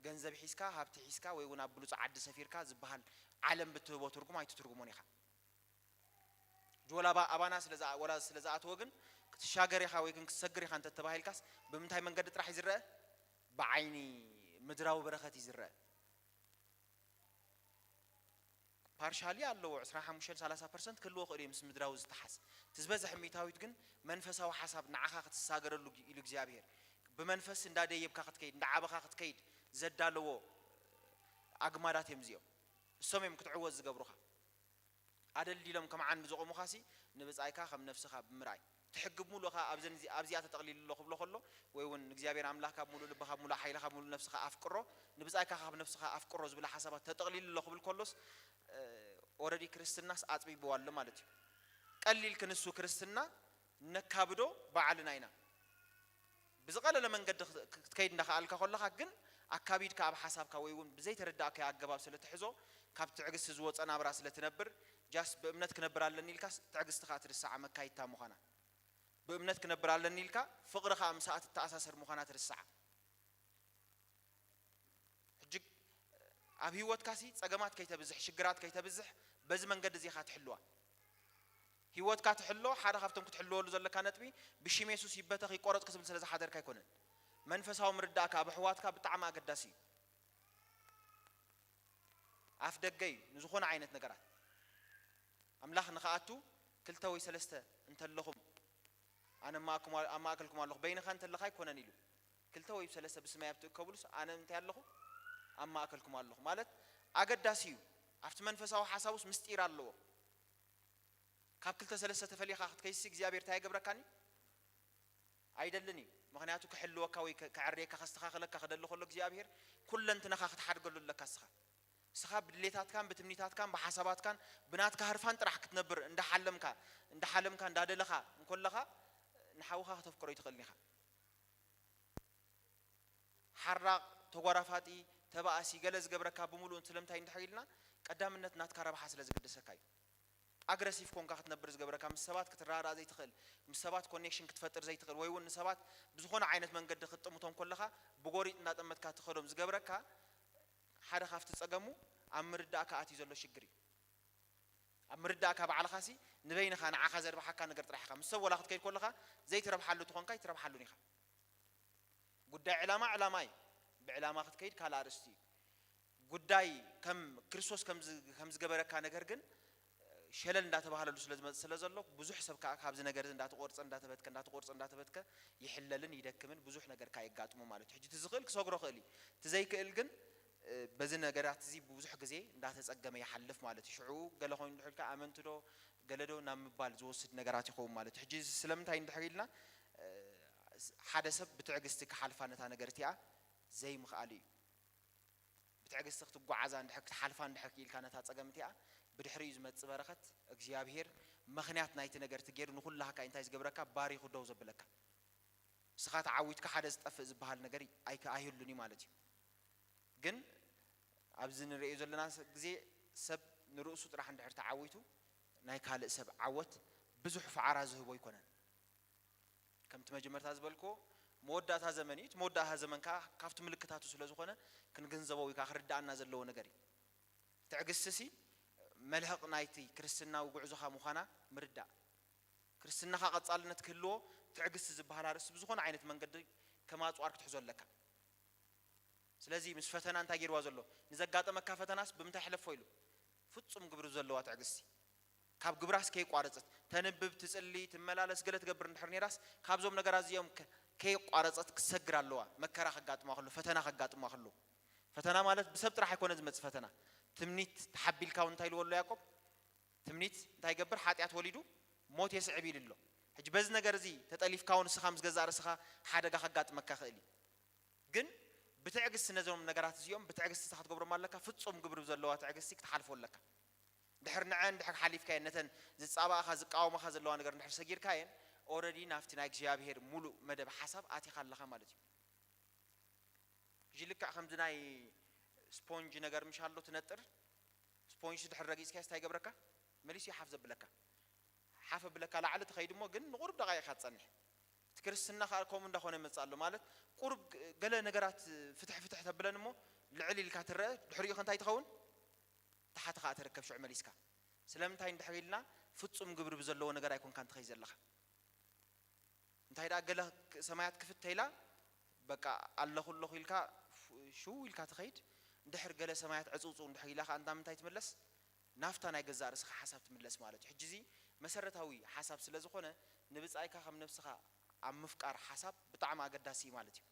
ገንዘብ ሒዝካ ሃብቲ ሒዝካ ወይ እውን ኣብ ብሉፅ ዓዲ ሰፊርካ ዝበሃል ዓለም ብትህቦ ትርጉም ኣይትትርጉሞን ኢኻ። ጆላባ ኣባና ስለ ዝኣ- ወላ ስለ ዝኣተወ ግን ክትሻገር ኢኻ ወይ ግን ክትሰግር ኢኻ እንተተባሂልካስ ብምንታይ መንገዲ ጥራሕ እዩ ዝረአ? ብዓይኒ ምድራዊ በረኸት እዩ ዝረአ። ፓርሻሊ ኣለዎ ዕስራን ሓሙሽተን ሰላሳ ፐርሰንት ክህልዎ ክእሉ እዩ ምስ ምድራዊ ዝተሓዝ እቲ ዝበዝሐ ሚእታዊት ግን መንፈሳዊ ሓሳብ ንዓኻ ክትሳገረሉ ኢሉ እግዚኣብሄር ብመንፈስ እንዳደየብካ ክትከይድ እንዳዓበኻ ክትከይድ ዘዳለዎ ኣግማዳት እዮም እዚኦም እሶም እዮም ክትዕወት ዝገብሩኻ ኣደልዲሎም ከም ዓንዲ ዘቆሙኻሲ ንብጻይካ ከም ነፍስኻ ብምርኣይ ትሕግብ ሙሉእ ኸኣ ኣብዘን ኣብዚኣ ተጠቕሊሉ ኣሎ ክብሎ ከሎ ወይ እውን ንእግዚኣብሔር ኣምላኽካ ብሙሉእ ልብኻ ብሙሉእ ሓይልኻ ብሙሉእ ነፍስኻ ኣፍቅሮ ንብጻይካ ካብ ነፍስኻ ኣፍቅሮ ዝብል ሓሳባት ተጠቕሊሉ ኣሎ ክብል ከሎስ ኦረዲ ክርስትናስ ኣጽቢብዋ ኣሎ ማለት እዩ ቀሊል ክንሱ ክርስትና ነካብዶ ባዕልና ኢና ብዝቐለለ መንገዲ ክትከይድ እንዳኸኣልካ ከለኻ ግን ኣካቢድካ ኣብ ሓሳብካ ወይ እውን ብዘይተረዳእካዮ ኣገባብ ስለ ትሕዞ ካብ ትዕግስቲ ዝወፀ ናብራ ስለ ትነብር ጃስ ብእምነት ክነብር ኣለኒ ኢልካ ትዕግስቲ ከዓ ትርስዓ መካይድታ ምዃና ብእምነት ክነብር ኣለኒ ኢልካ ፍቕሪ ከዓ ምሳኣ ትተኣሳሰር ምዃና ትርስዓ ሕጂ ኣብ ህይወትካ ሲ ጸገማት ከይተብዝሕ ሽግራት ከይተብዝሕ በዚ መንገዲ እዚ ኢኻ ትሕልዋ ህይወትካ ትሕሎ ሓደ ካብቶም ክትሕልወሉ ዘለካ ነጥቢ ብሽም የሱስ ይበተኽ ይቆረጽ ክትብል ስለ ዝሓደርካ ኣይኮነን መንፈሳዊ ምርዳእካ ኣብ ኣሕዋትካ ብጣዕሚ ኣገዳሲ እዩ ኣፍ ደገ እዩ ንዝኾነ ዓይነት ነገራት ኣምላኽ ንኽኣቱ ክልተ ወይ ሰለስተ እንተለኹም ኣነ ኣብ ማእከልኩም ኣለኹ በይንኻ እንተለኻ ኣይኮነን ኢሉ ክልተ ወይ ሰለስተ ብስመይ ኣብ ትእከብሉስ ኣነ እንታይ ኣለኹ ኣብ ማእከልኩም ኣለኹ ማለት ኣገዳሲ እዩ ኣብቲ መንፈሳዊ ሓሳቡስ ምስጢር ኣለዎ ካብ ክልተ ሰለስተ ተፈሊኻ ክትከይሲ እግዚኣብሔር እንታይ ይገብረካኒ ኣይደልን እዩ ምክንያቱ ክሕልወካ ወይ ከዕርየካ ከስተኻኸለካ ክደሊ ከሎ እግዚኣብሔር ኩለንትናኻ ክትሓድገሉ ኣለካ ስኻ ስኻ ብድሌታትካን ብትምኒታትካን ብሓሳባትካን ብናትካ ህርፋን ጥራሕ ክትነብር እንዳሓለምካ እንዳሓለምካ እንዳደለኻ እንኮለኻ ንሓውኻ ከተፍቅሮ ይትኽእልን ኢኻ ሓራቕ ተጓራፋጢ ተባእሲ ገለ ዝገብረካ ብምሉእ ስለምንታይ እንድሕር ኢልና ቀዳምነት ናትካ ረብሓ ስለ ዝግድሰካ እዩ ኣግረሲቭ ኮንካ ክትነብር ዝገብረካ ምስ ሰባት ክትረዳዳእ ዘይትኽእል ምስ ሰባት ኮኔክሽን ክትፈጥር ዘይትኽእል ወይ እውን ንሰባት ብዝኾነ ዓይነት መንገዲ ክትጥምቶም ከለኻ ብጎሪጥ እንዳጠመትካ ትኸዶም ዝገብረካ ሓደ ካብቲ ጸገሙ ኣብ ምርዳእካ ኣትዩ ዘሎ ሽግር እዩ ኣብ ምርዳእካ ባዕልኻሲ ንበይንኻ ንዓኻ ዘርብሓካ ነገር ጥራሕ ኢኻ ምስ ሰብ ወላ ክትከይድ ከለኻ ዘይትረብሓሉ ትኾንካ ኣይትረብሓሉን ኢኻ ጉዳይ ዕላማ ዕላማ እዩ ብዕላማ ክትከይድ ካልእ ኣርእስቲ እዩ ጉዳይ ከም ክርስቶስ ከም ዝገበረካ ነገር ግን ሸለል እንዳተባህለሉ ስለ ዝመፅእ ስለ ዘሎ ብዙሕ ሰብ ከዓ ካብዚ ነገር እዚ እንዳተቆርፀ እንዳተበትከ እንዳተቆርፀ እንዳተበትከ ይሕለልን ይደክምን ብዙሕ ነገር ከዓ የጋጥሞ ማለት እዩ ሕጂ እቲ ዝኽእል ክሰግሮ ክእል እዩ እቲ ዘይክእል ግን በዚ ነገራት እዚ ብዙሕ ግዜ እንዳተፀገመ ይሓልፍ ማለት እዩ ሽዑ ገለ ኮይኑ ድሕልካ ኣመንቲ ዶ ገለ ዶ ናብ ምባል ዝወስድ ነገራት ይኸውን ማለት እዩ ሕጂ ስለምንታይ እንድሕር ኢልና ሓደ ሰብ ብትዕግስቲ ክሓልፋ ነታ ነገር እቲኣ ዘይምኽኣሉ እዩ ብትዕግስቲ ክትጓዓዛ እንድሕር ክትሓልፋ እንድሕር ክኢልካ ነታ ፀገም እቲኣ ብድሕሪኡ ዝመፅእ በረኸት እግዚኣብሄር ምኽንያት ናይቲ ነገር እቲ ገይሩ ንኩላህካ እንታይ ዝገብረካ ባሪኹ ደው ዘብለካ ንስኻ ተዓዊትካ ሓደ ዝጠፍእ ዝበሃል ነገር ኣይህሉን እዩ ማለት እዩ ግን ኣብዚ ንርእዮ ዘለና ግዜ ሰብ ንርእሱ ጥራሕ እንድሕር ተዓዊቱ ናይ ካልእ ሰብ ዓወት ብዙሕ ፈዓራ ዝህቦ ኣይኮነን ከምቲ መጀመርታ ዝበልክዎ መወዳእታ ዘመን እዩ እቲ መወዳእታ ዘመን ከዓ ካብቲ ምልክታቱ ስለ ዝኾነ ክንግንዘቦ ወይ ከዓ ክርዳኣና ዘለዎ ነገር እዩ ትዕግስቲ ሲ መልህቕ ናይቲ ክርስትናዊ ጉዕዞኻ ምዃና ምርዳእ ክርስትናኻ ቀጻልነት ክህልዎ ትዕግስቲ ዝበሃል ኣርእስቲ ብዝኾነ ዓይነት መንገዲ ከም ኣፅዋር ክትሕዞ ኣለካ ስለዚ ምስ ፈተና እንታይ ገይርዋ ዘሎ ንዘጋጠመካ ፈተናስ ብምንታይ ሕለፎ ኢሉ ፍጹም ግብሪ ዘለዋ ትዕግስቲ ካብ ግብራስ ከይቋረጸት ተንብብ ትጽሊ ትመላለስ ገለ ትገብር እንድሕር ነይራስ ካብዞም ነገራት እዚኦም ከይቋረጸት ክትሰግር ኣለዋ መከራ ከጋጥማ ከሎ ፈተና ከጋጥማ ከሎ ፈተና ማለት ብሰብ ጥራሕ ኣይኮነ ዝመጽእ ፈተና። ትምኒት ተሓቢልካ እውን እንታይ ኢልዎ ኣሎ ያዕቆብ? ትምኒት እንታይ ይገብር? ሓጢኣት ወሊዱ ሞት የስዕብ ኢሉ ኣሎ። ሕጂ በዚ ነገር እዚ ተጠሊፍካ እውን ንስኻ ምስ ገዛእ ርእስኻ ሓደጋ ከጋጥመካ ይኽእል እዩ። ግን ብትዕግስቲ ነዞም ነገራት እዚኦም ብትዕግስቲ ክትገብሮም ኣለካ። ፍጹም ግብሪ ዘለዋ ትዕግስቲ ክትሓልፎ ኣለካ። ድሕር ንዐን ድሕር ሓሊፍካየን ነተን ዝጻባእኻ ዝቃወማኻ ዘለዋ ነገር ድሕር ሰጊርካየን ኦረዲ ናብቲ ናይ እግዚኣብሔር ሙሉእ መደብ ሓሳብ ኣቲኻ ኣለኻ ማለት እዩ። ሕጂ ልክዕ ከምዚ ናይ ስፖንጅ ነገር ምሽ ኣሎ ትነጥር። ስፖንጅ ድሕር ረጊጽካዮ እንታይ ይገብረካ? መሊሱ ይሓፍ ዘብለካ። ሓፍ ብለካ ላዕሊ ትኸይድ እሞ ግን ንቑሩብ ደቓይቕ ኢኻ ትጸንሕ። እቲ ክርስትና ከኣ ከምኡ እንዳኾነ ይመጽእ ኣሎ ማለት ቁሩብ ገለ ነገራት ፍትሕ ፍትሕ ተብለን እሞ ልዕል ኢልካ ትረአ ድሕሪኡ እንታይ ትኸውን? ታሕቲ ከኣ ትርከብ ሽዑ መሊስካ። ስለምንታይ እንድሕር ኢልና ፍጹም ግብሪ ብዘለዎ ነገር ኣይኮንካን ትኸይድ ዘለኻ። እንታይ ደኣ ገለ ሰማያት ክፍት ተይላ በቃ ኣለኹ ኣለኹ ኢልካ ሽው ኢልካ ትኸይድ። እንድሕር ገለ ሰማያት ዕጽውጽው እንድሕር ኢላ ከኣ እንዳ ምንታይ ትምለስ? ናፍታ ናይ ገዛእ ርእስኻ ሓሳብ ትምለስ ማለት እዩ። ሕጂ እዚ መሰረታዊ ሓሳብ ስለ ዝኾነ ንብጻይካ ከም ነብስኻ ኣብ ምፍቃር ሓሳብ ብጣዕሚ ኣገዳሲ እዩ ማለት እዩ።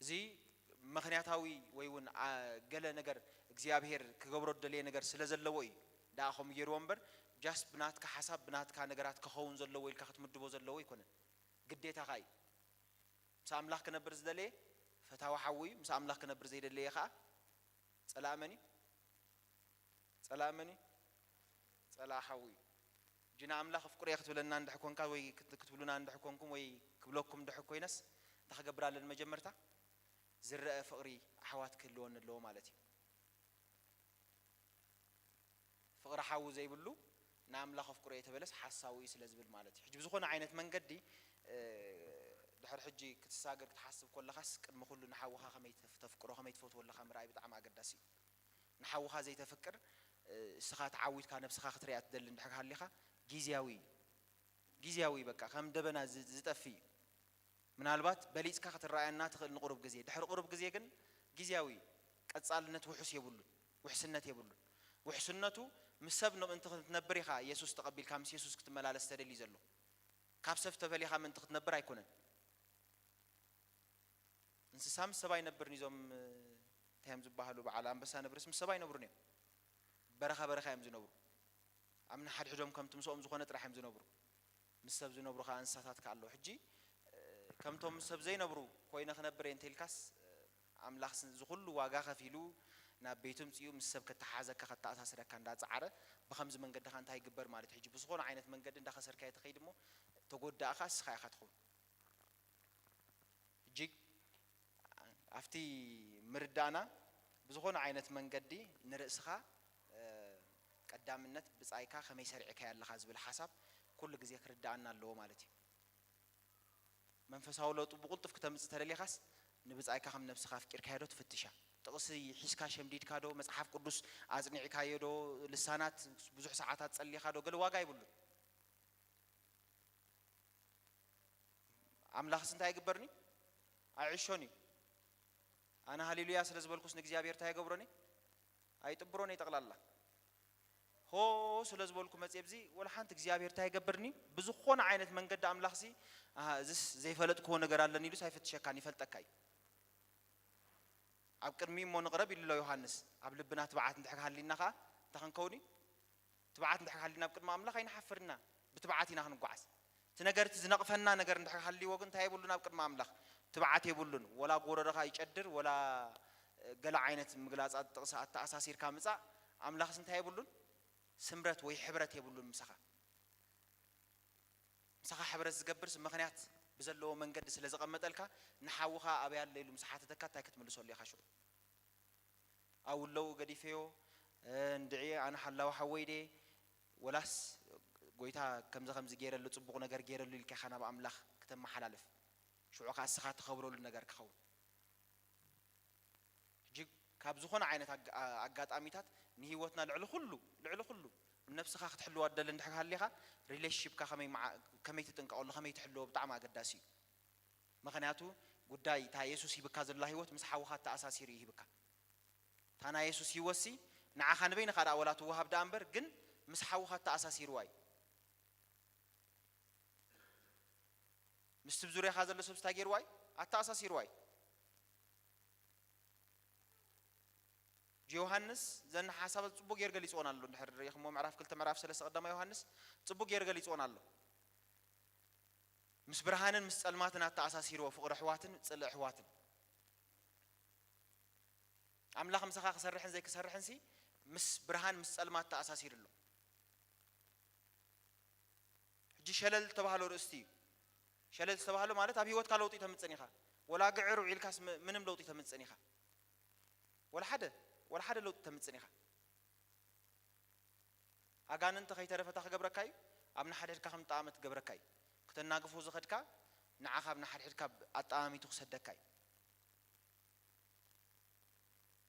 እዚ ምኽንያታዊ ወይ እውን ገለ ነገር እግዚኣብሔር ክገብሮ ዝደለየ ነገር ስለ ዘለዎ እዩ ደኣ ከምኡ ገይርዎ እምበር just ብናትካ ሓሳብ ብናትካ ነገራት ክኸውን ዘለዎ ኢልካ ክትምድቦ ዘለዎ ኣይኮነን። ግዴታኻ እዩ። ምስ ኣምላኽ ክነብር ዝደለየ ፈታዊ ሓዊ እዩ። ምስ ኣምላኽ ክነብር ዘይደለየ ከዓ ጸላእ መን እዩ? ጸላእ መን እዩ? ጸላእ ሓዊ እዩ። ሕጂ ንኣምላኽ ኣፍቅሮ እየ ክትብለና እንድሕር ኮንካ ወይ ክት- ክትብሉና እንድሕር ኮንኩም ወይ ክብለኩም እንድሕር ኮይነስ እንታይ ክገብር ኣለኒ? መጀመርታ ዝረአ ፍቕሪ ኣሕዋት ክህልወኒ ኣለዎ ማለት እዩ። ፍቕሪ ሓዊ ዘይብሉ ንኣምላኽ ኣፍቅሮ እየ ተበለስ ሓሳዊ እዩ ስለ ዝብል ማለት እዩ። ሕጂ ብዝኾነ ዓይነት መንገዲ ድሕር ሕጂ ክትሳገር ክትሓስብ ከለኻስ ቅድሚ ኩሉ ንሓውኻ ከመይ ተፍ- ተፍቅሮ ከመይ ትፈትዎ ኣለኻ ምርኣይ ብጣዕሚ ኣገዳሲ እዩ። ንሓውኻ ዘይተፍቅር እስኻ ተዓዊትካ ነብስኻ ክትሪኣ ትደሊ እንድሕር ሃሊኻ ግዝያዊ እዩ። ግዝያዊ በቃ ከም ደበና ዝ- ዝጠፍእ እዩ። ምናልባት በሊጽካ ክትረኣየና ትኽእል ንቁሩብ ግዜ፣ ድሕሪ ቁሩብ ግዜ ግን ግዝያዊ እዩ። ቀጻልነት ውሑስ የብሉን፣ ውሕስነት የብሉን። ውሕስነቱ ምስ ሰብ ምእንቲ ክትነብር ኢኻ የሱስ ተቐቢልካ ምስ የሱስ ክትመላለስ ተደልዩ ዘሎ። ካብ ሰብ ተፈሊኻ ምእንቲ ክትነብር ኣይኮነን። እንስሳ ምስ ሰብ ኣይነብርን እዩ። እዞም እንታይ እዮም ዝበሃሉ በዓል ኣንበሳ ነብርስ ምስ ሰብ ኣይነብሩን እዮም። በረኻ በረኻ እዮም ዝነብሩ። ኣብ ንሓድሕዶም ከምቲ ምስኦም ዝኾነ ጥራሕ እዮም ዝነብሩ። ምስ ሰብ ዝነብሩ ከዓ እንስሳታት ከዓ ኣለዉ። ሕጂ ከምቶም ምስ ሰብ ዘይነብሩ ኮይነ ክነብር እየ እንተኢልካስ ኣምላኽ እዚ ኩሉ ዋጋ ከፊሉ ናብ ቤቱ ምፅኡ ምስ ሰብ ከተሓዘካ ከተኣሳስረካ እንዳፀዓረ ብኸምዚ መንገዲ ከዓ እንታይ ይግበር ማለት እዩ? ሕጂ ብዝኾነ ዓይነት መንገዲ እንዳኸሰርካዮ ትኸይድ እሞ ተጎዳእኻ እስኻ ኢኻ ትኸውን። እጅግ ኣብቲ ምርዳእና ብዝኾነ ዓይነት መንገዲ ንርእስኻ ቀዳምነት ብጻይካ ከመይ ሰሪዕካዮ ኣለኻ ዝብል ሓሳብ ኩሉ ግዜ ክርዳኣና ኣለዎ ማለት እዩ። መንፈሳዊ ለውጢ ብቕልጡፍ ክተምጽእ ተደሊኻስ ንብጻይካ ከም ነብስኻ ኣፍቂርካዮ ዶ ትፍትሻ? ጥቕሲ ሒዝካ ሸምዲድካ ዶ? መጽሓፍ ቅዱስ ኣጽኒዕካዮ ዶ? ልሳናት ብዙሕ ሰዓታት ጸሊኻ ዶ? ገለ ዋጋ ይብሉን። ኣምላኽስ እንታይ ይግበርኒ? ኣይዕሾን እዩ። ኣነ ሃሌሉያ ስለ ዝበልኩስ ንእግዚኣብሔር እንታይ ይገብሮኒ? ኣይጥብሮን እዩ ጠቕላላ። ሆ ስለ ዝበልኩ መጽእ ብዚ ወላ ሓንቲ እግዚኣብሔር እንታይ ይገብርኒ? ብዝኾነ ዓይነት መንገዲ ኣምላኽሲ ኣሃ እዚስ ዘይፈለጥክዎ ነገር ኣለኒ ኢሉስ ኣይፍትሸካን ይፈልጠካ እዩ። ኣብ ቅድሚ እሞ ንቕረብ ኢሉ ኣሎ ዮሃንስ። ኣብ ልብና ትብዓት እንድሕር ሃሊና ኸዓ እንታይ ክንከውን እዩ? ትብዓት እንድሕር ሃሊና ኣብ ቅድሚ ኣምላኽ ኣይንሓፍርና። ብትብዓት ኢና ክንጓዓዝ። እቲ ነገር እቲ ዝነቕፈና ነገር እንድሕር ሃልይዎ ግን እንታይ የብሉን ኣብ ቅድሚ ኣምላኽ? ትብዓት የብሉን። ወላ ጎረረኻ ይጨድር ወላ ገለ ዓይነት ምግላጻት ጥቕሲ ኣተኣሳሲርካ ምጻእ ኣምላኽስ እንታይ የብሉን? ስምረት ወይ ሕብረት የብሉን ምሳኻ። ምሳኻ ሕብረት ዝገብርስ ምኽንያት ብዘለዎ መንገዲ ስለ ዘቐመጠልካ ንሓውኻ ኣበይ ኣሎ ኢሉ ምስ ሓተተካ እንታይ ክትምልሰሉ ኢኻ ሽዑ? ኣውለኡ ገዲፈዮ እንድዒ ኣነ ሓላዊ ሓወይ ድየ ወላስ ጎይታ ከምዚ ከምዚ ገይረሉ ጽቡቕ ነገር ገይረሉ ኢልካ ኢኻ ናብ ኣምላኽ ክተመሓላልፍ ሽዑ ከኣ እስኻ ትኸብረሉ ነገር ክኸውን። ሕጂ ካብ ዝኾነ ዓይነት ኣጋ- ኣጋጣሚታት ንህይወትና ልዕሊ ኩሉ ልዕሊ ኩሉ ንነብስኻ ክትሕልዋ ትደሊ እንድሕር ሃሊኻ ሪሌሽንሽፕካ ከመይ መዓ- ከመይ ትጥንቀቐሉ ከመይ ትሕልዎ ብጣዕሚ ኣገዳሲ እዩ። ምኽንያቱ ጉዳይ እታ የሱስ ሂብካ ዘላ ህይወት ምስ ሓውኻ ተኣሳሲሩ እዩ ሂብካ። እታ ናይ የሱስ ህይወትሲ ንዓኻ ንበይንኻ ደኣ ወላ ትወሃብ ደኣ እምበር ግን ምስ ሓውኻ ተኣሳሲርዋ እዩ። ምስቲ ብዙርያኻ ዘሎ ሰብ እንታይ ገይርዋ እዩ? ኣተኣሳሲርዋ እዩ። ዮሃንስ ዘን ሓሳባት ጽቡቅ ጌር ገሊጽዎን ኣሎ። እንድሕር ርኢኽሞ ምዕራፍ ክልተ ምዕራፍ ሰለስተ ቀዳማይ ዮሃንስ ጽቡቅ ጌር ገሊጽዎን ኣሎ። ምስ ብርሃንን ምስ ጸልማትን ኣተኣሳሲርዎ፣ ፍቕሪ ኣሕዋትን ጽልኢ ኣሕዋትን። ኣምላኽ ምሳኻ ክሰርሕን ዘይክሰርሕን ሲ ምስ ብርሃን ምስ ጸልማት ተኣሳሲሩ ኣሎ። ሕጂ ሸለል ዝተባህሎ ርእስቲ እዩ። ሸለል ዝተባህሎ ማለት ኣብ ህይወትካ ለውጢ ተምጽን ኢኻ። ወላ ግዕሩ ኢልካስ ም-፣ ምንም ለውጢ ተምጽን ኢኻ። ወላ ሓደ፣ ወላ ሓደ ለውጢ ተምጽን ኢኻ። ኣጋንንቲ ከይተረፈታ ክገብረካ እዩ። ኣብ ንሓድሕድካ ከም ጠቓሚ ትገብረካ እዩ። ክተናግፎ ዝኸድካ ንዓኻ ኣብ ንሓድሕድካ ኣጠማሚቱ ክሰደካ እዩ።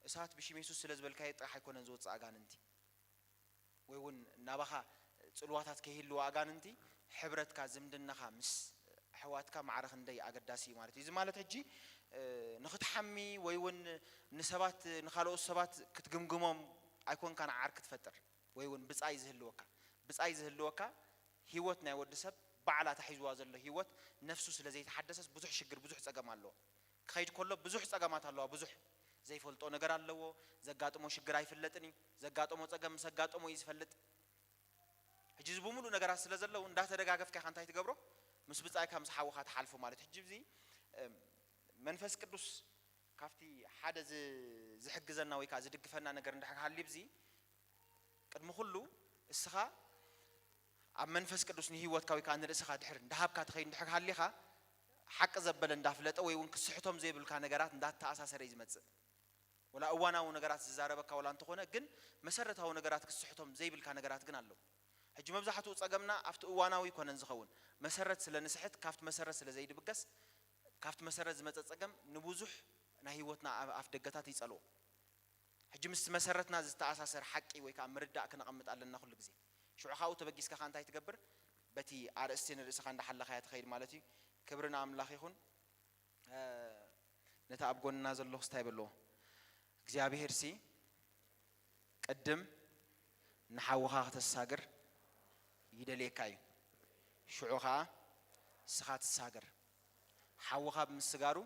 እሳት ብሽም የሱስ ስለ ዝበልካዮ ጥራሕ ኣይኮነን ዝወጽእ ኣጋንንቲ። ወይ እውን ናባኻ ጽልዋታት ከይህልዎ ኣጋንንቲ፣ ሕብረትካ፣ ዝምድናኻ ምስ ኣሕዋትካ ማዕረ ክንደይ ኣገዳሲ እዩ ማለት እዩ። እዚ ማለት ሕጂ፣ እ፣ ንኽትሓሚ ወይ እውን ንሰባት፣ ንኻልኦት ሰባት ክትግምግሞም ኣይኮንካን ዓርኪ ትፈጥር ወይ እውን ብጻይ ዝህልወካ። ብጻይ ዝህልወካ ህይወት ናይ ወዲ ሰብ ባዕላ ታሒዝዋ ዘሎ ህይወት ነፍሱ ስለ ዘይተሓደሰስ ብዙሕ ሽግር፣ ብዙሕ ጸገም ኣለዎ። ክኸይድ ከሎ ብዙሕ ጸገማት ኣለዋ፣ ብዙሕ ዘይፈልጦ ነገር ኣለዎ። ዘጋጥሞ ሽግር ኣይፍለጥን እዩ። ዘጋጠሞ ጸገም ምስ ኣጋጠሞ እዩ ዝፈልጥ። ሕጂ እዚ ብምሉእ ነገራት ስለ ዘለዉ እንዳተደጋገፍካ ኢኻ እንታይ ትገብሮ? ምስ ብጻይካ ምስ ሓውኻ ትሓልፎ ማለት። ሕጂ እዚ፣ እም፣ መንፈስ ቅዱስ ካብቲ ሓደ ዝ-፣ ዝሕግዘና ወይ ከዓ ዝድግፈና ነገር እንድሕር ሃልዩ ኣብዚ ቅድሚ ኩሉ እስኻ ኣብ መንፈስ ቅዱስ ንህይወትካ ወይ ከዓ ንርእስኻ ድሕር እንዳሃብካ ትኸይድ እንድሕር ሃሊኻ ሓቂ ዘበለ እንዳፍለጠ ወይ እውን ክስሕቶም ዘይብልካ ነገራት እንዳተኣሳሰረ እዩ ዝመጽእ። ወላ እዋናዊ ነገራት ዝዛረበካ ወላ እንተኾነ ግን መሰረታዊ ነገራት ክስሕቶም ዘይብልካ ነገራት ግን ኣለዉ። ሕጂ መብዛሕትኡ ጸገምና ኣብቲ እዋናዊ ይኮነን ዝኸውን፣ መሰረት ስለ ንስሕት ካብቲ መሰረት ስለ ዘይድብገስ ካብቲ መሰረት ዝመጸ ጸገም ንብዙሕ ናይ ህይወትና ኣፍ ደገታት ይጸልዎ። ሕጂ ምስቲ መሰረትና ዝተኣሳሰር ሓቂ ወይ ከዓ ምርዳእ ክነቐምጥ ኣለና ኩሉ ግዜ። ሽዑ ካብኡ ተበጊስካ ከዓ እንታይ ትገብር? በቲ ኣርእስቲ ንርእስኻ እንዳሓለኻያ ትኸይድ ማለት እዩ። ክብሪ ንኣምላኽ ይኹን። እ፣ ነቲ ኣብ ጎንና ዘሎ ክስታይ በልዎ። እግዚኣብሄር ሲ ቅድም ንሓውኻ ክተሳግር ይደልየካ እዩ። ሽዑ ኸዓ ንስኻ ትሳገር። ሓውኻ ብምስጋሩ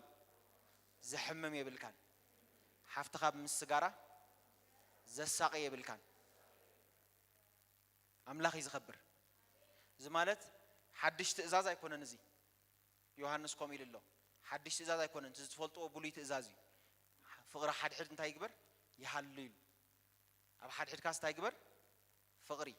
ዘሕምም የብልካን። ሓፍትኻ ብምስጋራ ዘሳቒ የብልካን። ኣምላኽ እዩ ዝኸብር። እዚ ማለት ሓድሽ ትእዛዝ ኣይኮነን። እዚ ዮሃንስ ከምኡ ኢሉ ኣሎ። ሓድሽ ትእዛዝ ኣይኮነን፣ እቲ ዝትፈልጥዎ ብሉይ ትእዛዝ እዩ። ፍቕሪ ሓድሕድ እንታይ ይግበር? ይሃሉ ኢሉ። ኣብ ሓድሕድካስ እንታይ ይግበር? ፍቕሪ።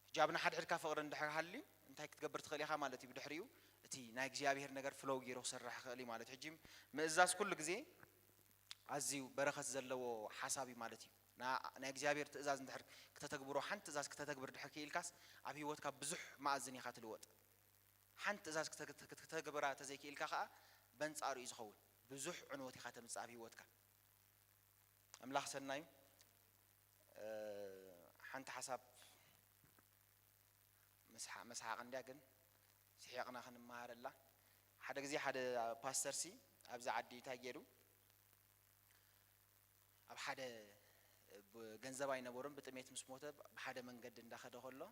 ሕጂ ኣብ ንሓድሕድካ ፍቕሪ እንድሕር ሃልዩ እንታይ ክትገብር ትኽእል ኢኻ ማለት እዩ? ብድሕሪኡ እቲ ናይ እግዚኣብሄር ነገር ፍሎው ገይሩ ክሰርሕ ይኽእል እዩ ማለት እዩ። ሕጂ ምእዛዝ ኩሉ ግዜ ኣዝዩ በረኸት ዘለዎ ሓሳብ እዩ ማለት እዩ። ና-፣ ናይ እግዚኣብሄር ትእዛዝ እንድሕር ክተተግብሮ፣ ሓንቲ ትእዛዝ ክተተግብር ድሕር ክኢልካስ ኣብ ህይወትካ ብዙሕ መኣዝን ኢኻ ትልወጥ። ሓንቲ ትእዛዝ ክተ-፣ ክተ-፣ ክተግብራ ተዘይክኢልካ ኸዓ በንጻሩ እዩ ዝኸውን። ብዙሕ ዕንወት ኢኻ ተምጽእ ኣብ ህይወትካ። ኣምላኽ ሰናዩ። እ፣ ሓንቲ ሓሳብ መስሓ-፣ መስሓቕ እንድያ ግን ስሒቕና ክንመሃረላ። ሓደ ግዜ ሓደ ፓስተር ሲ ኣብዚ ዓዲ እንታይ ገይሩ ኣብ ሓደ ብ-፣ ገንዘብ ኣይነበሮን ብጥሜት ምስ ሞተ ብሓደ መንገዲ እንዳኸደ ከሎ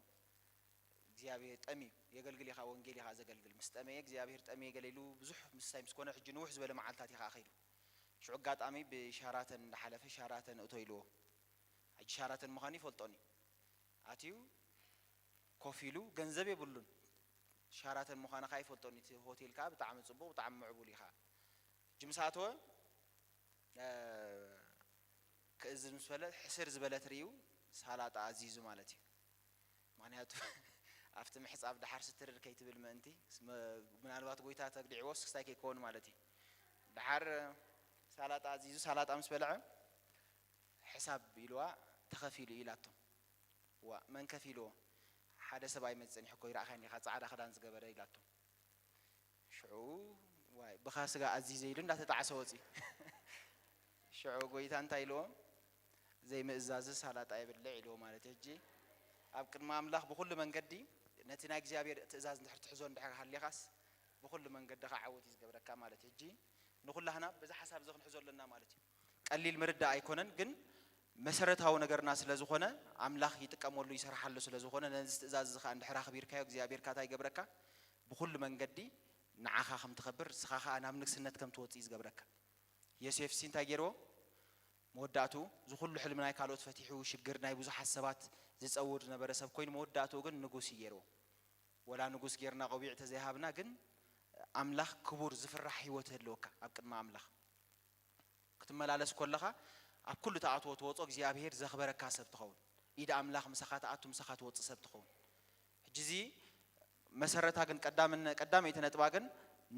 እግዚኣብሔር ጠምዩ የገልግል ኢኻ ወንጌል ኢኻ ዘገልግል ምስ ጠመየ እግዚኣብሔር ጠምየ ገለ ኢሉ ብዙሕ ምስሳይ ምስ ኮነ ሕጂ ንውሕ ዝበለ መዓልታት ኢኻ ከይዱ ሽዑ ኣጋጣሚ ብሻራተን እንዳሓለፈ ሻራተን እቶ ኢልዎ ሕጂ ሻራተን ምዃኑ ይፈልጦን እዩ ኣትዩ ኮፍ ኢሉ ገንዘብ የብሉን ሻራተን ምዃንኻ ይፈልጦን እቲ ሆቴል ከዓ ብጣዕሚ ፅቡቕ ብጣዕሚ ምዕቡል ኢኻ ሕጂ ምስ ኣተወ ክእዝዝ ምስ በለ ሕስር ዝበለት ርእዩ ሳላጣ ኣዚዙ ማለት እዩ ምክንያቱ ኣብቲ ምሕፃብ ደሓር ስትርር ከይትብል ምእንቲ ምናልባት ጎይታ ተግዲዕዎስ ክስታይ ከይከውን ማለት እዩ ደሓር ሳላጣ ኣዚዙ ሳላጣ ምስ በልዐ ሕሳብ ኢልዋ ተኸፊሉ ኢላቶ ዋ መን ከፊልዎ ሓደ ሰብ ኣይመፅን ይሕኮ ይረእኻኒ ኢኻ ፃዕዳ ክዳን ዝገበረ ኢላቶ ሽዑ ዋይ ብኻ ስጋ ኣዚዘ ኢሉ እንዳተጣዕሰ ወፂ ሽዑ ጎይታ እንታይ ኢልዎም ዘይምእዛዝስ ሃላጣ የብልዕ ኢልዎ ማለት ሕጂ ኣብ ቅድሚ ኣምላኽ ብኩሉ መንገዲ ነቲ ናይ እግዚኣብሔር ትእዛዝ እንድሕር ትሕዞ እንድሕር ሃሊኻስ ብኩሉ መንገዲ ከዓ ዓወት እዩ ዝገብረካ ማለት ሕጂ ንኩላህና በዚ ሓሳብ እዚ ክንሕዞ ኣለና ማለት እዩ ቀሊል ምርዳእ ኣይኮነን ግን መሰረታዊ ነገርና ስለ ዝኾነ ኣምላኽ ይጥቀመሉ ይሰርሓሉ ስለ ዝኾነ ነዚ ትእዛዝ እዚ ከዓ እንድሕር ኣኽቢርካዮ እግዚኣብሔር ካታ ይገብረካ ብኩሉ መንገዲ ንዓኻ ከም ትኸብር ንስኻ ከዓ ናብ ንግስነት ከም ትወፅእ እዩ ዝገብረካ ዮሴፍ ሲ እንታይ ገይርዎ መወዳእቱ እዚ ኩሉ ሕልሚ ናይ ካልኦት ፈቲሑ ሽግር ናይ ብዙሓት ሰባት ዝጸውር ዝነበረ ሰብ ኮይኑ መወዳእቱ ግን ንጉስ እዩ ገይርዎ። ወላ ንጉስ ጌርና ቆቢዕ ተዘይሃብና ግን ኣምላኽ ክቡር ዝፍራሕ ህይወት ህልወካ ኣብ ቅድሚ ኣምላኽ ክትመላለስ ኮለኻ ኣብ ኩሉ ተኣትዎ ትወጾ እግዚኣብሔር ዘኽበረካ ሰብ ትኸውን። ኢድ ኣምላኽ ምሳኻ ተኣቱ ምሳኻ ትወጽእ ሰብ ትኸውን። ሕጂ እዚ መሰረታ ግን ቀዳምነ ቀዳመይቲ ነጥባ ግን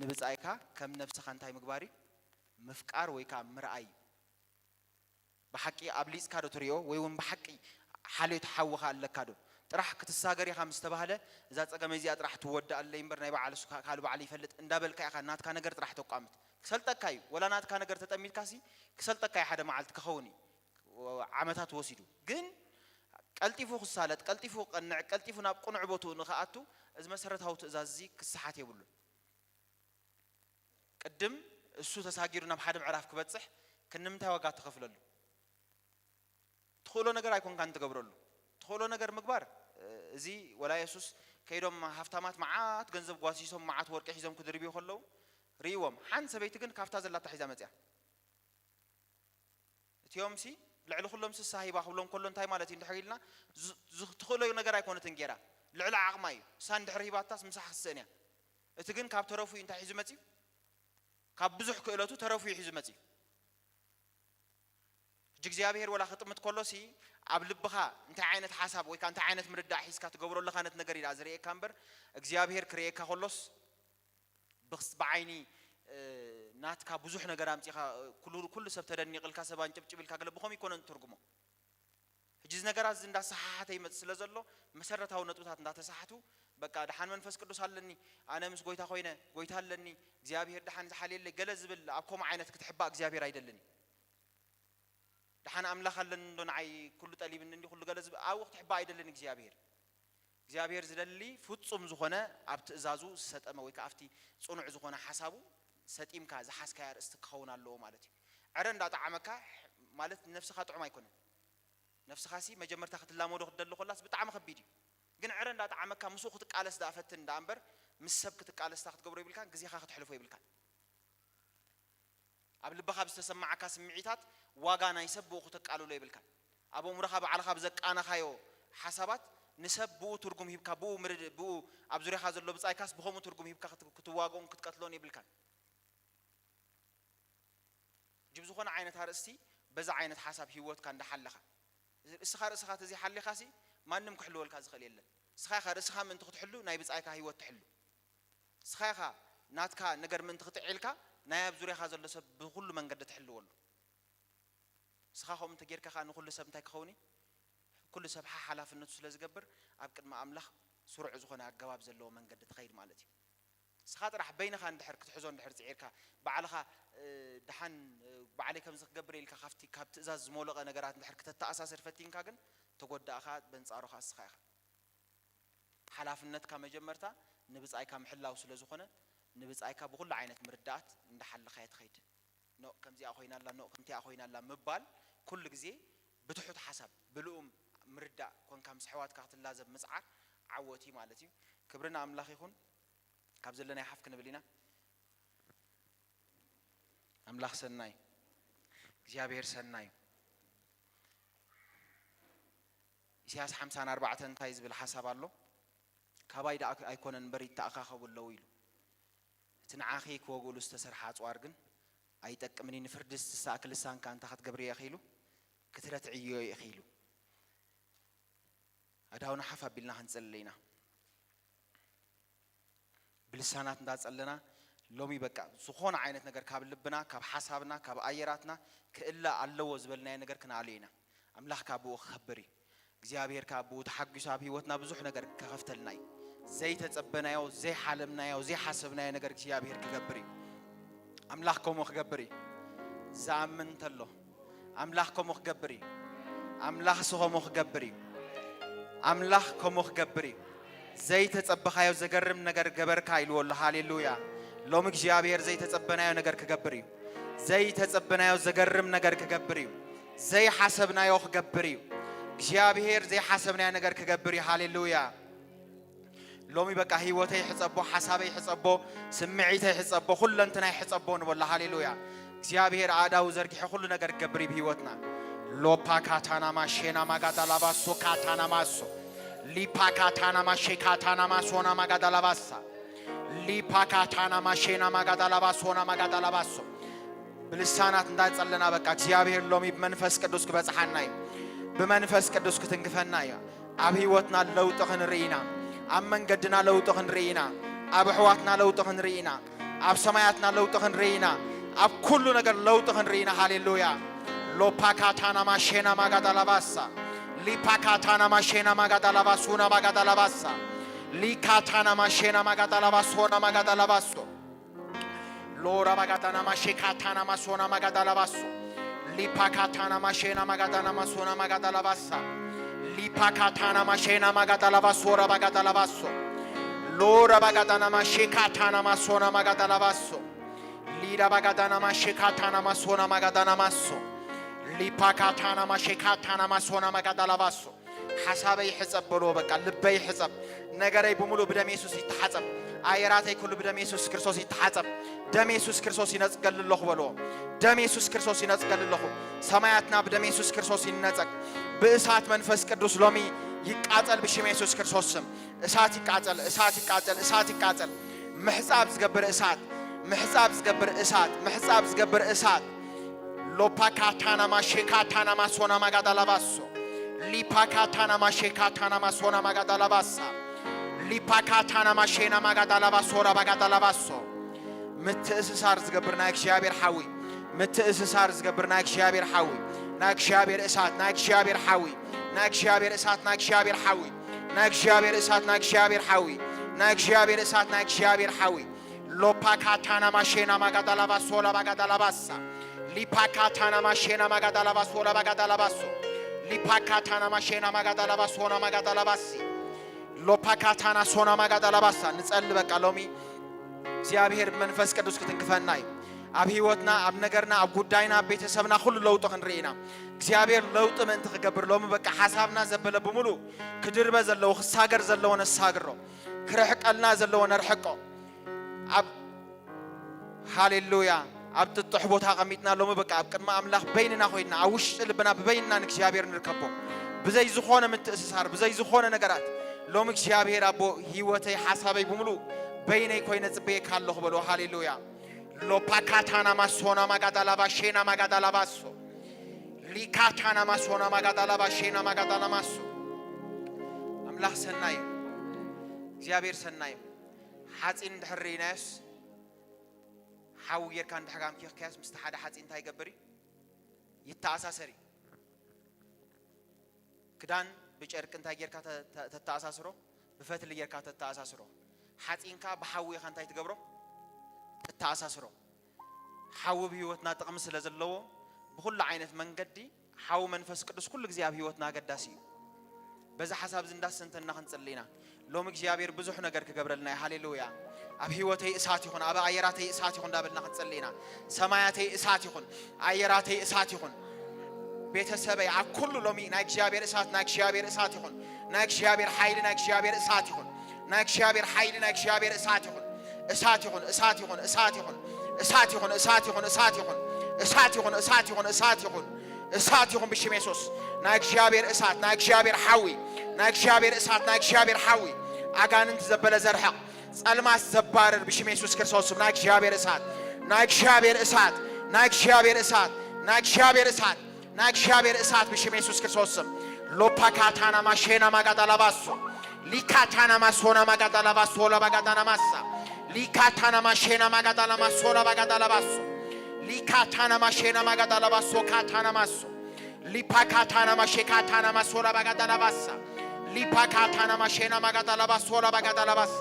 ንብጻይካ ከም ነብስኻ እንታይ ምግባር እዩ? ምፍቃር ወይ ከዓ ምርኣይ እዩ። ብሓቂ ኣብሊጽካ ዶ ትሪኦ ወይ እውን ብሓቂ ሓልዮት ሓውኻ ኣለካ ዶ? ጥራሕ ክትሳገር ኢኻ ምስ ተባህለ እዛ ጸገመይ እዚኣ ጥራሕ ትወዳእ ኣለይ እምበር ናይ በዓል እሱ ካልእ ባዕሉ ይፈልጥ እንዳበልካ ኢኻ ናትካ ነገር ጥራሕ ተቋምት። ክሰልጠካ እዩ። ወላ ናትካ ነገር ተጠሚትካሲ ክሰልጠካ እዩ ሓደ መዓልቲ ክኸውን እዩ። ዓመታት ወሲዱ ግን ቀልጢፉ ክሳለጥ፣ ቀልጢፉ ክቐንዕ፣ ቀልጢፉ ናብ ቅኑዕ ቦትኡ ንኽኣቱ እዚ መሰረታዊ ትእዛዝ እዚ ክሰሓት የብሉን። ቅድም እሱ ተሳጊሩ ናብ ሓደ ምዕራፍ ክበጽሕ ክንምንታይ ዋጋ ትኸፍለሉ? ትኽእሎ ነገር ኣይኮንካን ትገብረሉ። ትኽእሎ ነገር ምግባር እዚ ወላ የሱስ ከይዶም ሃፍታማት መዓት ገንዘብ ጓሲሶም መዓት ወርቂ ሒዞም ክድርብዩ ከለዉ ርእይዎም። ሓንቲ ሰበይቲ ግን ካብታ ዘላታ ሒዛ መጽያ። እቲኦም ሲ ልዕሊ ኩሎም ስሳ ሂባ ክብሎም ከሎ እንታይ ማለት እዩ እንድሕር ኢልና ትኽእሎ ነገር ኣይኮነትን ጌራ ልዕሊ ዓቕማ እዩ። እሳ እንድሕር ሂባታስ ምሳሕ ክትስእን እያ። እቲ ግን ካብ ተረፉ እዩ እንታይ ሒዙ መጽዩ? ካብ ብዙሕ ክእለቱ ተረፉ እዩ ሒዙ መጽዩ። ሕጂ እግዚኣብሔር ወላ ክጥምት ከሎ ሲ ኣብ ልብኻ እንታይ ዓይነት ሓሳብ ወይ ከዓ እንታይ ዓይነት ምርዳእ ሒዝካ ትገብሮ ኣለኻ ነት ነገር ኢላ ዝርእየካ እምበር እግዚኣብሔር ክርእየካ ከሎስ ብዓይኒ ናትካ ብዙሕ ነገር ኣምፂኻ ኩሉ ሰብ ተደኒቕልካ ሰብ ኣንጭብጭብ ኢልካ ገለ ብኸም ይኮነን ትርጉሞ። ሕጂ እዚ ነገራት እዚ እንዳሰሓሓተ ይመፅእ ስለ ዘሎ መሰረታዊ ነጥብታት እንዳተሳሕቱ በቃ ደሓን መንፈስ ቅዱስ ኣለኒ ኣነ ምስ ጎይታ ኮይነ ጎይታ ኣለኒ እግዚኣብሔር ደሓን ዝሓልየለይ ገለ ዝብል ኣብ ከምኡ ዓይነት ክትሕባእ እግዚኣብሔር ኣይደልን እዩ። ደሓን ኣምላኽ ኣለኒ እንዶ ንዓይ ኩሉ ጠሊብኒ እንዲ ኩሉ ገለ ዝብ ኣብኡ ክትሕባእ ኣይደልን እግዚኣብሔር። እግዚኣብሔር ዝደሊ ፍጹም ዝኾነ ኣብ ትእዛዙ ዝሰጠመ ወይ ከዓ ኣብቲ ጽኑዕ ዝኾነ ሓሳቡ ሰጢምካ ዝሓዝካያ ኣርእስቲ ክኸውን ኣለዎ ማለት እዩ። ዕረ እንዳጠዓመካ ማለት ንነፍስኻ ጥዑም ኣይኮነን። ነፍስኻሲ መጀመርታ ክትላመዶ ክትደሊ ኮላስ ብጣዕሚ ከቢድ እዩ። ግን ዕረ እንዳጠዓመካ ምስኡ ክትቃለስ ደኣ ፈትን ደኣ እምበር ምስ ሰብ ክትቃለስታ ክትገብሮ ይብልካን ግዜኻ ክተሕልፎ ይብልካን። ኣብ ልብኻ ብዝተሰማዓካ ስምዒታት ዋጋ ናይ ሰብ ብኡ ክተቃልሎ የብልካን። ኣብ ኣእምሮኻ ባዕልኻ ብዘቃናኻዮ ሓሳባት ንሰብ ብኡ ትርጉም ሂብካ ብኡ ምርድ ብኡ ኣብ ዙርያኻ ዘሎ ብጻይካስ ብኸምኡ ትርጉም ሂብካ ክት- ክትዋግኦን ክትቀትሎን የብልካን። ሕጂ ብዝኾነ ዓይነት ኣርእስቲ በዛ ዓይነት ሓሳብ ህይወትካ እንዳሓለኻ እስኻ ርእስኻ ተዘይሓሊኻሲ ማንም ክሕልወልካ ዝኽእል የለን። እስኻ ኢኻ ርእስኻ ምእንቲ ክትሕሉ ናይ ብጻይካ ህይወት ትሕሉ። እስኻ ኢኻ ናትካ ነገር ምእንቲ ክትዕልካ ናይ ኣብ ዙርያኻ ዘሎ ሰብ ብኹሉ መንገዲ ትሕልወሉ። እስኻ ከምኡ እንተጌርካ ከኣ ንኹሉ ሰብ እንታይ ክኸውን እዩ? ኩሉ ሰብ ሓ- ሓላፍነቱ ስለ ዝገብር ኣብ ቅድሚ ኣምላኽ ስሩዕ ዝኾነ ኣገባብ ዘለዎ መንገዲ ትኸይድ ማለት እዩ። እስኻ ጥራሕ በይንኻ እንድሕር ክትሕዞ እንድሕር ጽዒርካ ባዕልኻ እ፣ ደሓን እ፣ ባዕለይ ከምዚ ክገብር ኢልካ ካብቲ ካብ ትእዛዝ ዝሞለቐ ነገራት እንድሕር ክተተኣሳስር ፈቲንካ ግን ተጎዳእኻ በንጻሩ ኸኣ እስኻ ኢኻ። ሓላፍነትካ መጀመርታ ንብጻይካ ምሕላው ስለ ዝኾነ ንብጻይካ ብኹሉ ዓይነት ምርዳኣት እንዳሓለኻዮ ትኸይድ። ኖእ ከምዚኣ ኮይና ኣላ ኖእ ከምቲኣ ኮይና ኣላ ምባል ኩሉ ግዜ ብትሑት ሓሳብ ብልኡም ምርዳእ ኮንካ ምስ ኣሕዋትካ ክትላዘብ ምጽዓር ዓወት እዩ ማለት እዩ። ክብሪ ንኣምላኽ ይኹን። ካብ ዘለናዮ ሓፍ ክንብል ኢና። ኣምላኽ ሰናይ እግዚኣብሔር ሰናይ እዩ። ኢሳያስ ሓምሳን ኣርባዕተን እንታይ ዝብል ሓሳብ ኣሎ? ካባይ ደኣ ኣይኮነን እምበር ይተኣኻኸቡ ኣለዉ ኢሉ። እቲ ንዓኺ ክወግኡሉ ዝተሰርሐ ኣጽዋር ግን ኣይጠቅምን እዩ። ንፍርዲ ዝትሳእክ ልሳንካ እንታይ ክትገብር እየ ኢኺ ኢሉ ክትረትዕዮ እየ ኢኺ ኢሉ። ኣዳውና ሓፍ ኣቢልና ክንጽሊ ኢና። ብልሳናት እንዳጸለና ሎሚ በቃ ዝኾነ ዓይነት ነገር ካብ ልብና ካብ ሓሳብና ካብ ኣየራትና ክእለ ኣለዎ ዝበልናዮ ነገር ክንኣልዮ ኢና። ኣምላኽ ካብ ብኡ ክኸብር እዩ። እግዚኣብሔር ካብ ብኡ ተሓጒሱ ኣብ ህይወትና ብዙሕ ነገር ክኸፍተልና እዩ። ዘይተጸበናዮ ዘይሓለምናዮ ዘይሓሰብናዮ ነገር እግዚኣብሔር ክገብር እዩ። ኣምላኽ ከምኡ ክገብር እዩ። ዝኣምን እንተሎ ኣምላኽ ከምኡ ክገብር እዩ። ኣምላኽ ሲ ከምኡ ክገብር እዩ። ኣምላኽ ከምኡ ክገብር እዩ። ዘይተጸበኻዮ ዘገርም ነገር ገበርካ ኢልዎ ኣሎ። ሃሌሉያ። ሎሚ እግዚኣብሔር ዘይተጸበናዮ ነገር ክገብር እዩ። ዘይተጸበናዮ ዘገርም ነገር ክገብር እዩ። ዘይሓሰብናዮ ክገብር እዩ። እግዚኣብሔር ዘይሓሰብናዮ ነገር ክገብር እዩ። ሃሌሉያ። ሎሚ በቃ ህይወተይ ሕጸቦ፣ ሓሳበይ ሕጸቦ፣ ስምዒተይ ሕጸቦ፣ ኩለንትናይ ሕጸቦ ንበሎ። ሃሌሉያ። እግዚኣብሔር ኣእዳው ዘርጊሑ ኩሉ ነገር ክገብር እዩ ብህይወትና። ሎፓ ካታና ማሼና ማጋዳ ላባሶ ካታና ማሶ ሊፓ ካታና ማሼ ካታና ማሶና ማጋዳ ላባሳ ሊፓ ካታና ማሼና ማጋዳ ላባሶና ማጋዳ ላባሶ። ብልሳናት እንዳጸለና በቃ እግዚኣብሔር ሎሚ ብመንፈስ ቅዱስ ክበጽሓና እዩ። ብመንፈስ ቅዱስ ክትንክፈና እዩ። ኣብ ህይወትና ለውጢ ክንርኢ ኢና። ኣብ መንገድና ለውጢ ክንርኢ ኢና። ኣብ ኣሕዋትና ለውጢ ክንርኢ ኢና። ኣብ ሰማያትና ለውጢ ክንርኢ ኢና። ኣብ ኩሉ ነገር ለውጢ ክንርኢ ኢና። ሃሌሉያ። ሎፓካታና ማሼና ማጋዳላባሳ ሊፓካታና ማሼና ማጋዳላባሱና ማጋዳላባሳ ሊካታና ማሼና ማጋዳላባሶና ማጋዳላባሶ ሎራ ባጋዳና ማሼ ካታና ማሶና ማጋዳላባሶ ሊፓ ካታና ማሼና ማጋዳና ማሶና ማጋዳላባሳ ሊፓ ካታና ማሼና ማጋዳላባሶ ራ ባጋዳላባሶ ሎራ ባጋዳና ማሼ ካታና ማሶና ማጋዳላባሶ ሊዳ ባጋዳና ማሼ ካታና ማሶና ማጋዳና ማሶ ሊፓ ካታና ማሼ ካታና ማሶና ማጋዳላባሶ ሓሳበይ ሕጸብ በሎ። በቃ ልበይ ሕጸብ፣ ነገረይ ብምሉእ ብደም የሱስ ይተሓጸብ። ኣየራተይ ኩሉ ብደም የሱስ ክርስቶስ ይተሓጸብ። ደም የሱስ ክርስቶስ ይነጽገሉ ኣለኹ በሎ። ደም የሱስ ክርስቶስ ይነጽገሉ ኣለኹ። ሰማያትና ብደም የሱስ ክርስቶስ ይነጸግ። ብእሳት መንፈስ ቅዱስ ሎሚ ይቃጸል ብሽም የሱስ ክርስቶስ ስም። እሳት ይቃጸል፣ እሳት ይቃጸል፣ እሳት ይቃጸል። ምሕጻብ ዝገብር እሳት፣ ምሕጻብ ዝገብር እሳት፣ ምሕጻብ ዝገብር እሳት። ሎፓካታና ማሼካታና ማሶና ማጋዳላባሶ ሊፓካታና ማሼካታና ማሶና ማጋዳላባሳ ሊፓካታና ማሼና ማጋዳላባሶ ራ ማጋዳላባሶ ምትእስሳር ዝገብር ናይ እግዚኣብሔር ሓዊ ምትእስሳር ዝገብር ናይ እግዚኣብሔር ሓዊ ናይ እግዚኣብሔር እሳት ናይ እግዚኣብሔር ሓዊ ናይ እግዚኣብሔር እሳት ናይ እግዚኣብሔር ሓዊ ናይ እግዚኣብሔር እሳት ናይ እግዚኣብሔር ሓዊ ናይ እግዚኣብሔር እሳት ናይ እግዚኣብሔር ሓዊ ሎፓካታና ማሼና ማጋዳላባሶ ላባጋዳላባሳ ሊፓካታና ማሼና ማጋዳላባሶ ላባጋዳላባሶ ሊፓካታና ማሼና ማጋዳላባሶና ማጋዳላባሲ ሎፓካታና ሶና ማጋዳላባሳ ንጸሊ በቃ ሎሚ እግዚኣብሔር መንፈስ ቅዱስ ክትንክፈና እዩ። ኣብ ህይወትና ኣብ ነገርና ኣብ ጉዳይና ኣብ ቤተሰብና ኩሉ ለውጢ ክንርኢ ኢና። እግዚኣብሔር ለውጢ ምእንቲ ክገብር ሎሚ በቃ ሓሳብና ዘበለ ብምሉ ክድርበ ዘለዎ ክሳገር ዘለዎ ነሳግሮ ክርሕቀልና ዘለዎ ነርሕቆ ኣብ ሃሌሉያ ኣብ ጥጡሕ ቦታ ኣቐሚጥና ሎሚ በቃ ኣብ ቅድሚ ኣምላኽ በይንና ኮይንና ኣብ ውሽጢ ልብና ብበይንና ንእግዚኣብሔር ንርከቦ ብዘይ ዝኾነ ምትእስሳር ብዘይ ዝኾነ ነገራት ሎሚ እግዚኣብሔር ኣቦ ህይወተይ ሓሳበይ ብምሉእ በይነይ ኮይነ ጽበየካ ኣለኹ በሎ ሃሌሉያ ሎፓካታና ማሶና ማጋዳላባ ሼና ማጋዳላባሶ ሊካታና ማሶና ማጋዳላባ ሼና ማጋዳላማሶ ኣምላኽ ሰናይ እዩ እግዚኣብሔር ሰናይ እዩ ሓፂን እንድሕር ርኢናዮስ ሓዊ ጌርካ እንድሕር ኣምኪኽካዮስ ምስቲ ሓደ ሓፂን እንታይ ይገብር እዩ? ይተኣሳሰር እዩ። ክዳን ብጨርቂ እንታይ ጌርካ ተ- ተ- ተተኣሳስሮ? ብፈትሊ ጌርካ ተተኣሳስሮ። ሓፂንካ ብሓዊ ኢኻ እንታይ ትገብሮ? ትተኣሳስሮ። ሓዊ ብህይወትና ጥቕሚ ስለ ዘለዎ ብኹሉ ዓይነት መንገዲ ሓዊ መንፈስ ቅዱስ ኩሉ ግዜ ኣብ ህይወትና ኣገዳሲ እዩ። በዚ ሓሳብ እዚ እንዳስተንተንና ክንጽሊ ኢና። ሎሚ እግዚኣብሔር ብዙሕ ነገር ክገብረልና እዩ። ሃሌሉያ። ኣብ ህይወተይ እሳት ይኹን፣ ኣብ ኣየራተይ እሳት ይኹን እንዳበልና ክንጽሊ ኢና። ሰማያተይ እሳት ይኹን፣ ኣየራተይ እሳት ይኹን፣ ቤተሰበይ ኣብ ኩሉ ሎሚ ናይ እግዚኣብሔር እሳት፣ ናይ እግዚኣብሔር እሳት ይኹን፣ ናይ እግዚኣብሔር ሓይሊ፣ ናይ እግዚኣብሔር እሳት ይኹን፣ ናይ እግዚኣብሔር ሓይሊ፣ ናይ እግዚኣብሔር እሳት ይኹን፣ እሳት ይኹን፣ እሳት ይኹን፣ እሳት ይኹን፣ እሳት ይኹን፣ እሳት ይኹን፣ እሳት ይኹን፣ እሳት ይኹን፣ እሳት ይኹን፣ እሳት ይኹን፣ እሳት ይኹን ብሽም የሱስ። ናይ እግዚኣብሔር እሳት፣ ናይ እግዚኣብሔር ሓዊ፣ ናይ እግዚኣብሔር እሳት፣ ናይ እግዚኣብሔር ሓዊ ኣጋንንቲ ዘበለ ዘርሕቕ ጸልማት ዘባርር ብሽም የሱስ ክርስቶስ ስም ናይ እግዚኣብሔር እሳት፣ ናይ እግዚኣብሔር እሳት፣ ናይ እግዚኣብሔር እሳት፣ ናይ እግዚኣብሔር እሳት፣ ናይ እግዚኣብሔር እሳት ብሽም የሱስ ክርስቶስ ስም ሎፓካታና ማሼና ማጋዳላባሶ ሊካታና ማሶና ማጋዳላባሶ ላባጋዳና ማሳ ሊካታና ማሼና ማጋዳላ ማሶ ላባጋዳላባሶ ሊካታና ማሼና ማጋዳላባሶ ካታና ማሶ ሊፓካታና ማሼ ካታና ማሶ ላባጋዳላባሳ ሊፓካታና ማሼና ማጋዳላባሶ ላባጋዳላባሳ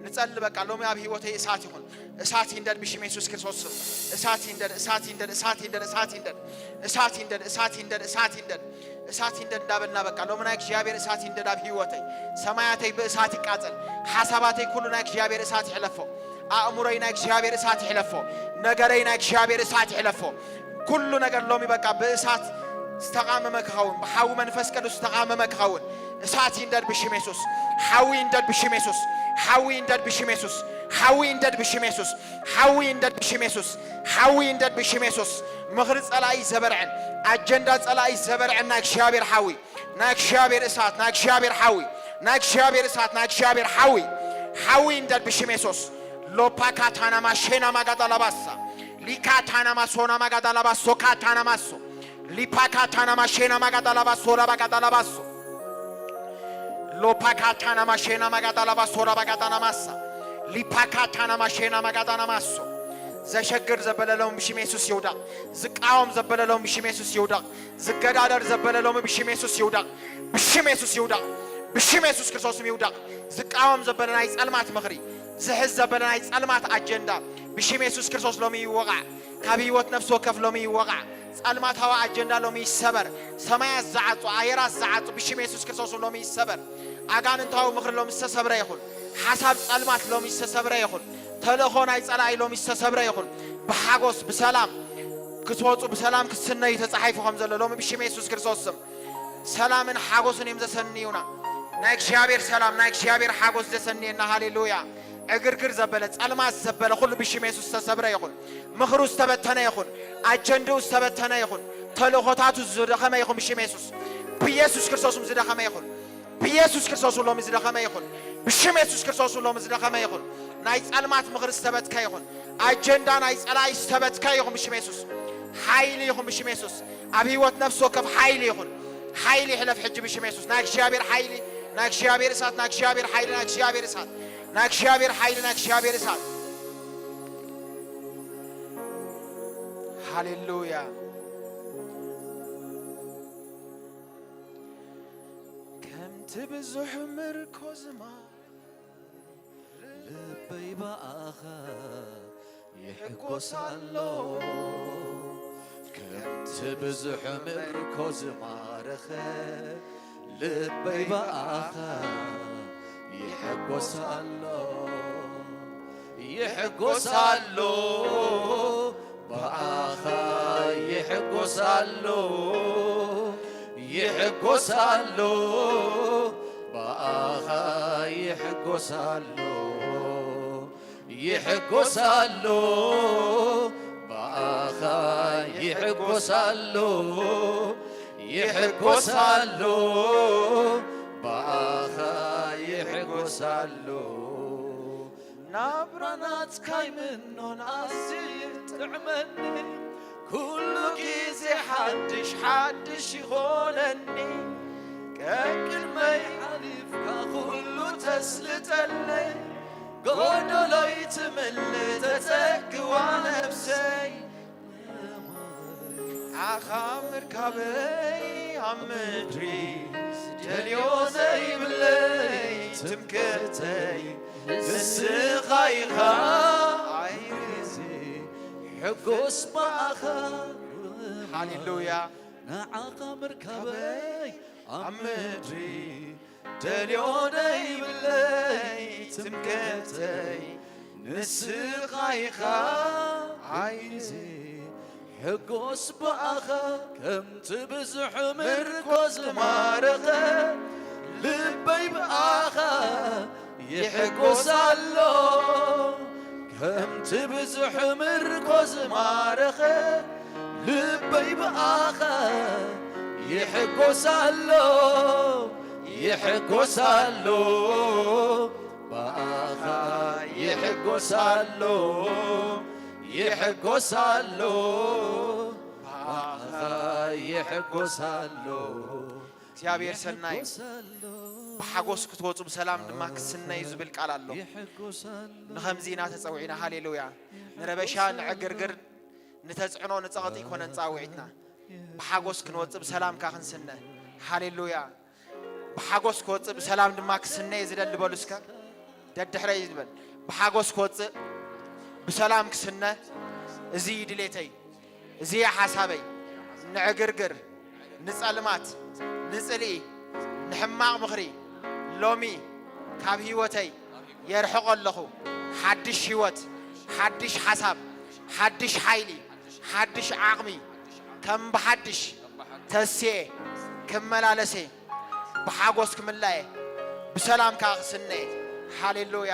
ንጸሊ በቃ ሎሚ ኣብ ህይወተይ እሳት ይኹን እሳት ይንደድ ብሽም የሱስ ክርስቶስ ስም እሳት ይንደድ እሳት ይንደድ እሳት ይንደድ እሳት ይንደድ እሳት ይንደድ እሳት ይንደድ እሳት ይንደድ እሳት ይንደድ እንዳበልና በቃ ሎሚ ናይ እግዚኣብሔር እሳት ይንደድ ኣብ ህይወተይ ሰማያተይ ብእሳት ይቃጸል ሓሳባተይ ኩሉ ናይ እግዚኣብሔር እሳት ይሕለፎ ኣእምሮይ ናይ እግዚኣብሔር እሳት ይሕለፎ ነገረይ ናይ እግዚኣብሔር እሳት ይሕለፎ ኩሉ ነገር ሎሚ በቃ ብእሳት ዝተቃመመ ክኸውን ብሓዊ መንፈስ ቅዱስ ዝተቃመመ ክኸውን እሳት ይንደድ ብሽም የሱስ ሓዊ ይንደድ ብሽም የሱስ ሓዊ ይንደድ ብሽም የሱስ ሓዊ እንደድ ብሽም የሱስ። ሓዊ እንደድ ብሽም የሱስ። ሓዊ እንደድ ብሽም የሱስ። ምኽሪ ጸላኢ ዘበርዕን ኣጀንዳ ጸላኢ ዘበርዕን ናይ እግዚኣብሔር ሓዊ፣ ናይ እግዚኣብሔር እሳት፣ ናይ እግዚኣብሔር ሓዊ፣ ናይ እግዚኣብሔር እሳት፣ ናይ እግዚኣብሔር ሓዊ፣ ሓዊ እንደድ ብሽም የሱስ። ሎፓካታና ማሼና ማጋዳላባሳ ሊካታና ማሶና ማጋዳላባሶ ካታና ማሶ ሊፓካታና ማሼና ማጋዳላባሶ ላባጋዳላባሶ ሎፓካታና ማሼና ማጋዳላባሶ ላባጋዳላማሳ ሊፓካታና ማሼና ማጋዳላማሶ። ዘሸግር ዘበለ ሎሚ ብሽም የሱስ ይውደቕ። ዝቃወም ዘበለ ሎሚ ብሽም የሱስ ይውደቕ። ዝገዳደር ዘበለ ሎሚ ብሽም የሱስ ይውደቕ። ብሽም የሱስ ይውደቕ። ብሽም የሱስ ክርስቶስ ይውደቕ። ዝቃወም ዘበለ ናይ ጸልማት ምኽሪ፣ ዝሕዝ ዘበለ ናይ ጸልማት ኣጀንዳ ብሽም የሱስ ክርስቶስ ሎሚ ይወቓዕ። ካብ ህይወት ነፍሲ ወከፍ ሎሚ ይወቓዕ። ጸልማታዊ ኣጀንዳ ሎሚ ይሰበር። ሰማያት ዝዓጹ፣ ኣየራት ዝዓጹ ብሽም የሱስ ክርስቶስ ሎሚ ይሰበር። ኣጋንንታዊ ምኽሪ ሎሚ ዝተሰብረ ይኹን። ሓሳብ ጸልማት ሎሚ ዝተሰብረ ይኹን። ተልእኾ ናይ ጸላኢ ሎሚ ዝተሰብረ ይኹን። ብሓጎስ ብሰላም ክትወጹ ብሰላም ክትስነዩ ተጻሒፉ ከም ዘሎ ሎሚ ብሽም የሱስ ክርስቶስ ስም ሰላምን ሓጎስን እዮም ዘሰንዩና። ናይ እግዚኣብሔር ሰላም ናይ እግዚኣብሔር ሓጎስ ዘሰንየና። ሃሌሉያ። ዕግርግር ዘበለ ጸልማት ዘበለ ኩሉ ብሽም የሱስ ዝተሰብረ ይኹን። ምኽሩ ዝተበተነ ይኹን። ኣጀንድኡ ዝተበተነ ይኹን። ተልእኾታቱ ዝደኸመ ይኹን ብሽም የሱስ። ብኢየሱስ ክርስቶስም ዝደኸመ ይኹን። ብኢየሱስ ክርስቶስ ሎሚ ዝደኸመ ይኹን። ብሽም የሱስ ክርስቶስ ሎሚ ዝደኸመ ይኹን። ናይ ጸልማት ምኽሪ ዝተበትከ ይኹን። ኣጀንዳ ናይ ጸላኢ ዝተበትከ ይኹን ብሽም የሱስ። ሓይሊ ይኹን ብሽም የሱስ። ኣብ ህይወት ነፍሲ ወከፍ ሓይሊ ይኹን። ሓይሊ ይሕለፍ ሕጂ ብሽም የሱስ። ናይ እግዚኣብሔር ሓይሊ፣ ናይ እግዚኣብሔር እሳት፣ ናይ እግዚኣብሔር ሓይሊ፣ ናይ እግዚኣብሔር እሳት፣ ናይ እግዚኣብሔር ሓይሊ፣ ናይ እግዚኣብሔር እሳት። ሃሌሉያ። ከምቲ ብዙሕ ምርኮ ዝማ ልበይ ብኣኻ ይሕጎስ ኣሎ። ከምቲ ብዙሕ ምርኮ ዝማረኸ ልበይ ብኣኻ ይሕጎስ ኣሎ። ይሕጎስ ኣሎ ብኣኻ ይሕጎስ ኣሎ። ይሕጎስ ኣሎ ብኣኻ ይሕጎስ ኣሎ። ይሕጎስ ኣሎ ብኣኻ ይሕጎስ ኣሎ። ይሕጎስ ኣሎ ብኣኻ ይሕጎስ ኣሎ። ናብራ ናትካይ ምኖን ኣዝዩ ይጥዕመኒ። ኩሉ ግዜ ሓድሽ ሓድሽ ይኾነኒ። ቀቅድመይ ሓሊፍካ ኩሉ ተስልጠለይ። ጎደሎይ ትምልእ ተጸግዋ ነብሰይ። ንዓኻ ምርካበይ ኣብ ምድሪ ደልዮ ዘይብለይ ትምክሕተይ ንስኻ ኢኻ። ዓይርዚ ሕጎስ ብኣኻ። ሃሌሉያ። ንዓኻ ምርካበይ ኣብ ምድሪ ደልዮ ዘይብለይ ትምክሕተይ ንስኻ ኢኻ። ዓይርዚ ሕጎስ ብኣኻ። ከምቲ ብዙሕ ምርኮ ዝማረኸ ልበይ ብኣኻ ይሕጎስ ኣሎ። ከምቲ ብዙሕ ምርኮ ዝማረኸ ልበይ ብኣኻ ይሕጎስ ኣሎ። ይሕጎስ ኣሎ ብኣኻ ይሕጎስ ኣሎ። ይሕጎስ ኣሎ ብኣኻ ይሕጎስ ኣሎ። እግዚኣብሔር ሰናይ እዩ። ብሓጎስ ክትወጹ ብሰላም ድማ ክትስነዩ ዝብል ቃል ኣሎ። ንኸምዚ ኢና ተጸዊዕና። ሃሌሉያ። ንረበሻ፣ ንዕግርግር፣ ንተጽዕኖ፣ ንጸቕጢ ኣይኮነን ጻውዒትና። ብሓጎስ ክንወጽእ ብሰላም ከኣ ክንስነ። ሃሌሉያ። ብሓጎስ ክወጽእ ብሰላም ድማ ክስነ እየ ዝደሊ በሉ እስከ። ደድሕረይ ዝበል። ብሓጎስ ክወጽእ ብሰላም ክስነ። እዚ እዩ ድሌተይ። እዚ እዩ ሓሳበይ። ንዕግርግር፣ ንጸልማት፣ ንጽልኢ፣ ንሕማቕ ምኽሪ ሎሚ ካብ ህይወተይ የርሕቖ ኣለኹ። ሓድሽ ህይወት፣ ሓድሽ ሓሳብ፣ ሓድሽ ሓይሊ፣ ሓድሽ ዓቕሚ፣ ከም ብሓድሽ ተስየ ክመላለሰ፣ ብሓጎስ ክምላየ፣ ብሰላም ከኣ ክስነ። ሃሌሉያ።